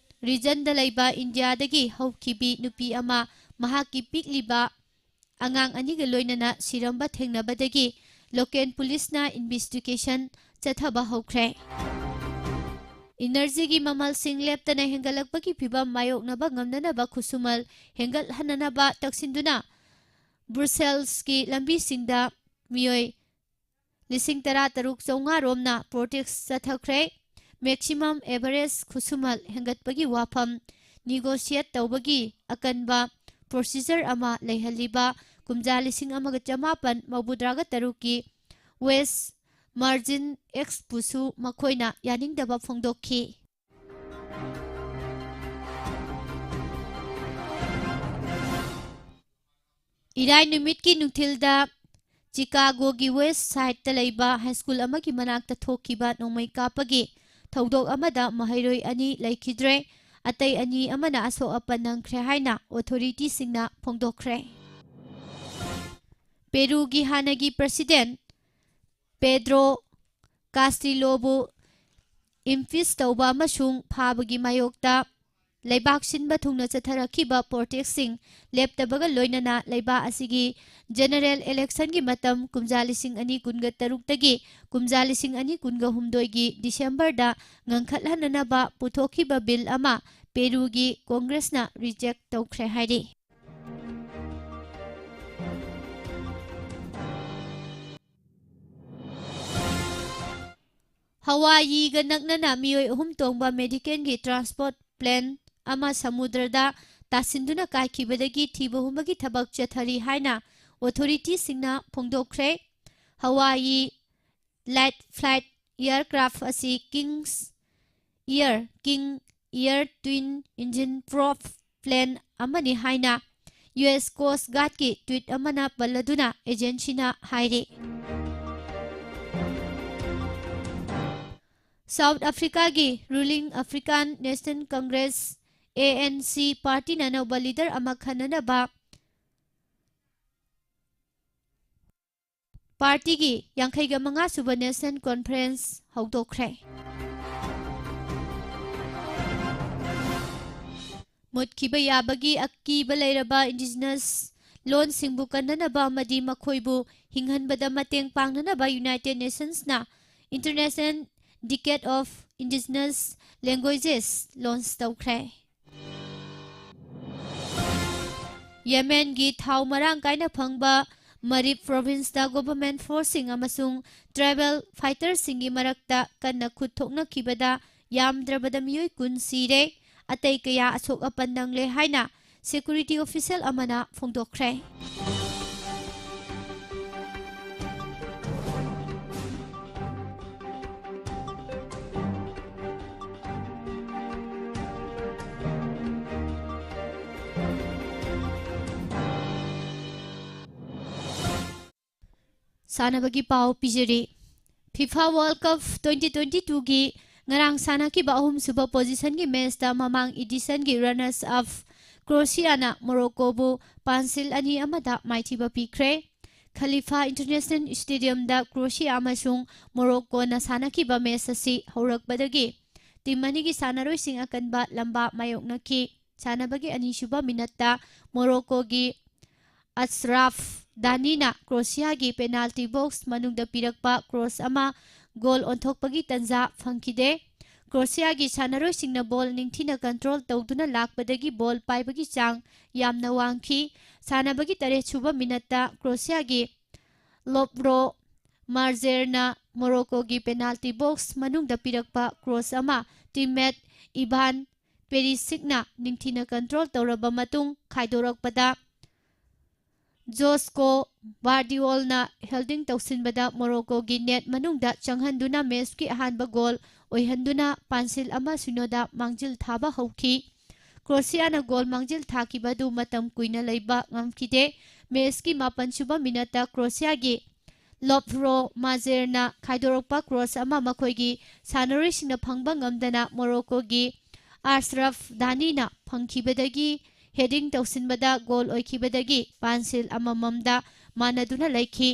ꯔꯤꯖꯟꯗ ꯂꯩꯕ ꯏꯟꯗꯤꯌꯥꯗꯒꯤ ꯍꯧꯈꯤꯕꯤ ꯅꯨꯄꯤ ꯑꯃ ꯃꯍꯥꯛꯀꯤ ꯄꯤꯛꯂꯤꯕ ꯑꯉꯥꯡ ꯑꯅꯤꯒ ꯂꯣꯏꯅꯅ ꯁꯤꯔꯝꯕ ꯊꯦꯡꯅꯕꯗꯒꯤ ꯂꯣꯀꯦꯜ ꯄꯨꯂꯤꯁꯅ ꯏꯟꯚꯦꯁꯇꯤꯒꯦꯁꯟ ꯆꯠꯊꯕ ꯍꯧꯈ꯭ꯔꯦ꯫ ꯏꯅꯔꯖꯤꯒꯤ ꯃꯃꯜꯁꯤꯡ ꯂꯦꯞꯇꯅ ꯍꯦꯟꯒꯠꯂꯛꯄꯒꯤ ꯐꯤꯚꯝ ꯃꯥꯌꯣꯛꯅꯕ ꯉꯝꯅꯅꯕ ꯈꯨꯠꯁꯨꯃꯜ ꯍꯦꯟꯒꯠꯍꯟꯅꯅꯕ ꯇꯛꯁꯤꯟꯗꯨꯅ ꯕ꯭ꯔꯨꯁꯦꯜꯁꯀꯤ ꯂꯝꯕꯤꯁꯤꯡꯗ ꯃꯤꯑꯣꯏ ꯂꯤꯁꯤꯡ ꯇꯔꯥ ꯇꯔꯨꯛ ꯆꯥꯝꯃꯉꯥ ꯔꯣꯝꯅ ꯄ꯭ꯔꯣꯇꯦꯁ ꯆꯠꯊꯈ꯭ꯔꯦ꯫ ꯃꯦꯛꯁꯤꯃꯝ ꯑꯦꯚꯔꯦꯖ ꯈꯨꯠꯁꯨꯃꯜ ꯍꯦꯟꯒꯠꯄꯒꯤ ꯋꯥꯐꯝ ꯅꯤꯒꯣꯁꯤꯌꯦꯠ ꯇꯧꯕꯒꯤ ꯑꯀꯟꯕ ꯄ꯭ꯔꯣꯁꯤꯖꯔ ꯑꯃ ꯂꯩꯍꯜꯂꯤꯕ ꯀꯨꯝꯖꯥ ꯂꯤꯁꯤꯡ ꯑꯃꯒ ꯆꯃꯥꯄꯟ ꯃꯧꯗ꯭ꯔꯥꯒ ꯇꯔꯨꯛꯀꯤ ꯋꯦꯁ ꯃꯥꯔꯖꯤꯟ ꯑꯦꯛꯁꯄꯨꯁꯨ ꯃꯈꯣꯏꯅ ꯌꯥꯅꯤꯡꯗꯕ ꯐꯣꯡꯗꯣꯛꯈꯤ꯫ ꯏꯔꯥꯏ ꯅꯨꯃꯤꯠꯀꯤ ꯅꯨꯡꯊꯤꯜꯗ ꯆꯤꯀꯥꯒꯣꯒꯤ ꯋꯦꯁ ꯁꯥꯏꯗꯇ ꯂꯩꯕ ꯍꯥꯏ ꯁ꯭ꯀꯨꯜ ꯑꯃꯒꯤ ꯃꯅꯥꯛꯇ ꯊꯣꯛꯈꯤꯕ ꯅꯣꯡꯃꯩ ꯀꯥꯞꯄꯒꯤ ꯊꯧꯗꯣꯛ ꯑꯃꯗ ꯃꯍꯩꯔꯣꯏ ꯑꯅꯤ ꯂꯩꯈꯤꯗ꯭ꯔꯦ꯫ ꯑꯇꯩ ꯑꯅꯤ ꯑꯃꯅ ꯑꯁꯣꯛ ꯑꯄꯟ ꯅꯪꯈ꯭ꯔꯦ ꯍꯥꯏꯅ ꯑꯣꯊꯣꯔꯤꯇꯤꯁꯤꯡꯅ ꯐꯣꯡꯗꯣꯛꯈ꯭ꯔꯦ꯫ ꯄꯦꯔꯨꯒꯤ ꯍꯥꯟꯅꯒꯤ ꯄ꯭ꯔꯁꯤꯗꯦꯟꯠ ꯄꯦꯗ꯭ꯔꯣ ꯀꯥꯁꯇꯤꯂꯣꯕꯨ ꯏꯝꯄꯤꯆ ꯇꯧꯕ ꯑꯃꯁꯨꯡ ꯐꯥꯕꯒꯤ ꯃꯥꯌꯣꯛꯇ ꯂꯩꯕꯥꯛ ꯁꯤꯟꯕ ꯊꯨꯡꯅ ꯆꯠꯊꯔꯛꯈꯤꯕ ꯄ꯭ꯔꯣꯇꯦꯁꯁꯤꯡ ꯂꯦꯞꯇꯕꯒ ꯂꯣꯏꯅꯅ ꯂꯩꯕꯥꯛ ꯑꯁꯤꯒꯤ ꯖꯦꯅꯔꯦꯜ ꯏꯂꯦꯛꯁꯟꯒꯤ ꯃꯇꯝ ꯀꯨꯝꯖꯥ ꯂꯤꯁꯤꯡ ꯑꯅꯤ ꯀꯨꯟꯒ ꯇꯔꯨꯛꯇꯒꯤ ꯀꯨꯝꯖꯥ ꯂꯤꯁꯤꯡ ꯑꯅꯤ ꯀꯨꯟꯒ ꯍꯨꯝꯗꯣꯏꯒꯤ ꯗꯤꯁꯦꯝꯕꯔꯗ ꯉꯟꯈꯠꯍꯟꯅꯅꯕ ꯄꯨꯊꯣꯛꯈꯤꯕ ꯕꯤꯜ ꯑꯃ ꯄꯦꯔꯨꯒꯤ ꯀꯣꯡꯒ꯭ꯔꯦꯁꯅ ꯔꯤꯖꯦꯛ ꯇꯧꯈ꯭ꯔꯦ ꯍꯥꯏꯔꯤ꯫ ꯍꯋꯥꯏꯒ ꯅꯛꯅꯅ ꯃꯤꯑꯣꯏ ꯑꯍꯨꯝ ꯇꯣꯡꯕ ꯃꯦꯗꯤꯀꯦꯟꯒꯤ ꯇ꯭ꯔꯥꯟꯁꯄꯣꯔꯠ ꯄ꯭ꯂꯦꯟ ꯑꯃ ꯁꯃꯨꯗ꯭ꯔꯗ ꯇꯥꯁꯤꯟꯗꯨꯅ ꯀꯥꯏꯈꯤꯕꯗꯒꯤ ꯊꯤꯕ ꯍꯨꯝꯕꯒꯤ ꯊꯕꯛ ꯆꯠꯊꯔꯤ ꯍꯥꯏꯅ ꯑꯣꯊꯣꯔꯤꯇꯤꯁꯤꯡꯅ ꯐꯣꯡꯗꯣꯛꯈ꯭ꯔꯦ꯫ ꯍꯋꯥꯏ ꯂꯥꯏꯠ ꯐ꯭ꯂꯥꯏꯠ ꯑꯦꯌꯔꯀ꯭ꯔꯥꯐ ꯑꯁꯤ king's air, king air twin engine prop plane ꯑꯃꯅꯤ ꯍꯥꯏꯅ ꯌꯨ ꯑꯦꯁ ꯀꯣꯁ ꯒꯥꯔꯗꯀꯤ ꯇ꯭ꯋꯤꯠ ꯑꯃꯅ ꯄꯜꯂꯗꯨꯅ ꯑꯦꯖꯦꯟꯁꯤꯅ ꯍꯥꯏꯔꯤ꯫ ꯁꯥꯎꯠ ꯑꯐ꯭ꯔꯤꯀꯥꯒꯤ ruling African national congress, A N C, ꯄꯥꯔꯇꯤꯅ ꯑꯅꯧꯕ ꯂꯤꯗꯔ ꯑꯃ ꯈꯟꯅꯅꯕ ꯄꯥꯔꯇꯤꯒꯤ ꯌꯥꯡꯈꯩꯒ ꯃꯉꯥ ꯁꯨꯕ ꯅꯦꯁꯅꯦꯜ ꯀꯣꯟꯐꯔꯦꯟꯁ ꯍꯧꯗꯣꯛꯈ꯭ꯔꯦ꯫ ꯃꯨꯠꯈꯤꯕ ꯌꯥꯕꯒꯤ ꯑꯀꯤꯕ ꯂꯩꯔꯕ ꯏꯟꯗꯤꯖꯤꯅꯁ ꯂꯣꯟꯁꯤꯡꯕꯨ ꯀꯟꯅꯅꯕ ꯑꯃꯗꯤ ꯃꯈꯣꯏꯕꯨ ꯍꯤꯡꯍꯟꯕꯗ ꯃꯇꯦꯡ ꯄꯥꯡꯅꯅꯕ ꯌꯨꯅꯥꯏꯇꯦꯗ ꯅꯦꯁꯟꯁꯅ international decade of indigenous languages launch ꯇꯧꯈ꯭ꯔꯦ꯫ ꯌꯦꯃꯦꯟꯒꯤ ꯊꯥꯎ ꯃꯔꯥꯡ ꯀꯥꯏꯅ ꯐꯪꯕ ꯃꯔꯤꯕ ꯄ꯭ꯔꯣꯚꯤꯟꯁꯇ ꯒꯣꯚꯔꯟꯃꯦꯟꯠ ꯐꯣꯔꯁꯁꯤꯡ ꯑꯃꯁꯨꯡ ꯇ꯭ꯔꯥꯏꯕꯦꯜ ꯐꯥꯏꯇꯔꯁꯤꯡꯒꯤ ꯃꯔꯛꯇ ꯀꯟꯅ ꯈꯨꯠ ꯊꯣꯛꯅꯈꯤꯕꯗ ꯌꯥꯝꯗ꯭ꯔꯕꯗ ꯃꯤꯑꯣꯏ ꯀꯨꯟ ꯁꯤꯔꯦ, ꯑꯇꯩ ꯀꯌꯥ ꯑꯁꯣꯛ ꯑꯄꯟ ꯅꯪꯂꯦ ꯍꯥꯏꯅ ꯁꯦꯀ꯭ꯌꯨꯔꯤꯇꯤ ꯑꯣꯐꯤꯁꯤꯌꯦꯜ ꯑꯃꯅ ꯐꯣꯡꯗꯣꯛꯈ꯭ꯔꯦ꯫ ꯁꯥꯟꯅꯕꯒꯤ ꯄꯥꯎ ꯄꯤꯖꯔꯤ꯫ FIFA world cup twenty twenty ꯇꯨꯒꯤ ꯉꯔꯥꯡ ꯁꯥꯟꯅꯈꯤꯕ ꯑꯍꯨꯝꯁꯨꯕ ꯄꯣꯖꯤꯁꯟꯒꯤ ꯃꯦꯆꯇ ꯃꯃꯥꯡ ꯏꯗꯤꯁꯟꯒꯤ ꯔꯅꯔꯁ ꯑꯞ ꯀ꯭ꯔꯣꯁꯤꯌꯥꯅ ꯃꯣꯔꯣꯀꯣꯕꯨ ꯄꯥꯟꯁꯤꯜ ꯑꯅꯤ ꯑꯃꯗ ꯃꯥꯏꯊꯤꯕ ꯄꯤꯈ꯭ꯔꯦ꯫ ꯈꯂꯤꯐꯥ ꯏꯟꯇꯔꯅꯦꯁꯅꯦꯜ ꯁ꯭ꯇꯦꯗꯤꯌꯝꯗ ꯀ꯭ꯔꯣꯁꯤꯌꯥ ꯑꯃꯁꯨꯡ ꯃꯣꯔꯣꯀꯣꯅ ꯁꯥꯟꯅꯈꯤꯕ ꯃꯦꯆ ꯑꯁꯤ ꯍꯧꯔꯛꯄꯗꯒꯤ ꯇꯤꯝ ꯑꯅꯤꯒꯤ ꯁꯥꯟꯅꯔꯣꯏꯁꯤꯡ ꯑꯀꯟꯕ ꯂꯝꯕꯥ ꯃꯥꯌꯣꯛꯅꯈꯤ꯫ ꯁꯥꯟꯅꯕꯒꯤ ꯑꯅꯤꯁꯨꯕ ꯃꯤꯅꯠꯇ ꯃꯣꯔꯣꯀꯣꯒꯤ ꯑꯁꯔꯥꯐ ꯗꯥꯅꯤꯅ ꯀ꯭ꯔꯣꯁꯤꯌꯥꯒꯤ ꯄꯦꯅꯥꯜꯇꯤ ꯕꯣꯛꯁ ꯃꯅꯨꯡꯗ ꯄꯤꯔꯛꯄ ꯀ꯭ꯔꯣꯁ ꯑꯃ ꯒꯣꯜ ꯑꯣꯟꯊꯣꯛꯄꯒꯤ ꯇꯟꯖꯥ ꯐꯪꯈꯤꯗꯦ꯫ ꯀ꯭ꯔꯣꯁꯤꯌꯥꯒꯤ ꯁꯥꯟꯅꯔꯣꯏꯁꯤꯡꯅ ꯕꯣꯜ ꯅꯤꯡꯊꯤꯅ ꯀꯟꯇ꯭ꯔꯣꯜ ꯇꯧꯗꯨꯅ ꯂꯥꯛꯄꯗꯒꯤ ꯕꯣꯜ ꯄꯥꯏꯕꯒꯤ ꯆꯥꯡ ꯌꯥꯝꯅ ꯋꯥꯡꯈꯤ꯫ ꯁꯥꯟꯅꯕꯒꯤ ꯇꯔꯦꯠꯁꯨꯕ ꯃꯤꯅꯠꯇ ꯀ꯭ꯔꯣꯁꯤꯌꯥꯒꯤ ꯂꯣꯞꯔꯣ ꯃꯥꯔꯖꯦꯔꯅ ꯃꯣꯔꯣꯀꯣꯒꯤ ꯄꯦꯅꯥꯜꯇꯤ ꯕꯣꯛꯁ ꯃꯅꯨꯡꯗ ꯄꯤꯔꯛꯄ ꯀ꯭ꯔꯣꯁ ꯑꯃ ꯇꯤꯝꯃꯦꯠ ꯏꯚꯥꯟ ꯄꯦꯔꯤꯁꯤꯛꯅ ꯅꯤꯡꯊꯤꯅ ꯀꯟꯇ꯭ꯔꯣꯜ ꯇꯧꯔꯕ ꯃꯇꯨꯡ ꯈꯥꯏꯗꯣꯔꯛꯄꯗ ꯖꯣꯁꯀꯣ ꯕꯥꯔꯗꯤꯑꯣꯜꯅ ꯍꯦꯜꯗꯤꯡ ꯇꯧꯁꯤꯟꯕꯗ ꯃꯣꯔꯣꯀꯣꯒꯤ ꯅꯦꯠ ꯃꯅꯨꯡꯗ ꯆꯪꯍꯟꯗꯨꯅ ꯃꯦꯆꯀꯤ ꯑꯍꯥꯟꯕ ꯒꯣꯜ ꯑꯣꯏꯍꯟꯗꯨꯅ ꯄꯥꯟꯁꯤꯜ ꯑꯃ ꯁꯤꯅꯣꯗ ꯃꯥꯡꯖꯤꯜ ꯊꯥꯕ ꯍꯧꯈꯤ꯫ ꯀ꯭ꯔꯣꯁꯤꯌꯥꯅ ꯒꯣꯜ ꯃꯥꯡꯖꯤꯜ ꯊꯥꯈꯤꯕ ꯑꯗꯨ ꯃꯇꯝ ꯀꯨꯏꯅ ꯂꯩꯕ ꯉꯝꯈꯤꯗꯦ꯫ ꯃꯦꯆꯀꯤ ꯃꯥꯄꯟ ꯁꯨꯕ ꯃꯤꯅꯠꯇ ꯀ꯭ꯔꯣꯁꯤꯌꯥꯒꯤ ꯂꯣꯞꯔꯣ ꯃꯥꯖꯦꯔꯅ ꯈꯥꯏꯗꯣꯔꯛꯄ ꯀ꯭ꯔꯣꯁ ꯑꯃ ꯃꯈꯣꯏꯒꯤ ꯁꯥꯟꯅꯔꯣꯏꯁꯤꯡꯅ ꯐꯪꯕ ꯉꯝꯗꯅ ꯃꯣꯔꯣꯀꯣꯒꯤ ꯑꯥꯁꯔꯐ ꯗꯥꯅꯤꯅ ꯐꯪꯈꯤꯕꯗꯒꯤ ꯍꯦꯗꯤꯡ ꯇꯧꯁꯤꯟꯕꯗ ꯒꯣꯜ ꯑꯣꯏꯈꯤꯕꯗꯒꯤ ꯄꯥꯟꯁꯤꯜ ꯑꯃꯃꯝꯗ ꯃꯥꯟꯅꯗꯨꯅ ꯂꯩꯈꯤ꯫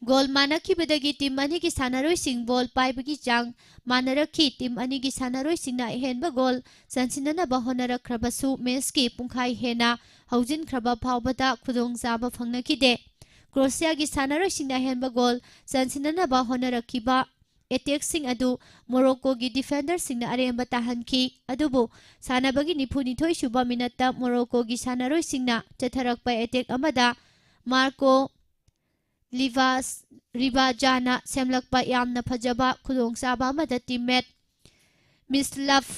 ꯒꯣꯜ ꯃꯥꯟꯅꯈꯤꯕꯗꯒꯤ ꯇꯤꯝ ꯑꯅꯤꯒꯤ ꯁꯥꯟꯅꯔꯣꯏꯁꯤꯡ ꯕꯣꯜ ꯄꯥꯏꯕꯒꯤ ꯆꯥꯡ ꯃꯥꯟꯅꯔꯛꯈꯤ꯫ ꯇꯤꯝ ꯑꯅꯤꯒꯤ ꯁꯥꯟꯅꯔꯣꯏꯁꯤꯡꯅ ꯑꯍꯦꯟꯕ ꯒꯣꯜ ꯆꯟꯁꯤꯟꯅꯅꯕ ꯍꯣꯠꯅꯔꯛꯈ꯭ꯔꯕꯁꯨ ꯃꯦꯆꯀꯤ ꯄꯨꯡꯈꯥꯏ ꯍꯦꯟꯅ ꯍꯧꯖꯤꯟꯈ꯭ꯔꯕ ꯐꯥꯎꯕꯗ ꯈꯨꯗꯣꯡꯆꯥꯕ ꯐꯪꯅꯈꯤꯗꯦ꯫ ꯀ꯭ꯔꯣꯁꯤꯌꯥꯒꯤ ꯁꯥꯟꯅꯔꯣꯏꯁꯤꯡꯅ ꯑꯍꯦꯟꯕ ꯒꯣꯜ ꯆꯟꯁꯤꯟꯅꯅꯕ ꯍꯣꯠꯅꯔꯛꯈꯤꯕ ꯑꯦꯇꯦꯛꯁꯤꯡ ꯑꯗꯨ ꯃꯣꯔꯣꯀꯣꯒꯤ ꯗꯤꯐꯦꯟꯗꯔꯁꯤꯡꯅ ꯑꯔꯦꯝꯕ ꯇꯥꯍꯟꯈꯤ꯫ ꯑꯗꯨꯕꯨ ꯁꯥꯟꯅꯕꯒꯤ ꯅꯤꯐꯨꯅꯤꯊꯣꯏ ꯁꯨꯕ ꯃꯤꯅꯠꯇ ꯃꯣꯔꯣꯀꯣꯒꯤ ꯁꯥꯟꯅꯔꯣꯏꯁꯤꯡꯅ ꯆꯠꯊꯔꯛꯄ ꯑꯦꯇꯦꯛ ꯑꯃꯗ ꯃꯥꯔꯀꯣ ꯂꯤꯚꯥꯁ ꯔꯤꯕꯥꯖꯥꯅ ꯁꯦꯝꯂꯛꯄ ꯌꯥꯝꯅ ꯐꯖꯕ ꯈꯨꯗꯣꯡꯆꯥꯕ ꯑꯃꯗ ꯇꯤꯝꯃꯦꯠ ꯃꯤꯁꯂꯐ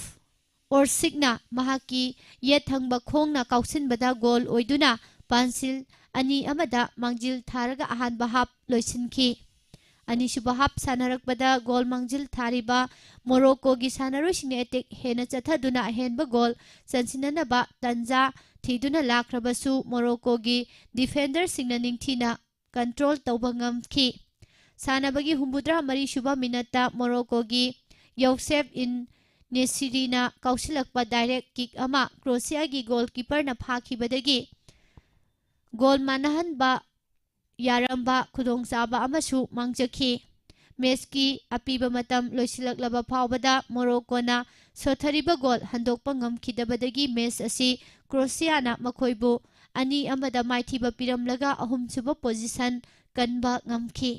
ꯑꯣꯔꯁꯤꯛꯅ ꯃꯍꯥꯛꯀꯤ ꯌꯦꯠ ꯊꯪꯕ ꯈꯣꯡꯅ ꯀꯥꯎꯁꯤꯟꯕꯗ ꯒꯣꯜ ꯑꯣꯏꯗꯨꯅ ꯄꯥꯟꯁꯤꯜ ꯑꯅꯤ ꯑꯃꯗ ꯃꯥꯡꯖꯤꯜ ꯊꯥꯔꯒ ꯑꯍꯥꯟꯕ ꯍꯥꯞ ꯂꯣꯏꯁꯤꯟꯈꯤ꯫ ꯑꯅꯤꯁꯨꯕ ꯍꯥꯞ ꯁꯥꯟꯅꯔꯛꯄꯗ ꯒꯣꯜ ꯃꯥꯡꯖꯤꯜ ꯊꯥꯔꯤꯕ ꯃꯣꯔꯣꯀꯣꯒꯤ ꯁꯥꯟꯅꯔꯣꯏꯁꯤꯡꯅ ꯑꯦꯇꯦꯛ ꯍꯦꯟꯅ ꯆꯠꯊꯗꯨꯅ ꯑꯍꯦꯟꯕ ꯒꯣꯜ ꯆꯟꯁꯤꯟꯅꯅꯕ ꯇꯟꯖꯥ ꯊꯤꯗꯨꯅ ꯂꯥꯛꯈ꯭ꯔꯕꯁꯨ ꯃꯣꯔꯣꯀꯣꯒꯤ ꯗꯤꯐꯦꯟꯗꯔꯁꯤꯡꯅ ꯅꯤꯡꯊꯤꯅ ꯀꯟꯇ꯭ꯔꯣꯜ ꯇꯧꯕ ꯉꯝꯈꯤ꯫ ꯁꯥꯟꯅꯕꯒꯤ ꯍꯨꯝꯐꯨꯇꯔꯥ ꯃꯔꯤ ꯁꯨꯕ ꯃꯤꯅꯠꯇ ꯃꯣꯔꯣꯀꯣꯒꯤ ꯌꯧꯁꯦꯞ ꯏꯟ ꯅꯦꯁꯤꯔꯤꯅ ꯀꯥꯎꯁꯤꯜꯂꯛꯄ ꯗꯥꯏꯔꯦꯛ ꯀꯤꯛ ꯑꯃ ꯀ꯭ꯔꯣꯁꯤꯌꯥꯒꯤ ꯒꯣꯜꯀꯤꯄꯔꯅ ꯐꯥꯈꯤꯕꯗꯒꯤ ꯒꯣꯜ ꯃꯥꯟꯅꯍꯟꯕ ꯌꯥꯔꯝꯕ ꯈꯨꯗꯣꯡꯆꯥꯕ ꯑꯃꯁꯨ ꯃꯥꯡꯖꯈꯤ꯫ ꯃꯦꯆꯀꯤ ꯑꯄꯤꯕ ꯃꯇꯝ ꯂꯣꯏꯁꯤꯜꯂꯛꯂꯕ ꯐꯥꯎꯕꯗ ꯃꯣꯔꯣꯀꯣꯅ ꯁꯣꯠꯊꯔꯤꯕ ꯒꯣꯜ ꯍꯟꯗꯣꯛꯄ ꯉꯝꯈꯤꯗꯕꯗꯒꯤ ꯃꯦꯆ ꯑꯁꯤ ꯀ꯭ꯔꯣꯁꯤꯌꯥꯅ ꯃꯈꯣꯏꯕꯨ ꯑꯅꯤ ꯑꯃꯗ ꯃꯥꯏꯊꯤꯕ ꯄꯤꯔꯝꯂꯒ ꯑꯍꯨꯝꯁꯨꯕ ꯄꯣꯖꯤꯁꯟ ꯀꯟꯕ ꯉꯝꯈꯤ꯫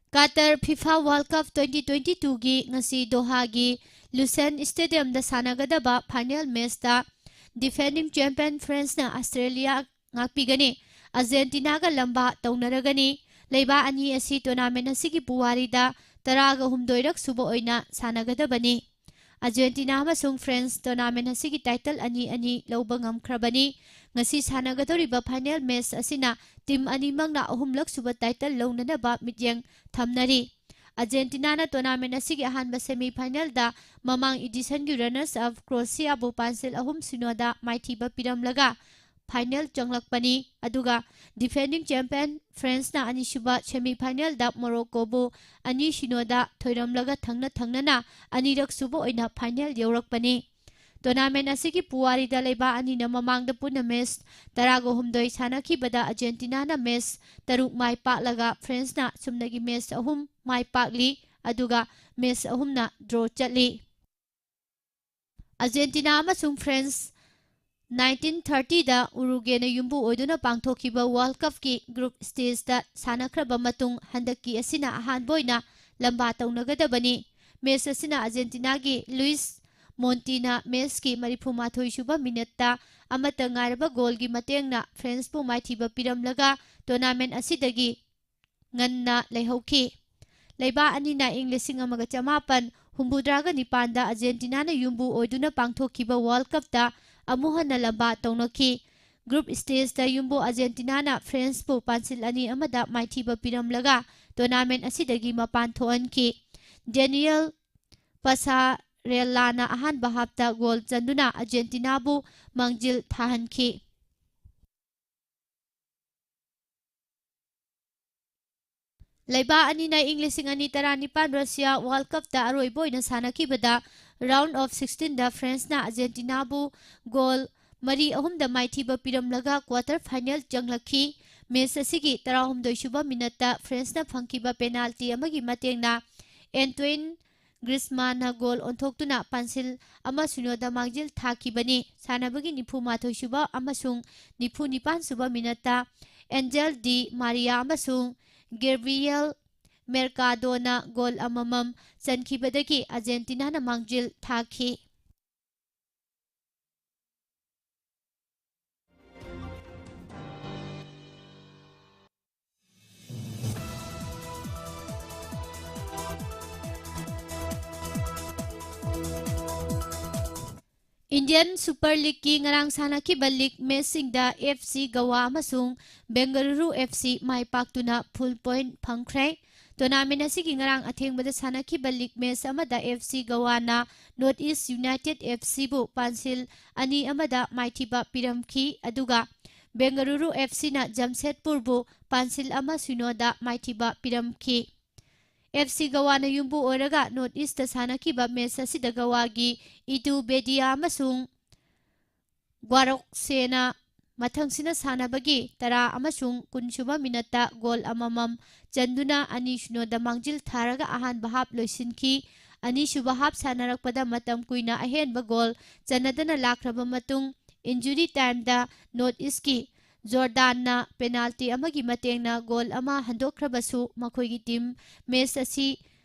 Qatar FIFA World Cup twenty twenty-twoꯒꯤ ꯉꯁꯤ ꯗꯣꯍꯥꯒꯤ ꯂꯨꯁꯦꯟ ꯁ꯭ꯇꯦꯗꯤꯌꯝꯗ ꯁꯥꯟꯅꯒꯗꯕ ꯐꯥꯏꯅꯦꯜ ꯃꯦꯆꯇ ꯗꯤꯐꯦꯟꯗꯤꯡ ꯆꯦꯝꯄꯤꯌꯟ ꯐ꯭ꯔꯦꯟꯁꯅ ꯑꯁꯇ꯭ꯔꯦꯂꯤꯌꯥ ꯉꯥꯛꯄꯤꯒꯅꯤ꯫ ꯑꯔꯖꯦꯟꯇꯤꯅꯥꯒ ꯂꯝꯕꯥ ꯇꯧꯅꯔꯒꯅꯤ꯫ ꯂꯩꯕꯥꯛ ꯑꯅꯤ ꯑꯁꯤ ꯇꯣꯔꯅꯥꯃꯦꯟ ꯑꯁꯤꯒꯤ ꯄꯨꯋꯥꯔꯤꯗ ꯇꯔꯥꯒ ꯍꯨꯝꯗꯣꯏꯔꯛ ꯁꯨꯕ ꯑꯣꯏꯅ ꯁꯥꯟꯅꯒꯗꯕꯅꯤ꯫ ꯑꯔꯖꯦꯟꯇꯤꯅꯥ ꯑꯃꯁꯨꯡ ꯐ꯭ꯔꯦꯟꯁ ꯇꯣꯔꯅꯥꯃꯦꯟ ꯑꯁꯤꯒꯤ ꯇꯥꯏꯇꯜ ꯑꯅꯤ ꯑꯅꯤ ꯂꯧꯕ ꯉꯝꯈ꯭ꯔꯕꯅꯤ꯫ ꯉꯁꯤ ꯁꯥꯟꯅꯒꯗꯧꯔꯤꯕ ꯐꯥꯏꯅꯦꯜ ꯃꯦꯆ ꯑꯁꯤꯅ ꯇꯤꯝ ꯑꯅꯤꯃꯛꯅ ꯑꯍꯨꯝꯂꯛ ꯁꯨꯕ ꯇꯥꯏꯇꯜ ꯂꯧꯅꯅꯕ ꯃꯤꯠꯌꯦꯡ ꯊꯝꯅꯔꯤ꯫ ꯑꯔꯖꯦꯟꯇꯤꯅꯥꯅ ꯇꯣꯔꯅꯥꯃꯦꯟ ꯑꯁꯤꯒꯤ ꯑꯍꯥꯟꯕ ꯁꯦꯃꯤ ꯐꯥꯏꯅꯦꯜꯗ ꯃꯃꯥꯡ ꯏꯗꯤꯁꯟꯒꯤ ꯔꯅꯔꯁ ꯑꯞ ꯀ꯭ꯔꯣꯁꯤꯌꯥꯕꯨ ꯄꯥꯟꯁꯤꯜ ꯑꯍꯨꯝ ꯁꯤꯅꯣꯗ ꯃꯥꯏꯊꯤꯕ ꯄꯤꯔꯝꯂꯒ ꯐꯥꯏꯅꯦꯜ ꯆꯪꯂꯛꯄꯅꯤ꯫ ꯑꯗꯨꯒ ꯗꯤꯐꯦꯟꯗꯤꯡ ꯆꯦꯝꯄꯤꯌꯟ ꯐ꯭ꯔꯦꯟꯁꯅ ꯑꯅꯤꯁꯨꯕ ꯁꯦꯃꯤ ꯐꯥꯏꯅꯦꯜꯗ ꯃꯣꯔꯣꯀꯣꯕꯨ ꯑꯅꯤ ꯁꯤꯅꯣꯗ ꯊꯣꯏꯔꯝꯂꯒ ꯊꯪꯅ ꯊꯪꯅꯅ ꯑꯅꯤꯔꯛ ꯁꯨꯕ ꯑꯣꯏꯅ ꯐꯥꯏꯅꯦꯜ ꯌꯧꯔꯛꯄꯅꯤ꯫ ꯇꯣꯔꯅꯥꯃꯦꯟ ꯑꯁꯤꯒꯤ ꯄꯨꯋꯥꯔꯤꯗ ꯂꯩꯕꯥꯛ ꯑꯅꯤꯅ ꯃꯃꯥꯡꯗ ꯄꯨꯟꯅ ꯃꯦꯆ ꯇꯔꯥꯒ ꯍꯨꯝꯗꯣꯏ ꯁꯥꯟꯅꯈꯤꯕꯗ ꯑꯔꯖꯦꯟꯇꯤꯅꯥꯅ ꯃꯦꯆ ꯇꯔꯨꯛ ꯃꯥꯏ ꯄꯥꯛꯂꯒ ꯐ꯭ꯔꯦꯟꯁꯅ ꯆꯨꯝꯅꯒꯤ ꯃꯦꯆ ꯑꯍꯨꯝ ꯃꯥꯏ ꯄꯥꯛꯂꯤ, ꯑꯗꯨꯒ ꯃꯦꯆ ꯑꯍꯨꯝꯅ ꯗ꯭ꯔꯣ ꯆꯠꯂꯤ꯫ ꯑꯔꯖꯦꯟꯇꯤꯅꯥ ꯑꯃꯁꯨꯡ ꯐ꯭ꯔꯦꯟꯁ ꯅꯥꯏꯟꯇꯤꯟ ꯊꯥꯔꯇꯤꯗ ꯎꯔꯨꯒꯦꯅ ꯌꯨꯝꯕꯨ ꯑꯣꯏꯗꯨꯅ ꯄꯥꯡꯊꯣꯛꯈꯤꯕ ꯋꯥꯔꯜ ꯀꯞꯀꯤ ꯒ꯭ꯔꯨꯞ ꯁ꯭ꯇꯦꯖꯇ ꯁꯥꯟꯅꯈ꯭ꯔꯕ ꯃꯇꯨꯡ ꯍꯟꯗꯛꯀꯤ ꯑꯁꯤꯅ ꯑꯍꯥꯟꯕ ꯑꯣꯏꯅ ꯂꯝꯕꯥ ꯇꯧꯅꯒꯗꯕꯅꯤ꯫ ꯃꯦꯆ ꯑꯁꯤꯅ ꯑꯔꯖꯦꯟꯇꯤꯅꯥꯒꯤ ꯂꯨꯏꯁ ꯃꯣꯟꯇꯤꯅ ꯃꯦꯆꯀꯤ ꯃꯔꯤꯐꯨꯃꯥꯊꯣꯏ ꯁꯨꯕ ꯃꯤꯅꯠꯇ ꯑꯃꯠꯇ ꯉꯥꯏꯔꯕ ꯒꯣꯜꯒꯤ ꯃꯇꯦꯡꯅ ꯐ꯭ꯔꯦꯟꯁꯄꯨ ꯃꯥꯏꯊꯤꯕ ꯄꯤꯔꯝꯂꯒ ꯇꯣꯔꯅꯥꯃꯦꯟ ꯑꯁꯤꯗꯒꯤ ꯉꯟꯅ ꯂꯩꯍꯧꯈꯤ꯫ ꯂꯩꯕꯥꯛ ꯑꯅꯤꯅ ꯏꯪ ꯂꯤꯁꯤꯡ ꯑꯃꯒ ꯆꯃꯥꯄꯟ ꯍꯨꯝꯐꯨꯇꯔꯥꯒ ꯅꯤꯄꯥꯟꯗ ꯑꯔꯖꯦꯟꯇꯤꯅꯥꯅ ꯌꯨꯝꯕꯨ ꯑꯣꯏꯗꯨꯅ ꯄꯥꯡꯊꯣꯛꯈꯤꯕ ꯋꯥꯔꯜ ꯀꯞꯇ ꯑꯃꯨꯛ ꯍꯟꯅ ꯂꯝꯕꯥ ꯇꯧꯅꯈꯤ꯫ ꯒ꯭ꯔꯨꯞ ꯁ꯭ꯇꯦꯖꯇ ꯌꯨꯝꯕꯨ ꯑꯔꯖꯦꯟꯇꯤꯅꯥꯅ ꯐ꯭ꯔꯦꯟꯁꯄꯨ ꯄꯥꯟꯁꯤꯜ ꯑꯅꯤ ꯑꯃꯗ ꯃꯥꯏꯊꯤꯕ ꯄꯤꯔꯝꯂꯒ ꯇꯣꯔꯅꯥꯃꯦꯟ ꯑꯁꯤꯗꯒꯤ ꯃꯄꯥꯟ ꯊꯣꯛꯍꯟꯈꯤ꯫ ꯗꯦꯅꯤꯌꯦꯜ ꯄꯁꯥꯔꯦꯂꯥꯅ ꯑꯍꯥꯟꯕ ꯍꯥꯞꯇ ꯒꯣꯜ ꯆꯟꯗꯨꯅ ꯑꯔꯖꯦꯟꯇꯤꯅꯥꯕꯨ ꯃꯥꯡꯖꯤꯜ ꯊꯥꯍꯟꯈꯤ꯫ ꯂꯩꯕꯥꯛ ꯑꯅꯤꯅ ꯏꯪ ꯂꯤꯁꯤꯡ ꯑꯅꯤ ꯇꯔꯥꯅꯤꯄꯥꯟ ꯔꯁꯤꯌꯥ ꯋꯥꯔꯜ ꯀꯞꯇ ꯑꯔꯣꯏꯕ ꯑꯣꯏꯅ ꯁꯥꯟꯅꯈꯤꯕꯗ ꯔꯥꯎꯟ ꯑꯣꯐ ꯁꯤꯛꯁꯇꯤꯟꯗ ꯐ꯭ꯔꯦꯟꯁꯅ ꯑꯔꯖꯦꯟꯇꯤꯅꯥꯕꯨ ꯒꯣꯜ ꯃꯔꯤ ꯑꯍꯨꯝꯗ ꯃꯥꯏꯊꯤꯕ ꯄꯤꯔꯝꯂꯒ ꯀ꯭ꯋꯥꯇꯔ ꯐꯥꯏꯅꯦꯜ ꯆꯪꯂꯛꯈꯤ꯫ ꯃꯦꯆ ꯑꯁꯤꯒꯤ ꯇꯔꯥꯍꯨꯝꯗꯣꯏ ꯁꯨꯕ ꯃꯤꯅꯠꯇ ꯐ꯭ꯔꯦꯟꯁꯅ ꯐꯪꯈꯤꯕ ꯄꯦꯅꯥꯜꯇꯤ ꯑꯃꯒꯤ ꯃꯇꯦꯡꯅ ꯑꯦꯟꯇꯣꯏꯟ ꯒ꯭ꯔꯤꯁꯃꯥꯟꯅ ꯒꯣꯜ ꯑꯣꯟꯊꯣꯛꯇꯨꯅ ꯄꯥꯟꯁꯤꯜ ꯑꯃ ꯁꯤꯅꯣꯗ ꯃꯥꯡꯖꯤꯜ ꯊꯥꯈꯤꯕꯅꯤ꯫ ꯁꯥꯟꯅꯕꯒꯤ ꯅꯤꯐꯨꯃꯥꯊꯣꯏ ꯁꯨꯕ ꯑꯃꯁꯨꯡ ꯅꯤꯐꯨ ꯅꯤꯄꯥꯟ ꯁꯨꯕ ꯃꯤꯅꯠꯇ ꯑꯦꯟꯖꯦꯜ ꯗꯤ ꯃꯥꯔꯤꯌꯥ ꯑꯃꯁꯨꯡ ꯒꯦꯕ꯭ꯔꯤꯌꯦꯜ ꯃꯦꯔꯀꯥꯗꯣꯅ ꯒꯣꯜ ꯑꯃꯃꯝ ꯆꯟꯈꯤꯕꯗꯒꯤ ꯑꯥꯔꯖꯦꯟꯇꯤꯅꯥꯅ ꯃꯥꯡꯖꯤꯜ ꯊꯥꯈꯤ꯫ Indian Super Leagueꯀꯤ ꯉꯔꯥꯡ ꯁꯥꯟꯅꯈꯤꯕ league matchꯁꯤꯡꯗ F C Goa ꯑꯃꯁꯨꯡ Bengaluru F C ꯃꯥꯏ ꯄꯥꯛꯇꯨꯅ full point ꯐꯪꯈ꯭ꯔꯦ꯫ Tournament ꯑꯁꯤꯒꯤ ꯉꯔꯥꯡ ꯑꯊꯦꯡꯕꯗ ꯁꯥꯟꯅꯈꯤꯕ league match ꯑꯃꯗ F C Goaꯅ North East United F Cꯕꯨ ꯄꯥꯟꯁꯤꯜ ꯑꯅꯤ ꯑꯃꯗ ꯃꯥꯏꯊꯤꯕ ꯄꯤꯔꯝꯈꯤ, ꯑꯗꯨꯒ Bengaluru F Cꯅ Jamshedpurꯕꯨ ꯄꯥꯟꯁꯤꯜ ꯑꯃ ꯁꯤꯅꯣꯗ ꯃꯥꯏꯊꯤꯕ ꯄꯤꯔꯝꯈꯤ꯫ F C Goaꯅ ꯌꯨꯝꯕꯨ ꯑꯣꯏꯔꯒ North Eastꯇ ꯁꯥꯟꯅꯈꯤꯕ match ꯑꯁꯤꯗ Goaꯒꯤ Itu Bedia ꯑꯃꯁꯨꯡ Guaroksena ꯃꯊꯪꯁꯤꯅ ꯁꯥꯟꯅꯕꯒꯤ ꯇꯔꯥ ꯑꯃꯁꯨꯡ ꯀꯨꯟ ꯁꯨꯕ minuteꯇ ꯒꯣꯜ ꯑꯃꯃꯝ ꯆꯟꯗꯨꯅ ꯑꯅꯤ ꯁꯤꯅꯣꯗ ꯃꯥꯡꯖꯤꯜ ꯊꯥꯔꯒ ꯑꯍꯥꯟꯕ half ꯂꯣꯏꯁꯤꯟꯈꯤ꯫ ꯑꯅꯤꯁꯨꯕ half ꯁꯥꯟꯅꯔꯛꯄꯗ ꯃꯇꯝ ꯀꯨꯏꯅ ꯑꯍꯦꯟꯕ ꯒꯣꯜ ꯆꯟꯅꯗꯅ ꯂꯥꯛꯈ꯭ꯔꯕ ꯃꯇꯨꯡ, injury timeꯗ North Eastꯀꯤ Jordanꯅ penalty ꯑꯃꯒꯤ ꯃꯇꯦꯡꯅ ꯒꯣꯜ ꯑꯃ ꯍꯟꯗꯣꯛꯈ꯭ꯔꯕꯁꯨ, ꯃꯈꯣꯏꯒꯤ team match ꯑꯁꯤ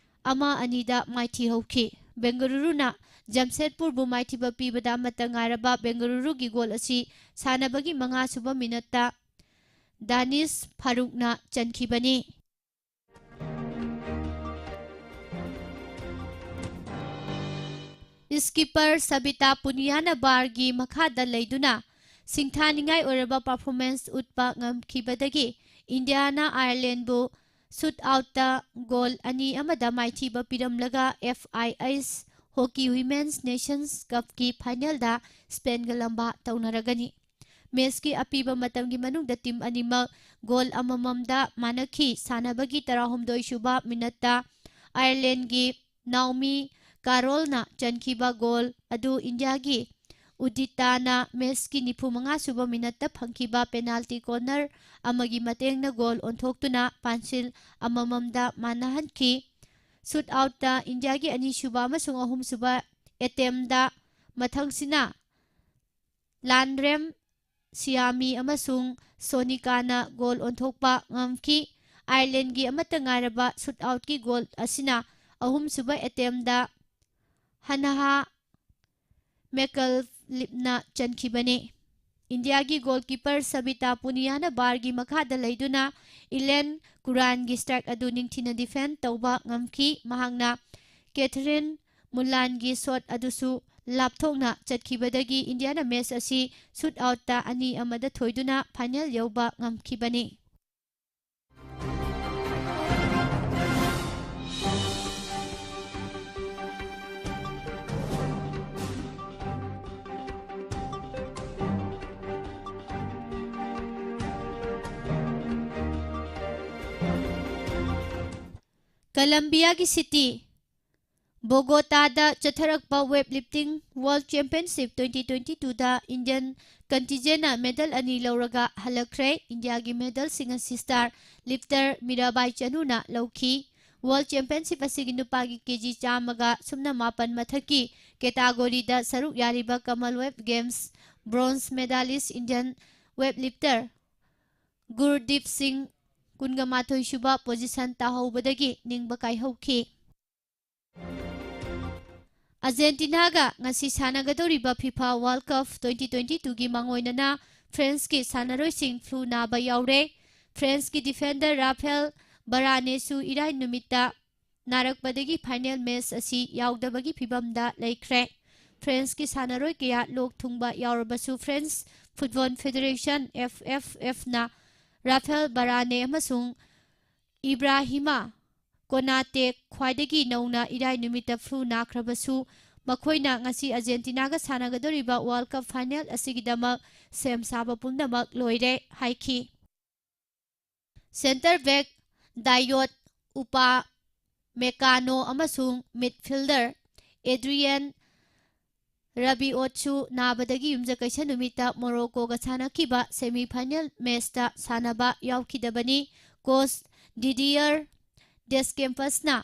ꯑꯃ ꯑꯅꯤꯗ ꯃꯥꯏꯊꯤꯍꯧꯈꯤ꯫ Bengaluruꯅ Jamshedpurꯕꯨ ꯃꯥꯏꯊꯤꯕ ꯄꯤꯕꯗ ꯑꯃꯠꯇ ꯉꯥꯏꯔꯕ Bengaluruꯒꯤ ꯒꯣꯜ ꯑꯁꯤ ꯁꯥꯟꯅꯕꯒꯤ ꯃꯉꯥ ꯁꯨꯕ minuteꯇ Danish Farooqꯅ ꯆꯟꯈꯤꯕꯅꯤ꯫ Skipper Savita Puniana VARꯒꯤ ꯃꯈꯥꯗ ꯂꯩꯗꯨꯅ ꯁꯤꯡꯊꯥꯅꯤꯡꯉꯥꯏ ꯑꯣꯏꯔꯕ performance ꯎꯠꯄ ꯉꯝꯈꯤꯕꯗꯒꯤ Indiaꯅ Irelandꯕꯨ shootoutꯇ ꯒꯣꯜ ꯑꯅꯤ ꯑꯃꯗ ꯃꯥꯏꯊꯤꯕ ꯄꯤꯔꯝꯂꯒ F I H Hockey Women's Nations Cupꯀꯤ finalꯗ Spainꯒ ꯂꯝꯕꯥ ꯇꯧꯅꯔꯒꯅꯤ꯫ Matchꯀꯤ ꯑꯄꯤꯕ ꯃꯇꯝꯒꯤ ꯃꯅꯨꯡꯗ team ꯑꯅꯤꯃꯛ ꯒꯣꯜ ꯑꯃꯃꯝꯗ ꯃꯥꯟꯅꯈꯤ꯫ ꯁꯥꯟꯅꯕꯒꯤ ꯇꯔꯥꯍꯨꯝꯗꯣꯏ ꯁꯨꯕ minuteꯇ Irelandꯒꯤ Naomi Carrollꯅ ꯆꯟꯈꯤꯕ ꯒꯣꯜ ꯑꯗꯨ Indiaꯒꯤ Uditaꯅ matchꯀꯤ ꯅꯤꯐꯨ ꯃꯉꯥ ꯁꯨꯕ minuteꯇ ꯐꯪꯈꯤꯕ penalty corner ꯑꯃꯒꯤ ꯃꯇꯦꯡꯅ ꯒꯣꯜ ꯑꯣꯟꯊꯣꯛꯇꯨꯅ ꯄꯥꯟꯁꯤꯜ ꯑꯃꯃꯝꯗ ꯃꯥꯟꯅꯍꯟꯈꯤ꯫ Shootoutꯇ Indiaꯒꯤ ꯑꯅꯤꯁꯨꯕ ꯑꯃꯁꯨꯡ ꯑꯍꯨꯝꯁꯨꯕ attemptꯇ ꯃꯊꯪꯁꯤꯅ Lanrem Siami ꯑꯃꯁꯨꯡ Sonikana ꯒꯣꯜ ꯑꯣꯟꯊꯣꯛꯄ ꯉꯝꯈꯤ꯫ ꯑꯥꯌꯔꯂꯦꯟꯒꯤ ꯑꯃꯠꯇ ꯉꯥꯏꯔꯕ ꯁꯨꯠ ꯑꯥꯎꯠꯀꯤ ꯒꯣꯜ ꯑꯁꯤꯅ ꯑꯍꯨꯝꯁꯨꯕ ꯑꯦꯇꯦꯝꯗ ꯍꯅꯍꯥ ꯃꯦꯀꯜꯂꯤꯞꯅ ꯆꯟꯈꯤꯕꯅꯤ꯫ ꯏꯟꯗꯤꯌꯥꯒꯤ ꯒꯣꯜꯀꯤꯄꯔ ꯁꯕꯤꯇꯥ ꯄꯨꯅꯤꯌꯥꯅ ꯕꯥꯔꯒꯤ ꯃꯈꯥꯗ ꯂꯩꯗꯨꯅ ꯏꯂꯦꯟ ꯀꯨꯔꯥꯟꯒꯤ ꯁ꯭ꯇ꯭ꯔꯥꯏꯛ ꯑꯗꯨ ꯅꯤꯡꯊꯤꯅ ꯗꯤꯐꯦꯟ ꯇꯧꯕ ꯉꯝꯈꯤ꯫ ꯃꯍꯥꯛꯅ ꯀꯦꯊꯔꯤꯟ ꯃꯨꯂꯥꯟꯒꯤ ꯁꯣꯠ ꯑꯗꯨꯁꯨ ꯂꯥꯞꯊꯣꯛꯅ ꯆꯠꯈꯤꯕꯗꯒꯤ ꯏꯟꯗꯤꯌꯥꯅ ꯃꯦꯆ ꯑꯁꯤ ꯁꯨꯠ ꯑꯥꯎꯠꯇ ꯑꯅꯤ ꯑꯃꯗ ꯊꯣꯏꯗꯨꯅ ꯐꯥꯏꯅꯦꯜ ꯌꯧꯕ ꯉꯝꯈꯤꯕꯅꯤ꯫ ꯀꯂꯝꯕꯤꯌꯥꯒꯤ ꯁꯤꯇꯤ ꯕꯣꯒꯣꯇꯥꯗ ꯆꯠꯊꯔꯛꯄ weightlifting world championship twenty twenty twoꯗ ꯏꯟꯗꯤꯌꯟ ꯀꯟꯇꯤꯟꯖꯦꯟꯅ ꯃꯦꯗꯜ ꯑꯅꯤ ꯂꯧꯔꯒ ꯍꯜꯂꯛꯈ꯭ꯔꯦ꯫ ꯏꯟꯗꯤꯌꯥꯒꯤ ꯃꯦꯗꯜꯁꯤꯡ ꯑꯁꯤ ꯁ꯭ꯇꯥꯔ ꯂꯤꯐꯇꯔ ꯃꯤꯔꯥꯕꯥꯏ ꯆꯅꯨꯅ ꯂꯧꯈꯤ꯫ ꯋꯥꯔꯜ ꯆꯦꯝꯄꯤꯌꯟꯁꯤꯞ ꯑꯁꯤꯒꯤ ꯅꯨꯄꯥꯒꯤ ꯀꯦꯖꯤ ꯆꯥꯝꯃꯒ ꯁꯨꯞꯅ ꯃꯥꯄꯟ ꯃꯊꯛꯀꯤ ꯀꯦꯇꯥꯒꯣꯔꯤꯗ ꯁꯔꯨꯛ ꯌꯥꯔꯤꯕ Commonwealth games bronze medallist Indian weightlifter Gurdeep Singh ꯀꯨꯟꯒ ꯃꯥꯊꯣꯏ ꯁꯨꯕ ꯄꯣꯖꯤꯁꯟ ꯇꯥꯍꯧꯕꯗꯒꯤ ꯅꯤꯡꯕ ꯀꯥꯏꯍꯧꯈꯤ꯫ ꯑꯥꯔꯖꯦꯟꯇꯤꯅꯥꯒ ꯉꯁꯤ ꯁꯥꯟꯅꯒꯗꯧꯔꯤꯕ FIFA world cup twenty twenty twoꯒꯤ ꯃꯥꯡꯑꯣꯏꯅꯅ ꯐ꯭ꯔꯦꯟꯁꯀꯤ ꯁꯥꯟꯅꯔꯣꯏꯁꯤꯡ ꯐ꯭ꯂꯨ ꯅꯥꯕ ꯌꯥꯎꯔꯦ꯫ ꯐ꯭ꯔꯦꯟꯁꯀꯤ ꯗꯤꯐꯦꯟꯗꯔ ꯔꯥꯐꯦꯜ ꯕꯔꯥꯅꯦꯁꯨ ꯏꯔꯥꯏ ꯅꯨꯃꯤꯠꯇ ꯅꯥꯔꯛꯄꯗꯒꯤ ꯐꯥꯏꯅꯦꯜ ꯃꯦꯆ ꯑꯁꯤ ꯌꯥꯎꯗꯕꯒꯤ ꯐꯤꯚꯝꯗ ꯂꯩꯈ꯭ꯔꯦ꯫ ꯐ꯭ꯔꯦꯟꯁꯀꯤ ꯁꯥꯟꯅꯔꯣꯏ ꯀꯌꯥ ꯂꯣꯛ ꯊꯨꯡꯕ ꯌꯥꯎꯔꯕꯁꯨ France football federation, F F F ꯅ ꯔꯥꯐꯦꯜ ꯕꯔꯥꯅꯦ ꯑꯃꯁꯨꯡ ꯏꯕ꯭ꯔꯥꯍꯤꯃꯥ ꯀꯣꯅꯥꯇꯦ ꯈ꯭ꯋꯥꯏꯗꯒꯤ ꯅꯧꯅ ꯏꯔꯥꯏ ꯅꯨꯃꯤꯠꯇ ꯐ꯭ꯂꯨ ꯅꯥꯈ꯭ꯔꯕꯁꯨ, ꯃꯈꯣꯏꯅ ꯉꯁꯤ ꯑꯥꯔꯖꯦꯟꯇꯤꯅꯥꯒ ꯁꯥꯟꯅꯒꯗꯧꯔꯤꯕ ꯋꯥꯔꯜ ꯀꯞ ꯐꯥꯏꯅꯦꯜ ꯑꯁꯤꯒꯤꯗꯃꯛ ꯁꯦꯝ ꯁꯥꯕ ꯄꯨꯝꯅꯃꯛ ꯂꯣꯏꯔꯦ ꯍꯥꯏꯈꯤ꯫ ꯁꯦꯟꯇꯔ ꯕꯦꯛ ꯗꯥꯏꯌꯣꯠ ꯎꯄꯥ ꯃꯦꯀꯥꯅꯣ ꯑꯃꯁꯨꯡ ꯃꯤꯗꯐꯤꯜꯗꯔ ꯑꯦꯗ꯭ꯔꯤꯌꯟ ꯔꯕꯤꯑꯣꯠꯁꯨ ꯅꯥꯕꯗꯒꯤ ꯌꯨꯝꯖꯀꯩꯁ ꯅꯨꯃꯤꯠꯇ ꯃꯣꯔꯣꯀꯣꯒ ꯁꯥꯟꯅꯈꯤꯕ ꯁꯦꯃꯤ ꯐꯥꯏꯅꯦꯜ ꯃꯦꯆꯇ ꯁꯥꯟꯅꯕ ꯌꯥꯎꯈꯤꯗꯕꯅꯤ꯫ ꯀꯣꯆ ꯗꯤꯗꯤꯌꯔ ꯗꯦꯁꯀꯦꯝꯄꯁꯅ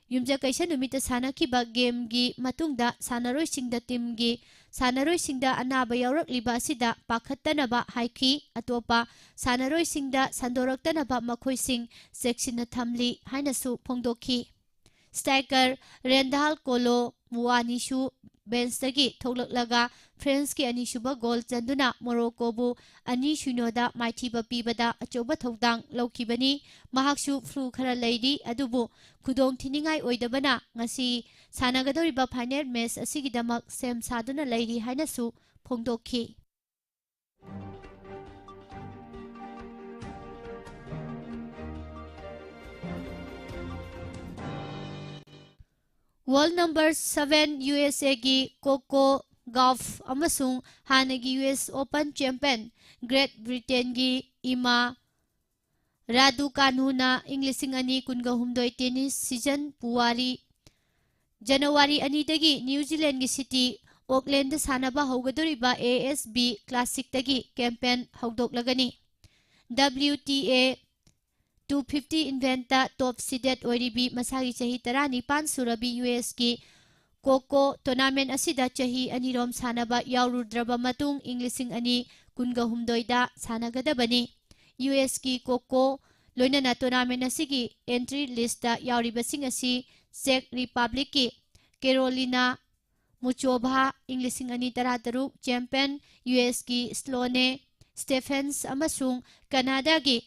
ꯌꯨꯝꯖꯀꯩꯁ ꯅꯨꯃꯤꯠꯇ ꯁꯥꯟꯅꯈꯤꯕ ꯒꯦꯝꯒꯤ ꯃꯇꯨꯡꯗ ꯁꯥꯟꯅꯔꯣꯏꯁꯤꯡꯗ ꯇꯤꯝꯒꯤ ꯁꯥꯟꯅꯔꯣꯏꯁꯤꯡꯗ ꯑꯅꯥꯕ ꯌꯥꯎꯔꯛꯂꯤꯕ ꯑꯁꯤꯗ ꯄꯥꯈꯠꯇꯅꯕ ꯍꯥꯏꯈꯤ꯫ ꯑꯇꯣꯞꯄ ꯁꯥꯟꯅꯔꯣꯏꯁꯤꯡꯗ ꯁꯟꯗꯣꯔꯛꯇꯅꯕ ꯃꯈꯣꯏꯁꯤꯡ ꯆꯦꯛꯁꯤꯟꯅ ꯊꯝꯂꯤ ꯍꯥꯏꯅꯁꯨ ꯐꯣꯡꯗꯣꯛꯈꯤ꯫ ꯁ꯭ꯇ꯭ꯔꯥꯏꯀꯔ ꯔꯦꯟꯗꯥꯜ ꯀꯣꯂꯣ ꯃꯨꯋꯥꯅꯤꯁꯨ ꯕꯦꯟꯁꯇꯒꯤ ꯊꯣꯛꯂꯛꯂꯒ ꯐ꯭ꯔꯦꯟꯁꯀꯤ ꯑꯅꯤꯁꯨꯕ ꯒꯣꯜ ꯆꯟꯗꯨꯅ ꯃꯣꯔꯣꯀꯣꯕꯨ ꯑꯅꯤ ꯁꯤꯅꯣꯗ ꯃꯥꯏꯊꯤꯕ ꯄꯤꯕꯗ ꯑꯆꯧꯕ ꯊꯧꯗꯥꯡ ꯂꯧꯈꯤꯕꯅꯤ꯫ ꯃꯍꯥꯛꯁꯨ ꯐ꯭ꯂꯨ ꯈꯔ ꯂꯩꯔꯤ, ꯑꯗꯨꯕꯨ ꯈꯨꯗꯣꯡ ꯊꯤꯅꯤꯡꯉꯥꯏ ꯑꯣꯏꯗꯕꯅ ꯉꯁꯤ ꯁꯥꯟꯅꯒꯗꯧꯔꯤꯕ ꯐꯥꯏꯅꯦꯜ ꯃꯦꯆ ꯑꯁꯤꯒꯤꯗꯃꯛ ꯁꯦꯝ ꯁꯥꯗꯨꯅ ꯂꯩꯔꯤ ꯍꯥꯏꯅꯁꯨ ꯐꯣꯡꯗꯣꯛꯈꯤ꯫ World number seven U S ꯑꯦꯒꯤ ꯀꯣꯀꯣ ꯒꯥꯎꯐ ꯑꯃꯁꯨꯡ ꯍꯥꯟꯅꯒꯤ U S open champion great ꯕ꯭ꯔꯤꯇꯦꯟꯒꯤ ꯏꯃꯥ ꯔꯥꯗꯨꯀꯥꯅꯨꯅ ꯏꯪ ꯂꯤꯁꯤꯡ ꯑꯅꯤ ꯀꯨꯟꯒ ꯍꯨꯝꯗꯣꯏ ꯇꯦꯅꯤꯁ ꯁꯤꯖꯟ ꯄꯨꯋꯥꯔꯤ ꯖꯅꯋꯥꯔꯤ ꯑꯅꯤꯗꯒꯤ ꯅ꯭ꯌꯨ ꯖꯤꯂꯦꯟꯒꯤ ꯁꯤꯇꯤ ꯑꯣꯛꯂꯦꯟꯗ ꯁꯥꯟꯅꯕ ꯍꯧꯒꯗꯧꯔꯤꯕ ꯑꯦ ꯑꯦꯁ ꯕꯤ ꯀ꯭ꯂꯥꯁꯤꯛꯇꯒꯤ ꯀꯦꯝꯄꯦꯟ ꯍꯧꯗꯣꯛꯂꯒꯅꯤ꯫ W T A two fifty ꯏꯚꯦꯟꯠꯇ ꯇꯣꯞ ꯁꯤꯗꯦꯠ ꯑꯣꯏꯔꯤꯕꯤ ꯃꯁꯥꯒꯤ ꯆꯍꯤ ꯇꯔꯥꯅꯤꯄꯥꯟ ꯁꯨꯔꯕꯤ ꯌꯨ ꯑꯦꯁꯀꯤ ꯀꯣꯀꯣ ꯇꯣꯔꯅꯥꯃꯦꯟꯠ ꯑꯁꯤꯗ ꯆꯍꯤ ꯑꯅꯤꯔꯣꯝ ꯁꯥꯟꯅꯕ ꯌꯥꯎꯔꯨꯗ꯭ꯔꯕ ꯃꯇꯨꯡ ꯏꯪ ꯂꯤꯁꯤꯡ ꯑꯅꯤ ꯀꯨꯟꯒ ꯍꯨꯝꯗꯣꯏꯗ ꯁꯥꯟꯅꯒꯗꯕꯅꯤ꯫ ꯌꯨ ꯑꯦꯁꯀꯤ ꯀꯣꯀꯣ ꯂꯣꯏꯅꯅ ꯇꯣꯔꯅꯥꯃꯦꯟꯠ ꯑꯁꯤꯒꯤ ꯑꯦꯟꯇ꯭ꯔꯤ ꯂꯤꯁꯇ ꯌꯥꯎꯔꯤꯕꯁꯤꯡ ꯑꯁꯤ ꯆꯦꯛ ꯔꯤꯄꯕ꯭ꯂꯤꯛꯀꯤ ꯀꯦꯔꯣꯂꯤꯅꯥ ꯃꯨꯆꯣꯚꯥ, ꯏꯪ ꯂꯤꯁꯤꯡ ꯑꯅꯤ ꯇꯔꯥꯇꯔꯨꯛ ꯆꯦꯝꯄꯤꯌꯟ ꯌꯨ ꯑꯦꯁꯀꯤ ꯁ꯭ꯂꯣꯅꯦ ꯁ꯭ꯇꯦꯐꯦꯟꯁ ꯑꯃꯁꯨꯡ ꯀꯅꯥꯗꯥꯒꯤ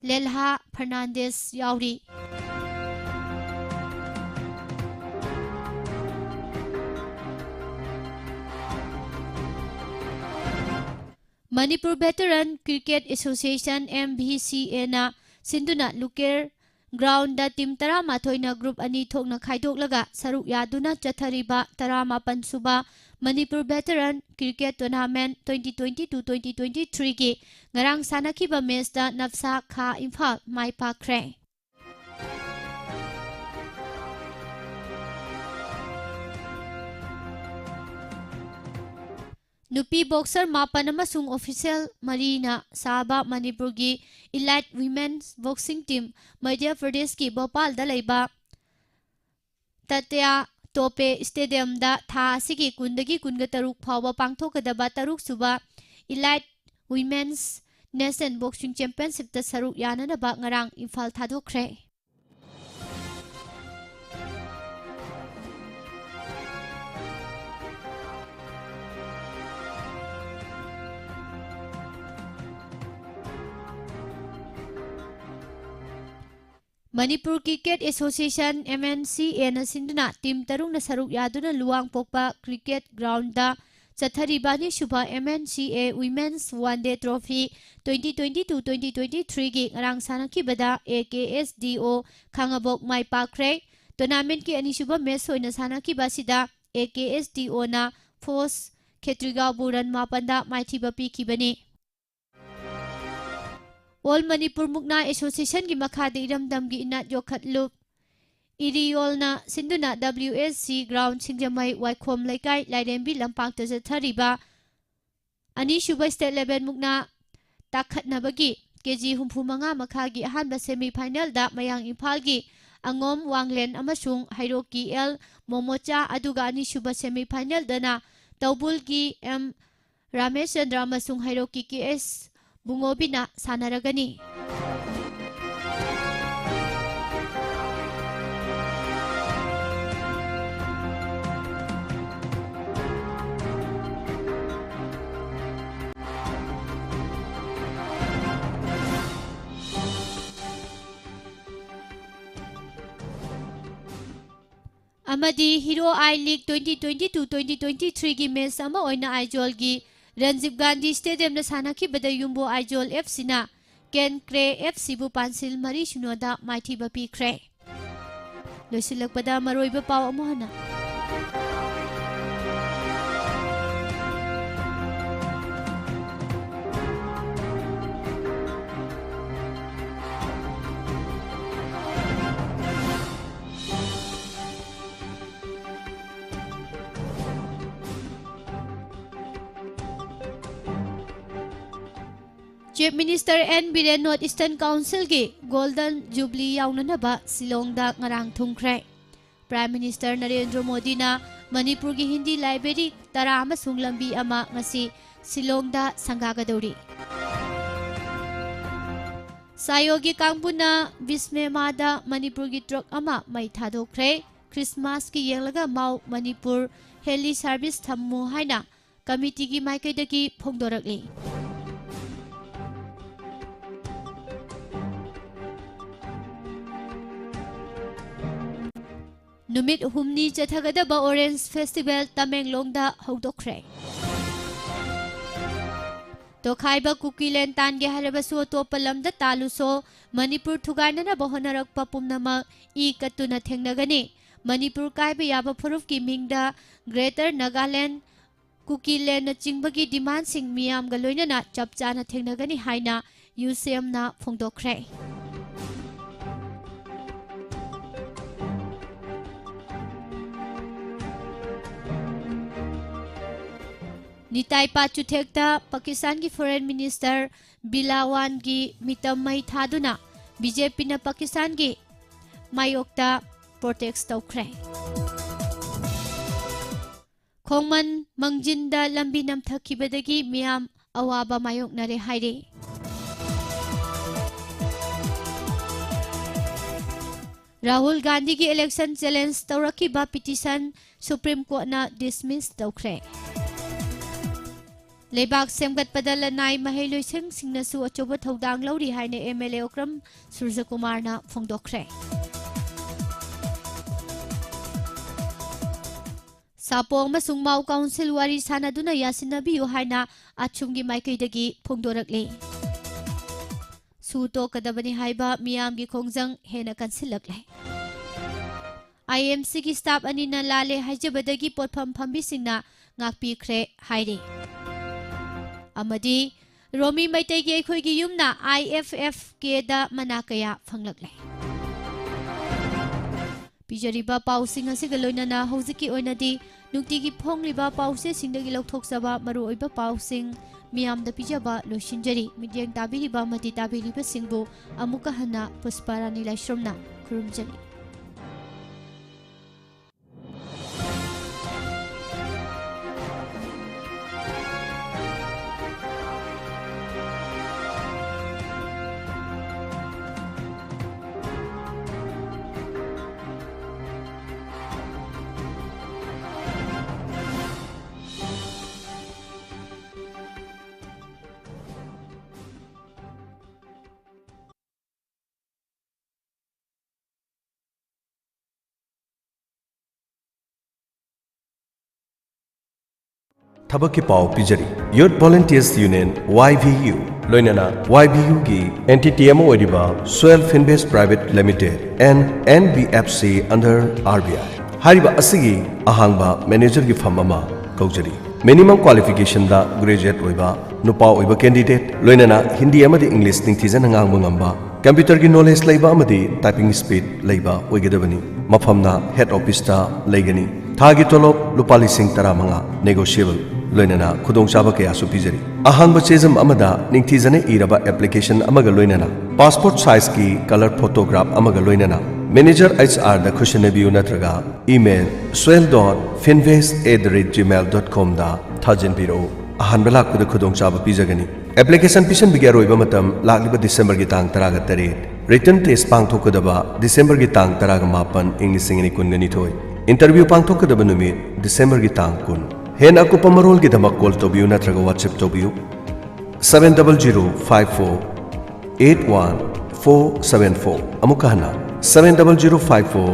ꯂꯦꯜꯍꯥ ꯐꯔꯅꯥꯟꯗꯦꯁ ꯌꯥꯎꯔꯤ꯫ Manipur veteran cricket association, M V C ꯑꯦꯅ ꯁꯤꯟꯗꯨꯅ ꯂꯨꯀꯦꯔ ꯒ꯭ꯔꯥꯎꯟꯗ ꯇꯤꯝ ꯇꯔꯥꯃꯥꯊꯣꯏꯅ ꯒ꯭ꯔꯨꯞ ꯑꯅꯤ ꯊꯣꯛꯅ ꯈꯥꯏꯗꯣꯛꯂꯒ ꯁꯔꯨꯛ ꯌꯥꯗꯨꯅ ꯆꯠꯊꯔꯤꯕ ꯇꯔꯥꯃꯥꯄꯟ ꯁꯨꯕ Manipur veteran cricket tournament twenty twenty-two twenty twenty-three ꯒꯤ ꯉꯔꯥꯡ ꯁꯥꯟꯅꯈꯤꯕ ꯃꯦꯆꯇ ꯅꯞꯁꯥ ꯈꯥ ꯏꯝꯐꯥꯜ ꯃꯥꯏ ꯄꯥꯛꯈ꯭ꯔꯦ꯫ ꯅꯨꯄꯤ ꯕꯣꯛꯁꯔ ꯃꯥꯄꯟ ꯑꯃꯁꯨꯡ ꯑꯣꯐꯤꯁꯤꯌꯦꯜ ꯃꯔꯤꯅ ꯁꯥꯕ ꯃꯅꯤꯄꯨꯔꯒꯤ ꯏꯂꯥꯏꯠ ꯋꯤꯃꯦꯟ ꯕꯣꯛꯁꯤꯡ ꯇꯤꯝ ꯃꯙ꯭ꯌ ꯄ꯭ꯔꯗꯦꯁꯀꯤ ꯚꯣꯄꯥꯜꯗ ꯂꯩꯕ ꯇꯥꯇ꯭ꯌꯥ ꯇꯣꯄꯦ ꯁ꯭ꯇꯦꯗꯤꯌꯝꯗ ꯊꯥ ꯑꯁꯤꯒꯤ ꯀꯨꯟꯗꯒꯤ ꯀꯨꯟꯒ ꯇꯔꯨꯛ ꯐꯥꯎꯕ ꯄꯥꯡꯊꯣꯛꯀꯗꯕ ꯇꯔꯨꯛꯁꯨꯕ Elite Women's Nation Boxing Championshipꯇ ꯁꯔꯨꯛ ꯌꯥꯅꯅꯕ ꯉꯔꯥꯡ ꯏꯝꯐꯥꯜ ꯊꯥꯗꯣꯛꯈ꯭ꯔꯦ꯫ ꯃꯅꯤꯄꯨꯔ ꯀ꯭ꯔꯤꯀꯦꯠ ꯑꯦꯁꯣꯁꯤꯌꯦꯁꯟ, MNCAꯅ ꯁꯤꯟꯗꯨꯅ ꯇꯤꯝ ꯇꯔꯨꯛꯅ ꯁꯔꯨꯛ ꯌꯥꯗꯨꯅ ꯂꯨꯋꯥꯡꯄꯣꯛꯄ ꯀ꯭ꯔꯤꯀꯦꯠ ꯒ꯭ꯔꯥꯎꯟꯗ ꯆꯠꯊꯔꯤꯕ ꯑꯅꯤꯁꯨꯕ MNCA Women's One Day Trophy twenty twenty-two twenty twenty-threeꯒꯤ ꯉꯔꯥꯡ ꯁꯥꯟꯅꯈꯤꯕꯗ AKSDO ꯈꯥꯉꯕꯣꯛ ꯃꯥꯏ ꯄꯥꯛꯈ꯭ꯔꯦ꯫ ꯇꯣꯔꯅꯥꯃꯦꯟꯠꯀꯤ ꯑꯅꯤꯁꯨꯕ ꯃꯦꯆ ꯑꯣꯏꯅ ꯁꯥꯟꯅꯈꯤꯕ ꯑꯁꯤꯗ AKSDOꯅ ꯐꯣꯁ ꯈꯦꯇ꯭ꯔꯤꯒꯥꯎꯕꯨ ꯔꯟ ꯃꯥꯄꯟꯗ ꯃꯥꯏꯊꯤꯕ ꯄꯤꯈꯤꯕꯅꯤ꯫ All ꯃꯅꯤꯄꯨꯔ ꯃꯨꯛꯅꯥ ꯑꯦꯁꯣꯁꯤꯌꯦꯁꯟꯒꯤ ꯃꯈꯥꯗ ꯏꯔꯝꯗꯝꯒꯤ ꯏꯅꯥꯠ ꯌꯣꯛꯈꯠꯂꯨꯞ ꯏꯔꯤꯌꯣꯜꯅ ꯁꯤꯟꯗꯨꯅ WSC ꯒ꯭ꯔꯥꯎꯟ ꯁꯤꯡꯖꯃꯩ ꯋꯥꯏꯈꯣꯝ ꯂꯩꯀꯥꯏ ꯂꯥꯏꯔꯦꯝꯕꯤ ꯂꯝꯄꯥꯛꯇ ꯆꯠꯊꯔꯤꯕ ꯑꯅꯤꯁꯨꯕ ꯁ꯭ꯇꯦꯠ ꯂꯦꯚꯦꯜ ꯃꯨꯛꯅꯥ ꯇꯥꯈꯠꯅꯕꯒꯤ ꯀꯦ ꯖꯤ ꯍꯨꯝꯐꯨ ꯃꯉꯥ ꯃꯈꯥꯒꯤ ꯑꯍꯥꯟꯕ ꯁꯦꯃꯤ ꯐꯥꯏꯅꯦꯜꯗ ꯃꯌꯥꯡ ꯏꯝꯐꯥꯜꯒꯤ ꯑꯉꯣꯝ ꯋꯥꯡꯂꯦꯟ ꯑꯃꯁꯨꯡ ꯍꯩꯔꯣꯛꯀꯤ ꯑꯦꯜ ꯃꯣꯃꯣꯆꯥ, ꯑꯗꯨꯒ ꯑꯅꯤꯁꯨꯕ ꯁꯦꯃꯤ ꯐꯥꯏꯅꯦꯜꯗꯅ ꯇꯧꯕꯨꯜꯒꯤ ꯑꯦꯝ ꯔꯥꯃꯦꯁꯆꯟꯗ꯭ꯔ ꯑꯃꯁꯨꯡ ꯍꯩꯔꯣꯛꯀꯤ ꯀꯦ ꯑꯦꯁ ꯕꯨꯡꯉꯣꯕꯤꯅ ꯁꯥꯟꯅꯔꯒꯅꯤ꯫ ꯑꯃꯗꯤ Hero I League twenty twenty-two twenty twenty-threeꯒꯤ ꯃꯦꯆ ꯑꯃ ꯑꯣꯏꯅ ꯑꯥꯏꯖꯣꯜꯒꯤ ꯔꯟꯖꯤꯕ ꯒꯥꯟꯙꯤ ꯁ꯭ꯇꯦꯗꯤꯌꯝꯗ ꯁꯥꯟꯅꯈꯤꯕꯗ ꯌꯨꯝꯕꯨ ꯑꯥꯏꯖꯣꯜ ꯑꯦꯐ ꯁꯤꯅ ꯀꯦꯟꯀ꯭ꯔꯦ ꯑꯦꯐ ꯁꯤꯕꯨ ꯄꯥꯟꯁꯤꯜ ꯃꯔꯤ ꯁꯤꯅꯣꯗ ꯃꯥꯏꯊꯤꯕ ꯄꯤꯈ꯭ꯔꯦ꯫ ꯂꯣꯏꯁꯤꯜꯂꯛꯄꯗ ꯃꯔꯨꯑꯣꯏꯕ ꯄꯥꯎ ꯑꯃꯨꯛ ꯍꯟꯅ꯫ Chief Minister N Biren North Eastern Councilꯒꯤ Golden Jubilee ꯌꯥꯎꯅꯅꯕ ꯁꯤꯂꯣꯡꯗ ꯉꯔꯥꯡ ꯊꯨꯡꯈ꯭ꯔꯦ꯫ Prime Minister ꯅꯔꯦꯟꯗ꯭ꯔ ꯃꯣꯗꯤꯅ ꯃꯅꯤꯄꯨꯔꯒꯤ ꯍꯤꯟꯗꯤ library ꯇꯔꯥ ꯑꯃꯁꯨꯡ ꯂꯝꯕꯤ ꯑꯃ ꯉꯁꯤ ꯁꯤꯂꯣꯡꯗ ꯁꯪꯒꯥꯒꯗꯧꯔꯤ꯫ ꯁꯥꯌꯣꯒꯤ ꯀꯥꯡꯕꯨꯅ ꯕꯤꯁꯃꯦꯃꯥꯗ ꯃꯅꯤꯄꯨꯔꯒꯤ truck ꯑꯃ ꯃꯩ ꯊꯥꯗꯣꯛꯈ꯭ꯔꯦ꯫ ꯈ꯭ꯔꯤꯁꯃꯥꯁꯀꯤ ꯌꯦꯡꯂꯒ ꯃꯥꯎ ꯃꯅꯤꯄꯨꯔ heli service ꯊꯝꯃꯨ ꯍꯥꯏꯅ committeeꯒꯤ ꯃꯥꯏꯀꯩꯗꯒꯤ ꯐꯣꯡꯗꯣꯔꯛꯂꯤ꯫ ꯅꯨꯃꯤꯠ ꯍꯨꯝꯅꯤ ꯆꯠꯊꯒꯗꯕ Orange Festival ꯇꯃꯦꯡꯂꯣꯡꯗ ꯍꯧꯗꯣꯛꯈ꯭ꯔꯦ꯫ ꯇꯣꯈꯥꯏꯕ ꯀꯨꯀꯤꯂꯦꯟ ꯇꯥꯟꯒꯦ ꯍꯥꯏꯔꯕꯁꯨ ꯑꯇꯣꯞꯄ ꯂꯝꯗ ꯇꯥꯜꯂꯨꯁꯣ, ꯃꯅꯤꯄꯨꯔ ꯊꯨꯒꯥꯏꯅꯅꯕ ꯍꯣꯠꯅꯔꯛꯄ ꯄꯨꯝꯅꯃꯛ ꯏ ꯀꯠꯇꯨꯅ ꯊꯦꯡꯅꯒꯅꯤ꯫ ꯃꯅꯤꯄꯨꯔ ꯀꯥꯏꯕ ꯌꯥꯕ ꯐꯨꯔꯨꯞꯀꯤ ꯃꯤꯡꯗ Greater Nagaland, ꯀꯨꯀꯤꯂꯦꯟꯅꯆꯤꯡꯕꯒꯤ demandꯁꯤꯡ ꯃꯤꯌꯥꯝꯒ ꯂꯣꯏꯅꯅ ꯆꯞ ꯆꯥꯅ ꯊꯦꯡꯅꯒꯅꯤ ꯍꯥꯏꯅ UCMꯅ ꯐꯣꯡꯗꯣꯛꯈ꯭ꯔꯦ꯫ ꯅꯤꯇꯥꯏ ꯄꯥꯠ ꯆꯨꯊꯦꯛꯇ ꯄꯥꯀꯤꯁꯇꯥꯟꯒꯤ Foreign Minister ꯕꯤꯂꯥꯋꯥꯟꯒꯤ ꯃꯤꯇꯝ ꯃꯩ ꯊꯥꯗꯨꯅ BJPꯅ ꯄꯥꯀꯤꯁꯇꯥꯟꯒꯤ ꯃꯥꯌꯣꯛꯇ protest ꯇꯧꯈ꯭ꯔꯦ꯫ ꯈꯣꯡꯃꯟ ꯃꯪꯖꯤꯟꯗ ꯂꯝꯕꯤ ꯅꯝꯊꯈꯤꯕꯗꯒꯤ ꯃꯤꯌꯥꯝ ꯑꯋꯥꯕ ꯃꯥꯌꯣꯛꯅꯔꯦ ꯍꯥꯏꯔꯤ꯫ ꯔꯥꯍꯨꯜ ꯒꯥꯟꯙꯤꯒꯤ election challenge ꯇꯧꯔꯛꯈꯤꯕ petition Supreme Courtꯅ dismiss ꯇꯧꯈ꯭ꯔꯦ꯫ ꯂꯩꯕꯥꯛ ꯁꯦꯝꯒꯠꯄꯗ ꯂꯅꯥꯏ ꯃꯍꯩꯂꯣꯏꯁꯪꯁꯤꯡꯅꯁꯨ ꯑꯆꯧꯕ ꯊꯧꯗꯥꯡ ꯂꯧꯔꯤ ꯍꯥꯏꯅ MLA ꯑꯣꯀ꯭ꯔꯝ ꯁꯨꯔꯖꯀꯨꯃꯥꯔꯅ ꯐꯣꯡꯗꯣꯛꯈ꯭ꯔꯦ꯫ ꯁꯥꯄꯣ ꯑꯃꯁꯨꯡ ꯃꯥꯎ council ꯋꯥꯔꯤ ꯁꯥꯅꯗꯨꯅ ꯌꯥꯁꯤꯟꯅꯕꯤꯌꯨ ꯍꯥꯏꯅ ꯑꯆꯨꯝꯒꯤ ꯃꯥꯏꯀꯩꯗꯒꯤ ꯐꯣꯡꯗꯣꯔꯛꯂꯤ꯫ ꯁꯨ ꯇꯣꯛꯀꯗꯕꯅꯤ ꯍꯥꯏꯕ ꯃꯤꯌꯥꯝꯒꯤ ꯈꯣꯡꯖꯪ ꯍꯦꯟꯅ ꯀꯟꯁꯤꯜꯂꯛꯂꯦ꯫ IMCꯒꯤ staff ꯑꯅꯤꯅ ꯂꯥꯜꯂꯦ ꯍꯥꯏꯖꯕꯗꯒꯤ ꯄꯣꯠꯐꯝ ꯐꯝꯕꯤꯁꯤꯡꯅ ꯉꯥꯛꯄꯤꯈ꯭ꯔꯦ ꯍꯥꯏꯔꯤ꯫ ꯑꯃꯗꯤ ꯔꯣꯃꯤ ꯃꯩꯇꯩꯒꯤ ꯑꯩꯈꯣꯏꯒꯤ ꯌꯨꯝꯅ IFFKꯗ ꯃꯅꯥ ꯀꯌꯥ ꯐꯪꯂꯛꯂꯦ꯫ ꯄꯤꯖꯔꯤꯕ ꯄꯥꯎꯁꯤꯡ ꯑꯁꯤꯒ ꯂꯣꯏꯅꯅ ꯍꯧꯖꯤꯛꯀꯤ ꯑꯣꯏꯅꯗꯤ ꯅꯨꯡꯇꯤꯒꯤ ꯐꯣꯡꯂꯤꯕ ꯄꯥꯎꯆꯦꯁꯤꯡꯗꯒꯤ ꯂꯧꯊꯣꯛꯆꯕ ꯃꯔꯨꯑꯣꯏꯕ ꯄꯥꯎꯁꯤꯡ ꯃꯤꯌꯥꯝꯗ ꯄꯤꯖꯕ ꯂꯣꯏꯁꯤꯟꯖꯔꯤ꯫ ꯃꯤꯠꯌꯦꯡ ꯇꯥꯕꯤꯔꯤꯕ ꯑꯃꯗꯤ ꯇꯥꯕꯤꯔꯤꯕꯁꯤꯡꯕꯨ ꯑꯃꯨꯛꯀ ꯍꯟꯅ ꯄꯨꯁꯄꯥ ꯔꯥꯅꯤ ꯂꯥꯏꯁ꯭ꯔꯝꯅ ꯈꯨꯔꯨꯝꯖꯔꯤ꯫ ꯊꯕꯛꯀꯤ ꯄꯥꯎ ꯄꯤꯖꯔꯤ꯫ Youth Volunteers Union, Y V U, ꯂꯣꯏꯅꯅ Y V U ꯒꯤ entity ꯑꯃ ꯑꯣꯏꯔꯤꯕ Swell Finvest Private Limited and N B F C under R B I ꯍꯥꯏꯔꯤꯕ ꯑꯁꯤꯒꯤ ꯑꯍꯥꯡꯕ manager ꯒꯤ ꯐꯝ ꯑꯃ ꯀꯧꯖꯔꯤ꯫ Minimum qualification ꯗ graduate ꯑꯣꯏꯕ ꯅꯨꯄꯥ ꯑꯣꯏꯕ candidate, ꯂꯣꯏꯅꯅ ꯍꯤꯟꯗꯤ ꯑꯃꯗꯤ ꯏꯪꯂꯤꯁ ꯅꯤꯡꯊꯤꯖꯅ ꯉꯥꯡꯕ ꯉꯝꯕ, computer ꯒꯤ knowledge ꯂꯩꯕ ꯑꯃꯗꯤ typing speed ꯂꯩꯕ ꯑꯣꯏꯒꯗꯕꯅꯤ꯫ ꯃꯐꯝꯅ head office ꯇ ꯂꯩꯒꯅꯤ꯫ ꯊꯥꯒꯤ ꯇꯣꯂꯣꯞ ꯂꯨꯄꯥ ꯂꯤꯁꯤꯡ ꯇꯔꯥꯃꯉꯥ, negotiable, ꯂꯣꯏꯅꯅ ꯈꯨꯗꯣꯡꯆꯥꯕ ꯀꯌꯥꯁꯨ ꯄꯤꯖꯔꯤ꯫ ꯑꯍꯥꯡꯕ ꯆꯦꯖꯨꯝ ꯑꯃꯗ ꯅꯤꯡꯊꯤꯖꯅ ꯏꯔꯕ application ꯑꯃꯒ ꯂꯣꯏꯅꯅ passport size ꯀꯤ colour photograph ꯑꯃꯒ ꯂꯣꯏꯅꯅ manager H R ꯗ ꯈꯨꯠꯁꯤꯟꯅꯕꯤꯌꯨ ꯅꯠꯇ꯭ꯔꯒ email swell dot finvest at the rate gmail dot com ꯗ ꯊꯥꯖꯤꯟꯕꯤꯔꯛꯎ꯫ ꯑꯍꯥꯟꯕ ꯂꯥꯛꯄꯗ ꯈꯨꯗꯣꯡꯆꯥꯕ ꯄꯤꯖꯒꯅꯤ꯫ Application ꯄꯤꯁꯤꯟꯕꯒꯤ ꯑꯔꯣꯏꯕ ꯃꯇꯝ ꯂꯥꯛꯂꯤꯕ December ꯒꯤ ꯇꯥꯡ ꯇꯔꯥꯒ ꯇꯔꯦꯠ꯫ Written test ꯄꯥꯡꯊꯣꯛꯀꯗꯕ December ꯒꯤ ꯇꯥꯡ ꯇꯔꯥꯒ ꯃꯥꯄꯟ, ꯏꯪ ꯂꯤꯁꯤꯡ ꯑꯅꯤ ꯀꯨꯟꯒ ꯅꯤꯊꯣꯏ꯫ Interview ꯄꯥꯡꯊꯣꯛꯀꯗꯕ ꯅꯨꯃꯤꯠ December ꯒꯤ ꯇꯥꯡ ꯀꯨꯟ꯫ ꯍꯦꯟꯅ ꯑꯀꯨꯞꯄ ꯃꯔꯣꯜꯒꯤꯗꯃꯛ call ꯇꯧꯕꯤꯌꯨ ꯅꯠꯇ꯭ꯔꯒ WhatsApp ꯇꯧꯕꯤꯌꯨ꯫ Seven double zero five four eight one four seven four꯫ ꯑꯃꯨꯛꯀ ꯍꯟꯅ, seven double zero five four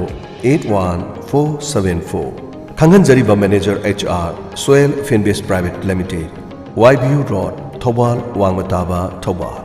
eight one four seven four꯫ ꯈꯪꯍꯟꯖꯔꯤꯕ manager H R, Swell Finvest Private Limited, Y B U Road, Thoubal, ꯋꯥꯡꯃ ꯇꯥꯕ, ꯊꯧꯕꯥꯜ꯫